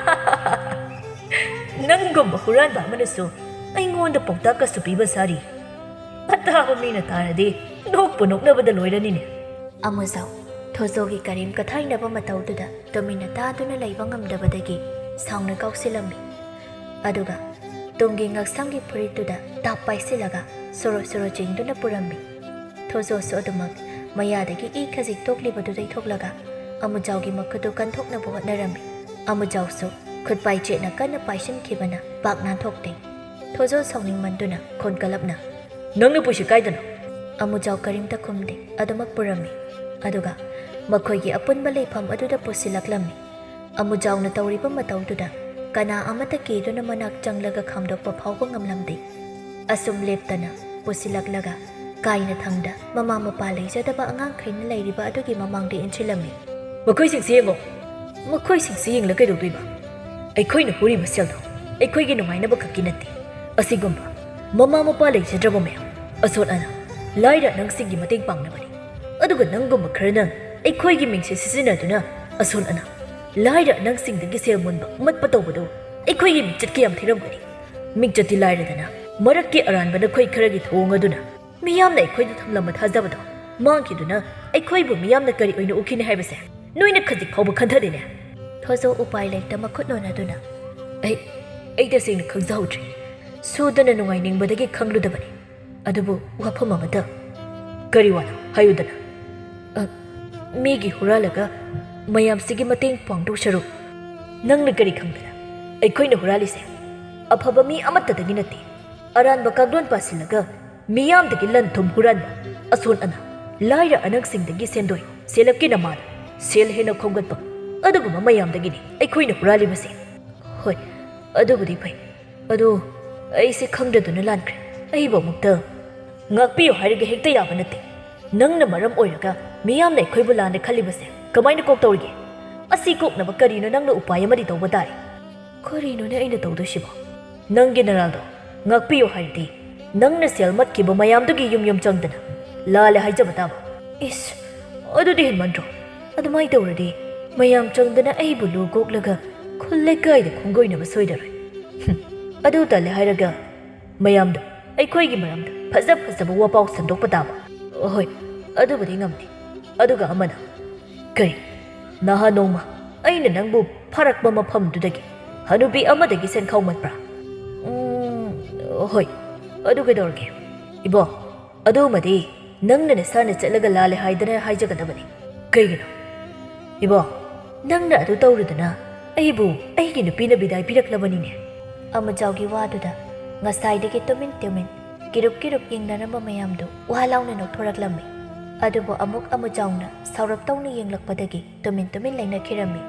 "ꯅꯪꯒꯨꯝꯕ ꯍꯨꯔꯥꯟꯕ ꯑꯃꯅꯁꯨ ꯑꯩꯉꯣꯟꯗ ꯄꯥꯎꯇꯥꯛꯀꯁꯨ ꯄꯤꯕ ꯁꯥꯔꯤ꯫ ꯑꯇꯥꯕ ꯃꯤꯅ ꯇꯥꯔꯗꯤ ꯅꯣꯛꯄꯨ ꯅꯣꯛꯅꯕꯗ ꯂꯣꯏꯔꯅꯤꯅꯦ꯫" ꯑꯃꯨꯖꯥꯎ ꯊꯣꯖꯣꯒꯤ ꯀꯔꯦꯝ ꯀꯊꯥꯏꯅꯕ ꯃꯇꯧꯗꯨꯗ ꯇꯨꯃꯤꯟꯅ ꯇꯥꯗꯨꯅ ꯂꯩꯕ ꯉꯝꯗꯕꯗꯒꯤ ꯁꯥꯎꯅ ꯀꯥꯎꯁꯤꯜꯂꯝꯃꯤ꯫ ꯑꯗꯨꯒ ꯇꯨꯡꯒꯤ ꯉꯛꯁꯝꯒꯤ ꯐꯨꯔꯤꯠꯇꯨꯗ ꯇꯥꯞ ꯄꯥꯏꯁꯤꯜꯂꯒ ꯁꯣꯔꯣ ꯁꯣꯔꯣ ꯆꯤꯡꯗꯨꯅ ꯄꯨꯔꯝꯃꯤ꯫ ꯊꯣꯖꯣꯁꯨ ꯑꯗꯨꯃꯛ ꯃꯌꯥꯗꯒꯤ ꯏ ꯈꯖꯤꯛ ꯇꯣꯛꯂꯤꯕꯗꯨꯗꯩ ꯊꯣꯛꯂꯒ ꯑꯃꯨꯖꯥꯎꯒꯤ ꯃꯈꯨꯠꯇꯨ ꯀꯟꯊꯣꯛꯅꯕ ꯍꯣꯠꯅꯔꯝꯃꯤ꯫ ꯑꯃꯨꯖꯥꯎꯁꯨ ꯈꯨꯠꯄꯥꯏ ꯆꯦꯠꯅ ꯀꯟꯅ ꯄꯥꯏꯁꯤꯟꯈꯤꯕꯅ ꯄꯥꯛ ꯅꯥꯟꯊꯣꯛꯇꯦ꯫ ꯊꯣꯖꯣ ꯁꯥꯎꯅꯤꯡꯃꯟꯗꯨꯅ ꯈꯣꯟꯀꯜꯂꯞꯅ, "ꯅꯪꯅ ꯄꯨꯁꯤ ꯀꯥꯏꯗꯅꯣ?" ꯑꯃꯨꯖꯥꯎ ꯀꯔꯤꯝꯇ ꯈꯨꯝꯗꯦ, ꯑꯗꯨꯃꯛ ꯄꯨꯔꯝꯃꯤ꯫ ꯑꯗꯨꯒ ꯃꯈꯣꯏꯒꯤ ꯑꯄꯨꯟꯕ ꯂꯩꯐꯝ ꯑꯗꯨꯗ ꯄꯨꯁꯤꯜꯂꯛꯂꯝꯃꯤ꯫ ꯑꯃꯨꯖꯥꯎꯅ ꯇꯧꯔꯤꯕ ꯃꯇꯧꯗꯨꯗ ꯀꯅꯥ ꯑꯃꯠꯇ ꯀꯤꯗꯨꯅ ꯃꯅꯥꯛ ꯆꯪꯂꯒ ꯈꯥꯝꯗꯣꯛꯄ ꯐꯥꯎꯕ ꯉꯝꯂꯝꯗꯦ꯫ ꯑꯁꯨꯝ ꯂꯦꯞꯇꯅ ꯄꯨꯁꯤꯜꯂꯛꯂꯒ ꯀꯥꯏꯅ ꯊꯪꯗ ꯃꯃꯥ ꯃꯄꯥ ꯂꯩꯖꯗꯕ ꯑꯉꯥꯡꯈꯩꯅ ꯂꯩꯔꯤꯕ ꯑꯗꯨꯒꯤ ꯃꯃꯥꯡꯗ ꯏꯟꯁꯤꯜꯂꯝꯃꯤ꯫ "ꯃꯈꯣꯏꯁꯤꯡꯁꯤ ꯌꯦꯡꯉꯣ꯫" "ꯃꯈꯣꯏꯁꯤꯡꯁꯤ ꯌꯦꯡꯂ ꯀꯩꯗꯧꯗꯣꯏꯕ? ꯑꯩꯈꯣꯏꯅ ꯍꯨꯔꯤꯕ ꯁꯦꯜꯗꯣ ꯑꯩꯈꯣꯏꯒꯤ ꯅꯨꯡꯉꯥꯏꯅꯕ ꯈꯛꯀꯤ ꯅꯠꯇꯦ꯫ ꯑꯁꯤꯒꯨꯝꯕ ꯃꯃꯥ ꯃꯄꯥ ꯂꯩꯖꯗ꯭ꯔꯕ ꯃꯌꯥꯝ, ꯑꯁꯣꯠ ꯑꯅꯥ, ꯂꯥꯏꯔ ꯑꯅꯪꯁꯤꯡꯒꯤ ꯃꯇꯦꯡ ꯄꯥꯡꯅꯕꯅꯤ꯫ ꯑꯗꯨꯒ ꯅꯪꯒꯨꯝꯕ ꯈꯔꯅ ꯑꯩꯈꯣꯏꯒꯤ ꯃꯤꯡꯁꯦ ꯁꯤꯖꯤꯟꯅꯗꯨꯅ ꯑꯁꯣꯟ ꯑꯅꯥ, ꯂꯥꯏꯔ ꯑꯅꯪꯁꯤꯡꯗꯒꯤ ꯁꯦꯜ ꯃꯨꯟꯕ ꯃꯠꯄ ꯇꯧꯕꯗꯨ ꯑꯩꯈꯣꯏꯒꯤ ꯃꯤꯡꯆꯠ ꯀꯌꯥꯝ ꯊꯤꯔꯝꯒꯅꯤ? ꯃꯤꯡꯆꯠꯇꯤ ꯂꯥꯏꯔꯗꯅ, ꯃꯔꯛꯀꯤ ꯑꯔꯥꯟꯕ ꯅꯈꯣꯏ ꯈꯔꯒꯤ ꯊꯧꯑꯣꯡ ꯑꯗꯨꯅ ꯃꯤꯌꯥꯝꯅ ꯑꯩꯈꯣꯏꯗ ꯊꯝꯂꯝꯕ ꯊꯥꯖꯕꯗꯣ ꯃꯥꯡꯈꯤꯗꯨꯅ, ꯑꯩꯈꯣꯏꯕꯨ ꯃꯤꯌꯥꯝꯅ ꯀꯔꯤ ꯑꯣꯏꯅ ꯎꯈꯤꯅꯤ ꯍꯥꯏꯕꯁꯦ ꯅꯣꯏꯅ ꯈꯖꯤꯛ ꯐꯥꯎꯕ ꯈꯟꯊꯗꯦꯅꯦ꯫ ꯊꯣꯖꯣ ꯎꯄꯥꯏ ꯂꯩꯇ ꯃꯈꯨꯠ ꯅꯣꯟꯅꯗꯨꯅ, "ꯑꯩ, ꯑꯩ ꯇꯁꯦꯡꯅ ꯈꯪꯖꯍꯧꯗ꯭ꯔꯦ꯫ ꯁꯨꯗꯅ ꯅꯨꯡꯉꯥꯏꯅꯤꯡꯕꯗꯒꯤ ꯈꯪꯂꯨꯗꯕꯅꯤ꯫ ꯑꯗꯨꯕꯨ ꯋꯥꯐꯝ ꯑꯃꯇ"꯫ "ꯀꯔꯤ ꯋꯥꯅꯣ? ꯍꯥꯏꯌꯨꯗꯅ"꯫ "ꯑ, ꯃꯤꯒꯤ ꯍꯨꯔꯥꯜꯂꯒ ꯃꯌꯥꯝꯁꯤꯒꯤ ꯃꯇꯦꯡ ꯄꯥꯡꯗꯧ ꯁꯔꯨꯛ, ꯅꯪꯅ ꯀꯔꯤ ꯈꯪꯗꯅ ꯑꯩꯈꯣꯏꯅ ꯍꯨꯔꯥꯜꯂꯤꯁꯦ ꯑꯐꯕ ꯃꯤ ꯑꯃꯠꯇꯗꯒꯤ ꯅꯠꯇꯦ꯫ ꯑꯔꯥꯟꯕ ꯀꯥꯡꯂꯣꯟ ꯄꯥꯁꯤꯜꯂꯒ ꯃꯤꯌꯥꯝꯗꯒꯤ ꯂꯟ ꯊꯨꯝ ꯍꯨꯔꯥꯟꯕ, ꯑꯁꯣꯟ ꯑꯅꯥ, ꯂꯥꯏꯔ ꯑꯅꯪꯁꯤꯡꯗꯒꯤ ꯁꯦꯟꯗꯣꯏ ꯁꯦꯜꯂꯛꯀꯤ ꯅꯃꯥꯗ ꯁꯦꯜ ꯍꯦꯟꯅ ꯈꯣꯝꯒꯠꯄ, ꯑꯗꯨꯒꯨꯝꯕ ꯃꯌꯥꯝꯗꯒꯤꯅꯤ ꯑꯩꯈꯣꯏꯅ ꯍꯨꯔꯥꯜꯂꯤꯕꯁꯦ"꯫ "ꯍꯣꯏ, ꯑꯗꯨꯕꯨꯗꯤ ꯐꯩ꯫ ꯑꯗꯣ ꯑꯩꯁꯦ ꯈꯪꯗꯗꯨꯅ ꯂꯥꯟꯈ꯭ꯔꯦ꯫ ꯑꯩꯕꯨ ꯑꯃꯨꯛꯇ ꯉꯥꯛꯄꯤꯌꯨ ꯍꯥꯏꯔꯒ ꯍꯦꯛꯇ ꯌꯥꯕ ꯅꯠꯇꯦ꯫ ꯅꯪꯅ ꯃꯔꯝ ꯑꯣꯏꯔꯒ ꯃꯤꯌꯥꯝꯅ ꯑꯩꯈꯣꯏꯕꯨ ꯂꯥꯟꯅ ꯈꯜꯂꯤꯕꯁꯦ ꯀꯃꯥꯏꯅ ꯀꯣꯛ ꯇꯧꯔꯤꯒꯦ? ꯑꯁꯤ ꯀꯣꯛꯅꯕ ꯀꯔꯤꯅꯣ ꯅꯪꯅ ꯎꯄꯥꯏ ꯑꯃꯗꯤ ꯇꯧꯕ ꯇꯥꯔꯦ"꯫ "ꯀꯔꯤꯅꯣꯅꯦ ꯑꯩꯅ ꯇꯧꯗꯣꯏꯁꯤꯕꯣ?" "ꯅꯪꯒꯤ ꯅꯔꯥꯜꯗꯣ ꯉꯥꯛꯄꯤꯌꯨ ꯍꯥꯏꯔꯗꯤ ꯅꯪꯅ ꯁꯦꯜ ꯃꯠꯈꯤꯕ ꯃꯌꯥꯝꯗꯨꯒꯤ ꯌꯨꯝ ꯌꯨꯝ ꯆꯪꯗꯅ ꯂꯥꯜꯂꯦ ꯍꯥꯏꯖꯕ ꯇꯥꯕ"꯫ "ꯏꯁ, ꯑꯗꯨꯗꯤ ꯍꯦꯟꯃꯟꯗ꯭ꯔꯣ? ꯑꯗꯨꯃꯥꯏꯅ ꯇꯧꯔꯗꯤ ꯃꯌꯥꯝ ꯆꯪꯗꯅ ꯑꯩꯕꯨ ꯂꯨ ꯀꯣꯛꯂꯒ ꯈꯨꯜ ꯂꯩꯀꯥꯏꯗ ꯈꯣꯡꯒꯣꯏꯅꯕ ꯁꯣꯏꯗꯔꯣꯏ"꯫ "ꯍꯨꯝ, ꯑꯗꯨ ꯇꯜꯂꯦ ꯍꯥꯏꯔꯒ ꯃꯌꯥꯝꯗꯣ ꯑꯩꯈꯣꯏꯒꯤ ꯃꯔꯝꯗ ꯐꯖ ꯐꯖꯕ ꯋꯥꯄꯥꯎ ꯁꯟꯗꯣꯛꯄ ꯇꯥꯕ"꯫ "ꯍꯣꯏ, ꯑꯗꯨꯕꯨꯗꯤ ꯉꯝꯗꯦ꯫ ꯑꯗꯨꯒ ꯑꯃꯅ"꯫ "ꯀꯔꯤ? ꯅꯍꯥꯟ ꯅꯣꯡꯃ ꯑꯩꯅ ꯅꯪꯕꯨ ꯐꯥꯔꯛꯄ ꯃꯐꯝꯗꯨꯗꯒꯤ ꯍꯅꯨꯕꯤ ꯑꯃꯗꯒꯤ ꯁꯦꯟꯈꯥꯎ ꯃꯠꯄ꯭ꯔꯥ?" "ꯎꯝ, ꯍꯣꯏ꯫ ꯑꯗꯨ ꯀꯩꯗꯧꯔꯒꯦ?" "ꯏꯕꯣ, ꯑꯗꯨꯃꯗꯤ ꯅꯪꯅ ꯅꯁꯥꯅ ꯆꯠꯂꯒ ꯂꯥꯜꯂꯦ ꯍꯥꯏꯗꯅ ꯍꯥꯏꯖꯒꯗꯕꯅꯤ"꯫ "ꯀꯩꯒꯤꯅꯣ?" "ꯏꯕꯣ, ꯅꯪꯅ ꯑꯗꯨ ꯇꯧꯔꯨꯗꯅ ꯑꯩꯕꯨ ꯑꯩꯒꯤ ꯅꯨꯄꯤꯅ ꯕꯤꯗꯥꯏ ꯄꯤꯔꯛꯂꯕꯅꯤꯅꯦ"꯫ ꯑꯃꯨꯖꯥꯎꯒꯤ ꯋꯥꯗꯨꯗ ꯉꯁꯥꯏꯗꯒꯤ ꯇꯨꯃꯤꯟ ꯇꯨꯃꯤꯟ, ꯀꯤꯔꯨꯞ ꯀꯤꯔꯨꯞ ꯌꯦꯡꯅꯔꯝꯕ ꯃꯌꯥꯝꯗꯨ ꯋꯥ ꯂꯥꯎꯅ ꯅꯣꯛꯊꯣꯔꯛꯂꯝꯃꯤ꯫ ꯑꯗꯨꯕꯨ ꯑꯃꯨꯛ ꯑꯃꯨꯖꯥꯎꯅ ꯁꯥꯎꯔꯞ ꯇꯧꯅ ꯌꯦꯡꯂꯛꯄꯗꯒꯤ ꯇꯨꯃꯤꯟ ꯇꯨꯃꯤꯟ ꯂꯩꯅꯈꯤꯔꯝꯃꯤ꯫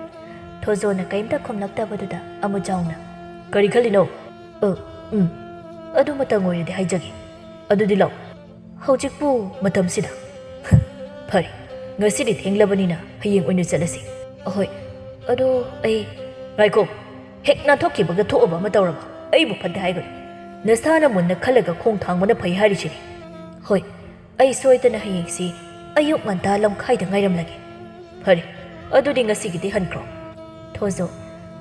ꯊꯣꯖꯣꯅ ꯀꯔꯤꯝꯇ ꯈꯨꯝꯂꯛꯇꯕꯗꯨꯗ ꯑꯃꯨꯖꯥꯎꯅ, "ꯀꯔꯤ ꯈꯜꯂꯤꯅꯣ?" "ꯑ, ꯎꯝ, ꯑꯗꯨꯃꯇꯪ ꯑꯣꯏꯔꯗꯤ ꯍꯥꯏꯖꯒꯦ꯫ ꯑꯗꯨꯗꯤ ꯂꯥꯛꯑꯣ"꯫ "ꯍꯧꯖꯤꯛꯄꯨ ꯃꯇꯝꯁꯤꯗ? ꯐꯔꯦ, ꯉꯁꯤꯗꯤ ꯊꯦꯡꯂꯕꯅꯤꯅ ꯍꯌꯦꯡ ꯑꯣꯏꯅ ꯆꯠꯂꯁꯤ"꯫ "ꯑꯍꯣꯏ, ꯑꯗꯣ ꯑꯩ"꯫ "ꯉꯥꯏꯈꯣ, ꯍꯦꯛ ꯅꯥꯟꯊꯣꯛꯈꯤꯕꯒ ꯊꯣꯛꯑꯕ ꯑꯃ ꯇꯧꯔꯕ ꯑꯩꯕꯨ ꯐꯠꯇꯦ ꯍꯥꯏꯒꯅꯨ꯫ ꯅꯁꯥꯅ ꯃꯨꯟꯅ ꯈꯜꯂꯒ ꯈꯣꯡ ꯊꯥꯡꯕꯅ ꯐꯩ ꯍꯥꯏꯔꯤꯁꯤꯅꯤ"꯫ "ꯍꯣꯏ, ꯑꯩ ꯁꯣꯏꯗꯅ ꯍꯌꯦꯡꯁꯤ ꯑꯌꯨꯛ ꯉꯟꯇꯥ ꯂꯝꯈꯥꯏꯗ ꯉꯥꯏꯔꯝꯂꯒꯦ"꯫ "ꯐꯔꯦ, ꯑꯗꯨꯗꯤ ꯉꯁꯤꯒꯤꯗꯤ ꯍꯟꯈ꯭ꯔꯣ"꯫ ꯊꯣꯖꯣ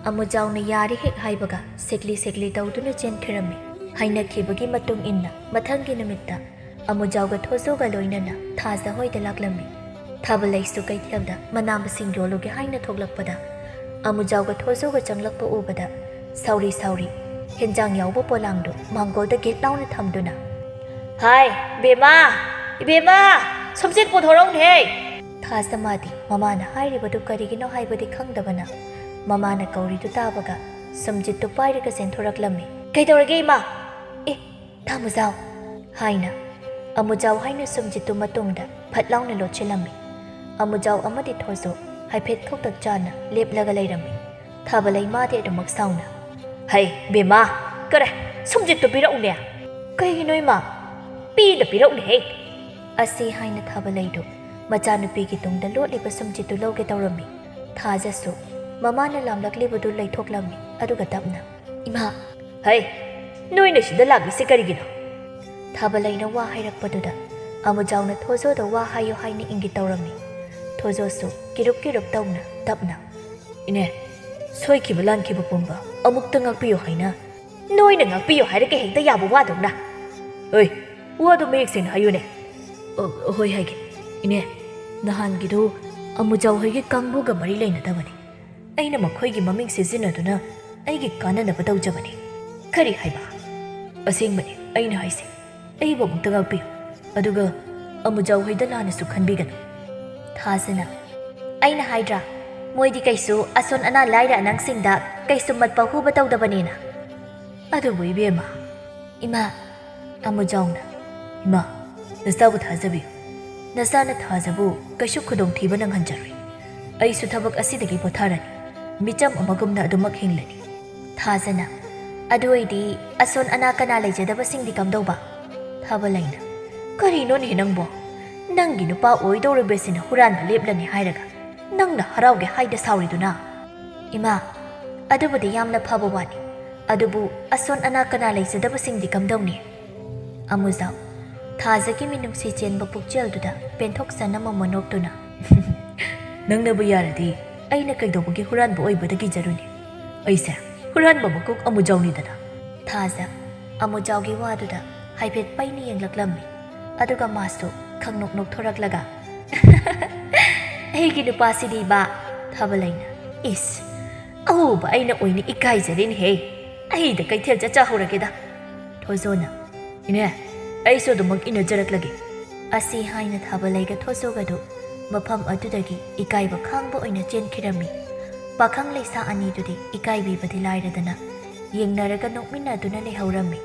ꯑꯃꯨꯖꯥꯎꯅ ꯌꯥꯔꯦ ꯍꯦꯛ ꯍꯥꯏꯕꯒ ꯁꯦꯛꯂꯤ ꯁꯦꯛꯂꯤ ꯇꯧꯗꯨꯅ ꯆꯦꯟꯈꯤꯔꯝꯃꯤ꯫ ꯍꯥꯏꯅꯈꯤꯕꯒꯤ ꯃꯇꯨꯡ ꯏꯟꯅ ꯃꯊꯪꯒꯤ ꯅꯨꯃꯤꯠꯇ ꯑꯃꯨꯖꯥꯎꯒ ꯊꯣꯖꯣꯒ ꯂꯣꯏꯅꯅ ꯊꯥꯖ ꯍꯣꯏꯗ ꯂꯥꯛꯂꯝꯃꯤ꯫ ꯊꯥꯕꯂꯩꯁꯨ ꯀꯩꯊꯦꯜꯗ ꯃꯅꯥ ꯃꯁꯤꯡ ꯌꯣꯜꯂꯨꯒꯦ ꯍꯥꯏꯅ ꯊꯣꯛꯂꯛꯄꯗ ꯑꯃꯨꯖꯥꯎꯒ ꯊꯣꯖꯣꯒ ꯆꯪꯂꯛꯄ ꯎꯕꯗ, "ꯁꯥꯎꯔꯤ, ꯁꯥꯎꯔꯤ, ꯍꯦꯟꯖꯥꯡ ꯌꯥꯎꯕ ꯄꯣꯂꯥꯡꯗꯨ ꯃꯥꯡꯒꯣꯜꯗ ꯒꯦꯠ ꯂꯥꯎꯅ ꯊꯝꯗꯨꯅ, ꯍꯥꯏ, ꯏꯕꯦꯝꯃ, ꯏꯕꯦꯝꯃ, ꯁꯨꯝꯆꯤꯠ ꯄꯨꯊꯣꯔꯛꯎꯅꯦꯍꯦ!" ꯊꯥꯖ ꯃꯥꯗꯤ ꯃꯃꯥꯅ ꯍꯥꯏꯔꯤꯕꯗꯨ ꯀꯔꯤꯒꯤꯅꯣ ꯍꯥꯏꯕꯗꯤ ꯈꯪꯗꯕꯅ ꯃꯃꯥꯅ ꯀꯧꯔꯤꯗꯨ ꯇꯥꯕꯒ ꯁꯨꯝꯆꯤꯠꯇꯨ ꯄꯥꯏꯔꯒ ꯆꯦꯟꯊꯣꯔꯛꯂꯝꯃꯤ꯫ "ꯀꯩꯗꯧꯔꯒꯦ ꯏꯃꯥ?" "ꯑꯦ, ꯊꯥꯃꯨꯖꯥꯎ!" ꯍꯥꯏꯅ ꯑꯃꯨꯖꯥꯎ ꯍꯥꯏꯅ ꯁꯨꯝꯆꯤꯠꯇꯨ ꯃꯇꯨꯡꯗ ꯐꯠ ꯂꯥꯎꯅ ꯂꯣꯠꯁꯤꯜꯂꯝꯃꯤ꯫ ꯑꯃꯨꯖꯥꯎ ꯑꯃꯗꯤ ꯊꯣꯖꯣ ꯍꯥꯏꯐꯦꯠ ꯈꯧꯇꯛ ꯆꯥꯅ ꯂꯦꯞꯂꯒ ꯂꯩꯔꯝꯃꯤ꯫ ꯊꯥꯕꯂꯩ ꯃꯥꯗꯤ ꯑꯗꯨꯃꯛ ꯁꯥꯎꯅ, "ꯍꯩ, ꯕꯦꯝꯃ, ꯀꯔꯦ, ꯁꯨꯝꯆꯤꯠꯇꯨ ꯄꯤꯔꯛꯎꯅꯦ!" "ꯀꯩꯒꯤꯅꯣ ꯏꯃꯥ? ꯄꯤꯗ ꯄꯤꯔꯛꯎꯅꯦꯍꯦ!" ꯑꯁꯤ ꯍꯥꯏꯅ ꯊꯥꯕꯂꯩꯗꯨ ꯃꯆꯥꯅꯨꯄꯤꯒꯤ ꯇꯨꯡꯗ ꯂꯣꯠꯂꯤꯕ ꯁꯨꯝꯆꯤꯠꯇꯨ ꯂꯧꯒꯦ ꯇꯧꯔꯝꯃꯤ꯫ ꯊꯥꯖꯁꯨ ꯃꯃꯥꯅ ꯂꯥꯝꯂꯛꯂꯤꯕꯗꯨ ꯂꯩꯊꯣꯛꯂꯝꯃꯤ꯫ ꯑꯗꯨꯒ ꯇꯞꯅ, "ꯏꯃꯥ!" "ꯍꯩ, ꯅꯣꯏꯅ ꯁꯤꯗ ꯂꯥꯛꯂꯤꯁꯤ ꯀꯔꯤꯒꯤꯅꯣ?" ꯊꯥꯕꯂꯩꯅ ꯋꯥ ꯍꯥꯏꯔꯛꯄꯗꯨꯗ ꯑꯃꯨꯖꯥꯎꯅ ꯊꯣꯖꯣꯗ ꯋꯥ ꯍꯥꯏꯌꯨ ꯍꯥꯏꯅ ꯏꯪꯒꯤꯠ ꯇꯧꯔꯝꯃꯤ꯫ ꯊꯣꯖꯣꯁꯨ ꯀꯤꯔꯨꯞ ꯀꯤꯔꯨꯞ ꯇꯧꯅ ꯇꯞꯅ, "ꯏꯅꯦ, ꯁꯣꯏꯈꯤꯕ ꯂꯥꯟꯈꯤꯕ ꯄꯨꯝꯕ ꯑꯃꯨꯛꯇ ꯉꯥꯛꯄꯤꯌꯨ ꯍꯥꯏꯅ ꯅꯣꯏꯅ ꯉꯥꯛꯄꯤꯌꯨ ꯍꯥꯏꯔꯒ ꯍꯦꯛꯇ ꯌꯥꯕ ꯋꯥꯗꯧꯅ꯫ ꯑꯣꯏ, ꯋꯥꯗꯣ ꯃꯌꯦꯛ ꯁꯦꯡꯅ ꯍꯥꯏꯌꯨꯅꯦ꯫" "ꯑ, ꯍꯣꯏ ꯍꯥꯏꯒꯦ꯫ ꯏꯅꯦ, ꯅꯍꯥꯟꯒꯤꯗꯨ ꯑꯃꯨꯖꯥꯎ ꯍꯣꯏꯒꯤ ꯀꯥꯡꯕꯨꯒ ꯃꯔꯤ ꯂꯩꯅꯗꯕꯅꯤ꯫ ꯑꯩꯅ ꯃꯈꯣꯏꯒꯤ ꯃꯃꯤꯡ ꯁꯤꯖꯤꯟꯅꯗꯨꯅ ꯑꯩꯒꯤ ꯀꯥꯟꯅꯅꯕ ꯇꯧꯖꯕꯅꯤ꯫" "ꯀꯔꯤ ꯍꯥꯏꯕ?" "ꯑꯁꯦꯡꯕꯅꯤ ꯑꯩꯅ ꯍꯥꯏꯁꯦ꯫ ꯑꯩꯕꯨ ꯑꯃꯨꯛꯇ ꯉꯥꯛꯄꯤꯌꯨ꯫ ꯑꯗꯨꯒ ꯑꯃꯨꯖꯥꯎ ꯍꯣꯏꯗ ꯂꯥꯟꯅꯁꯨ ꯈꯟꯕꯤꯒꯅꯨ꯫" ꯊꯥꯖꯅ, "ꯑꯩꯅ ꯍꯥꯏꯗ꯭ꯔꯥ, ꯃꯣꯏꯗꯤ ꯀꯩꯁꯨ ꯑꯁꯣꯟ ꯑꯅꯥ ꯂꯥꯏꯔ ꯑꯅꯪꯁꯤꯡꯗ ꯀꯩꯁꯨ ꯃꯠꯄ ꯍꯨꯕ ꯇꯧꯗꯕꯅꯦꯅ꯫" "ꯑꯗꯨꯕꯨ ꯏꯕꯦꯝꯃ꯫" "ꯏꯃꯥ, ꯑꯃꯨꯖꯥꯎꯅ, ꯏꯃꯥ, ꯅꯆꯥꯕꯨ ꯊꯥꯖꯕꯤꯌꯨ꯫ ꯅꯆꯥꯅ ꯊꯥꯖꯕꯨ ꯀꯩꯁꯨ ꯈꯨꯗꯣꯡꯊꯤꯕ ꯅꯪꯍꯟꯖꯔꯣꯏ꯫ ꯑꯩꯁꯨ ꯊꯕꯛ ꯑꯁꯤꯗꯒꯤ ꯄꯣꯊꯥꯔꯅꯤ꯫ ꯃꯤꯆꯝ ꯑꯃꯒꯨꯝꯅ ꯑꯗꯨꯃꯛ ꯍꯤꯡꯂꯅꯤ꯫" ꯊꯥꯖꯅ, "ꯑꯗꯨ ꯑꯣꯏꯗꯤ ꯑꯁꯣꯟ ꯑꯅꯥ ꯀꯅꯥ ꯂꯩꯖꯗꯕꯁꯤꯡꯗꯤ ꯀꯝꯗꯧꯕ?" ꯊꯥꯕꯂꯩꯅ, "ꯀꯔꯤꯅꯣꯅꯦ ꯅꯪꯕꯣ? ꯅꯪꯒꯤ ꯅꯨꯄꯥ ꯑꯣꯏꯗꯧꯔꯤꯕꯁꯤꯅ ꯍꯨꯔꯥꯟꯕ ꯂꯦꯞꯂꯅꯤ ꯍꯥꯏꯔꯒ ꯅꯪꯅ ꯍꯔꯥꯎꯒꯦ ꯍꯥꯏꯗ ꯁꯥꯎꯔꯤꯗꯨꯅ?" "ꯏꯃꯥ, ꯑꯗꯨꯕꯨꯗꯤ ꯌꯥꯝꯅ ꯐꯕ ꯋꯥꯅꯤ꯫ ꯑꯗꯨꯕꯨ ꯑꯁꯣꯟ ꯑꯅꯥ ꯀꯅꯥ ꯂꯩꯖꯗꯕꯁꯤꯡꯗꯤ ꯀꯝꯗꯧꯅꯤ?" ꯑꯃꯨꯖꯥꯎ, ꯊꯥꯖꯒꯤ ꯃꯤꯅꯨꯡꯁꯤ ꯆꯦꯟꯕ ꯄꯨꯛꯆꯦꯜꯗꯨꯗ ꯄꯦꯟꯊꯣꯛꯆꯅ ꯃꯃꯣꯟ ꯅꯣꯛꯇꯨꯅ, "ꯅꯪꯅꯕꯨ ꯌꯥꯔꯗꯤ ꯑꯩꯅ ꯀꯩꯗꯧꯕꯒꯤ ꯍꯨꯔꯥꯟꯕ ꯑꯣꯏꯕꯗ ꯀꯤꯖꯔꯨꯅꯤ? ꯑꯩꯁꯦ ꯍꯨꯔꯥꯟꯕ ꯃꯀꯣꯛ ꯑꯃꯨꯖꯥꯎꯅꯤꯗꯅ꯫ ꯊꯥꯖ ꯑꯃꯨꯖꯥꯎꯒꯤ ꯋꯥꯗꯨꯗ ꯍꯥꯏꯐꯦꯠ ꯄꯩꯅ ꯌꯦꯡꯂꯛꯂꯝꯃꯤ꯫ ꯑꯗꯨꯒ ꯃꯥꯁꯨ ꯈꯪꯅꯣꯛ ꯅꯣꯛꯊꯣꯔꯛꯂꯒ, "ꯑꯩꯒꯤ ꯅꯨꯄꯥꯁꯤꯗꯤꯕ!" ꯊꯥꯕꯂꯩꯅ, "ꯏꯁ, ꯑꯎꯕ ꯑꯩꯅ ꯑꯣꯏꯅ ꯏꯀꯥꯏꯖꯔꯦꯅꯦꯍꯦ꯫ ꯑꯩꯗ ꯀꯩꯊꯦꯜ ꯆꯠꯆꯍꯧꯔꯒꯦꯗ꯫" ꯊꯣꯏꯖꯣꯅ, "ꯏꯅꯦ, ꯑꯩꯁꯨ ꯑꯗꯨꯃꯛ ꯏꯟꯅꯖꯔꯛꯂꯒꯦ꯫" ꯑꯁꯤ ꯍꯥꯏꯅ ꯊꯥꯕꯂꯩꯒ ꯊꯣꯏꯖꯣꯒꯗꯨ ꯃꯐꯝ ꯑꯗꯨꯗꯒꯤ ꯏꯀꯥꯏꯕ ꯈꯥꯡꯕ ꯑꯣꯏꯅ ꯆꯦꯟꯈꯤꯔꯝꯃꯤ꯫ ꯄꯥꯈꯪ ꯂꯩꯁꯥ ꯑꯅꯤꯗꯨꯗꯤ ꯏꯀꯥꯏꯕꯤꯕꯗꯤ ꯂꯥꯏꯔꯗꯅ ꯌꯦꯡꯅꯔꯒ ꯅꯣꯛꯃꯤꯟꯅꯗꯨꯅ ꯂꯩꯍꯧꯔꯝꯃꯤ꯫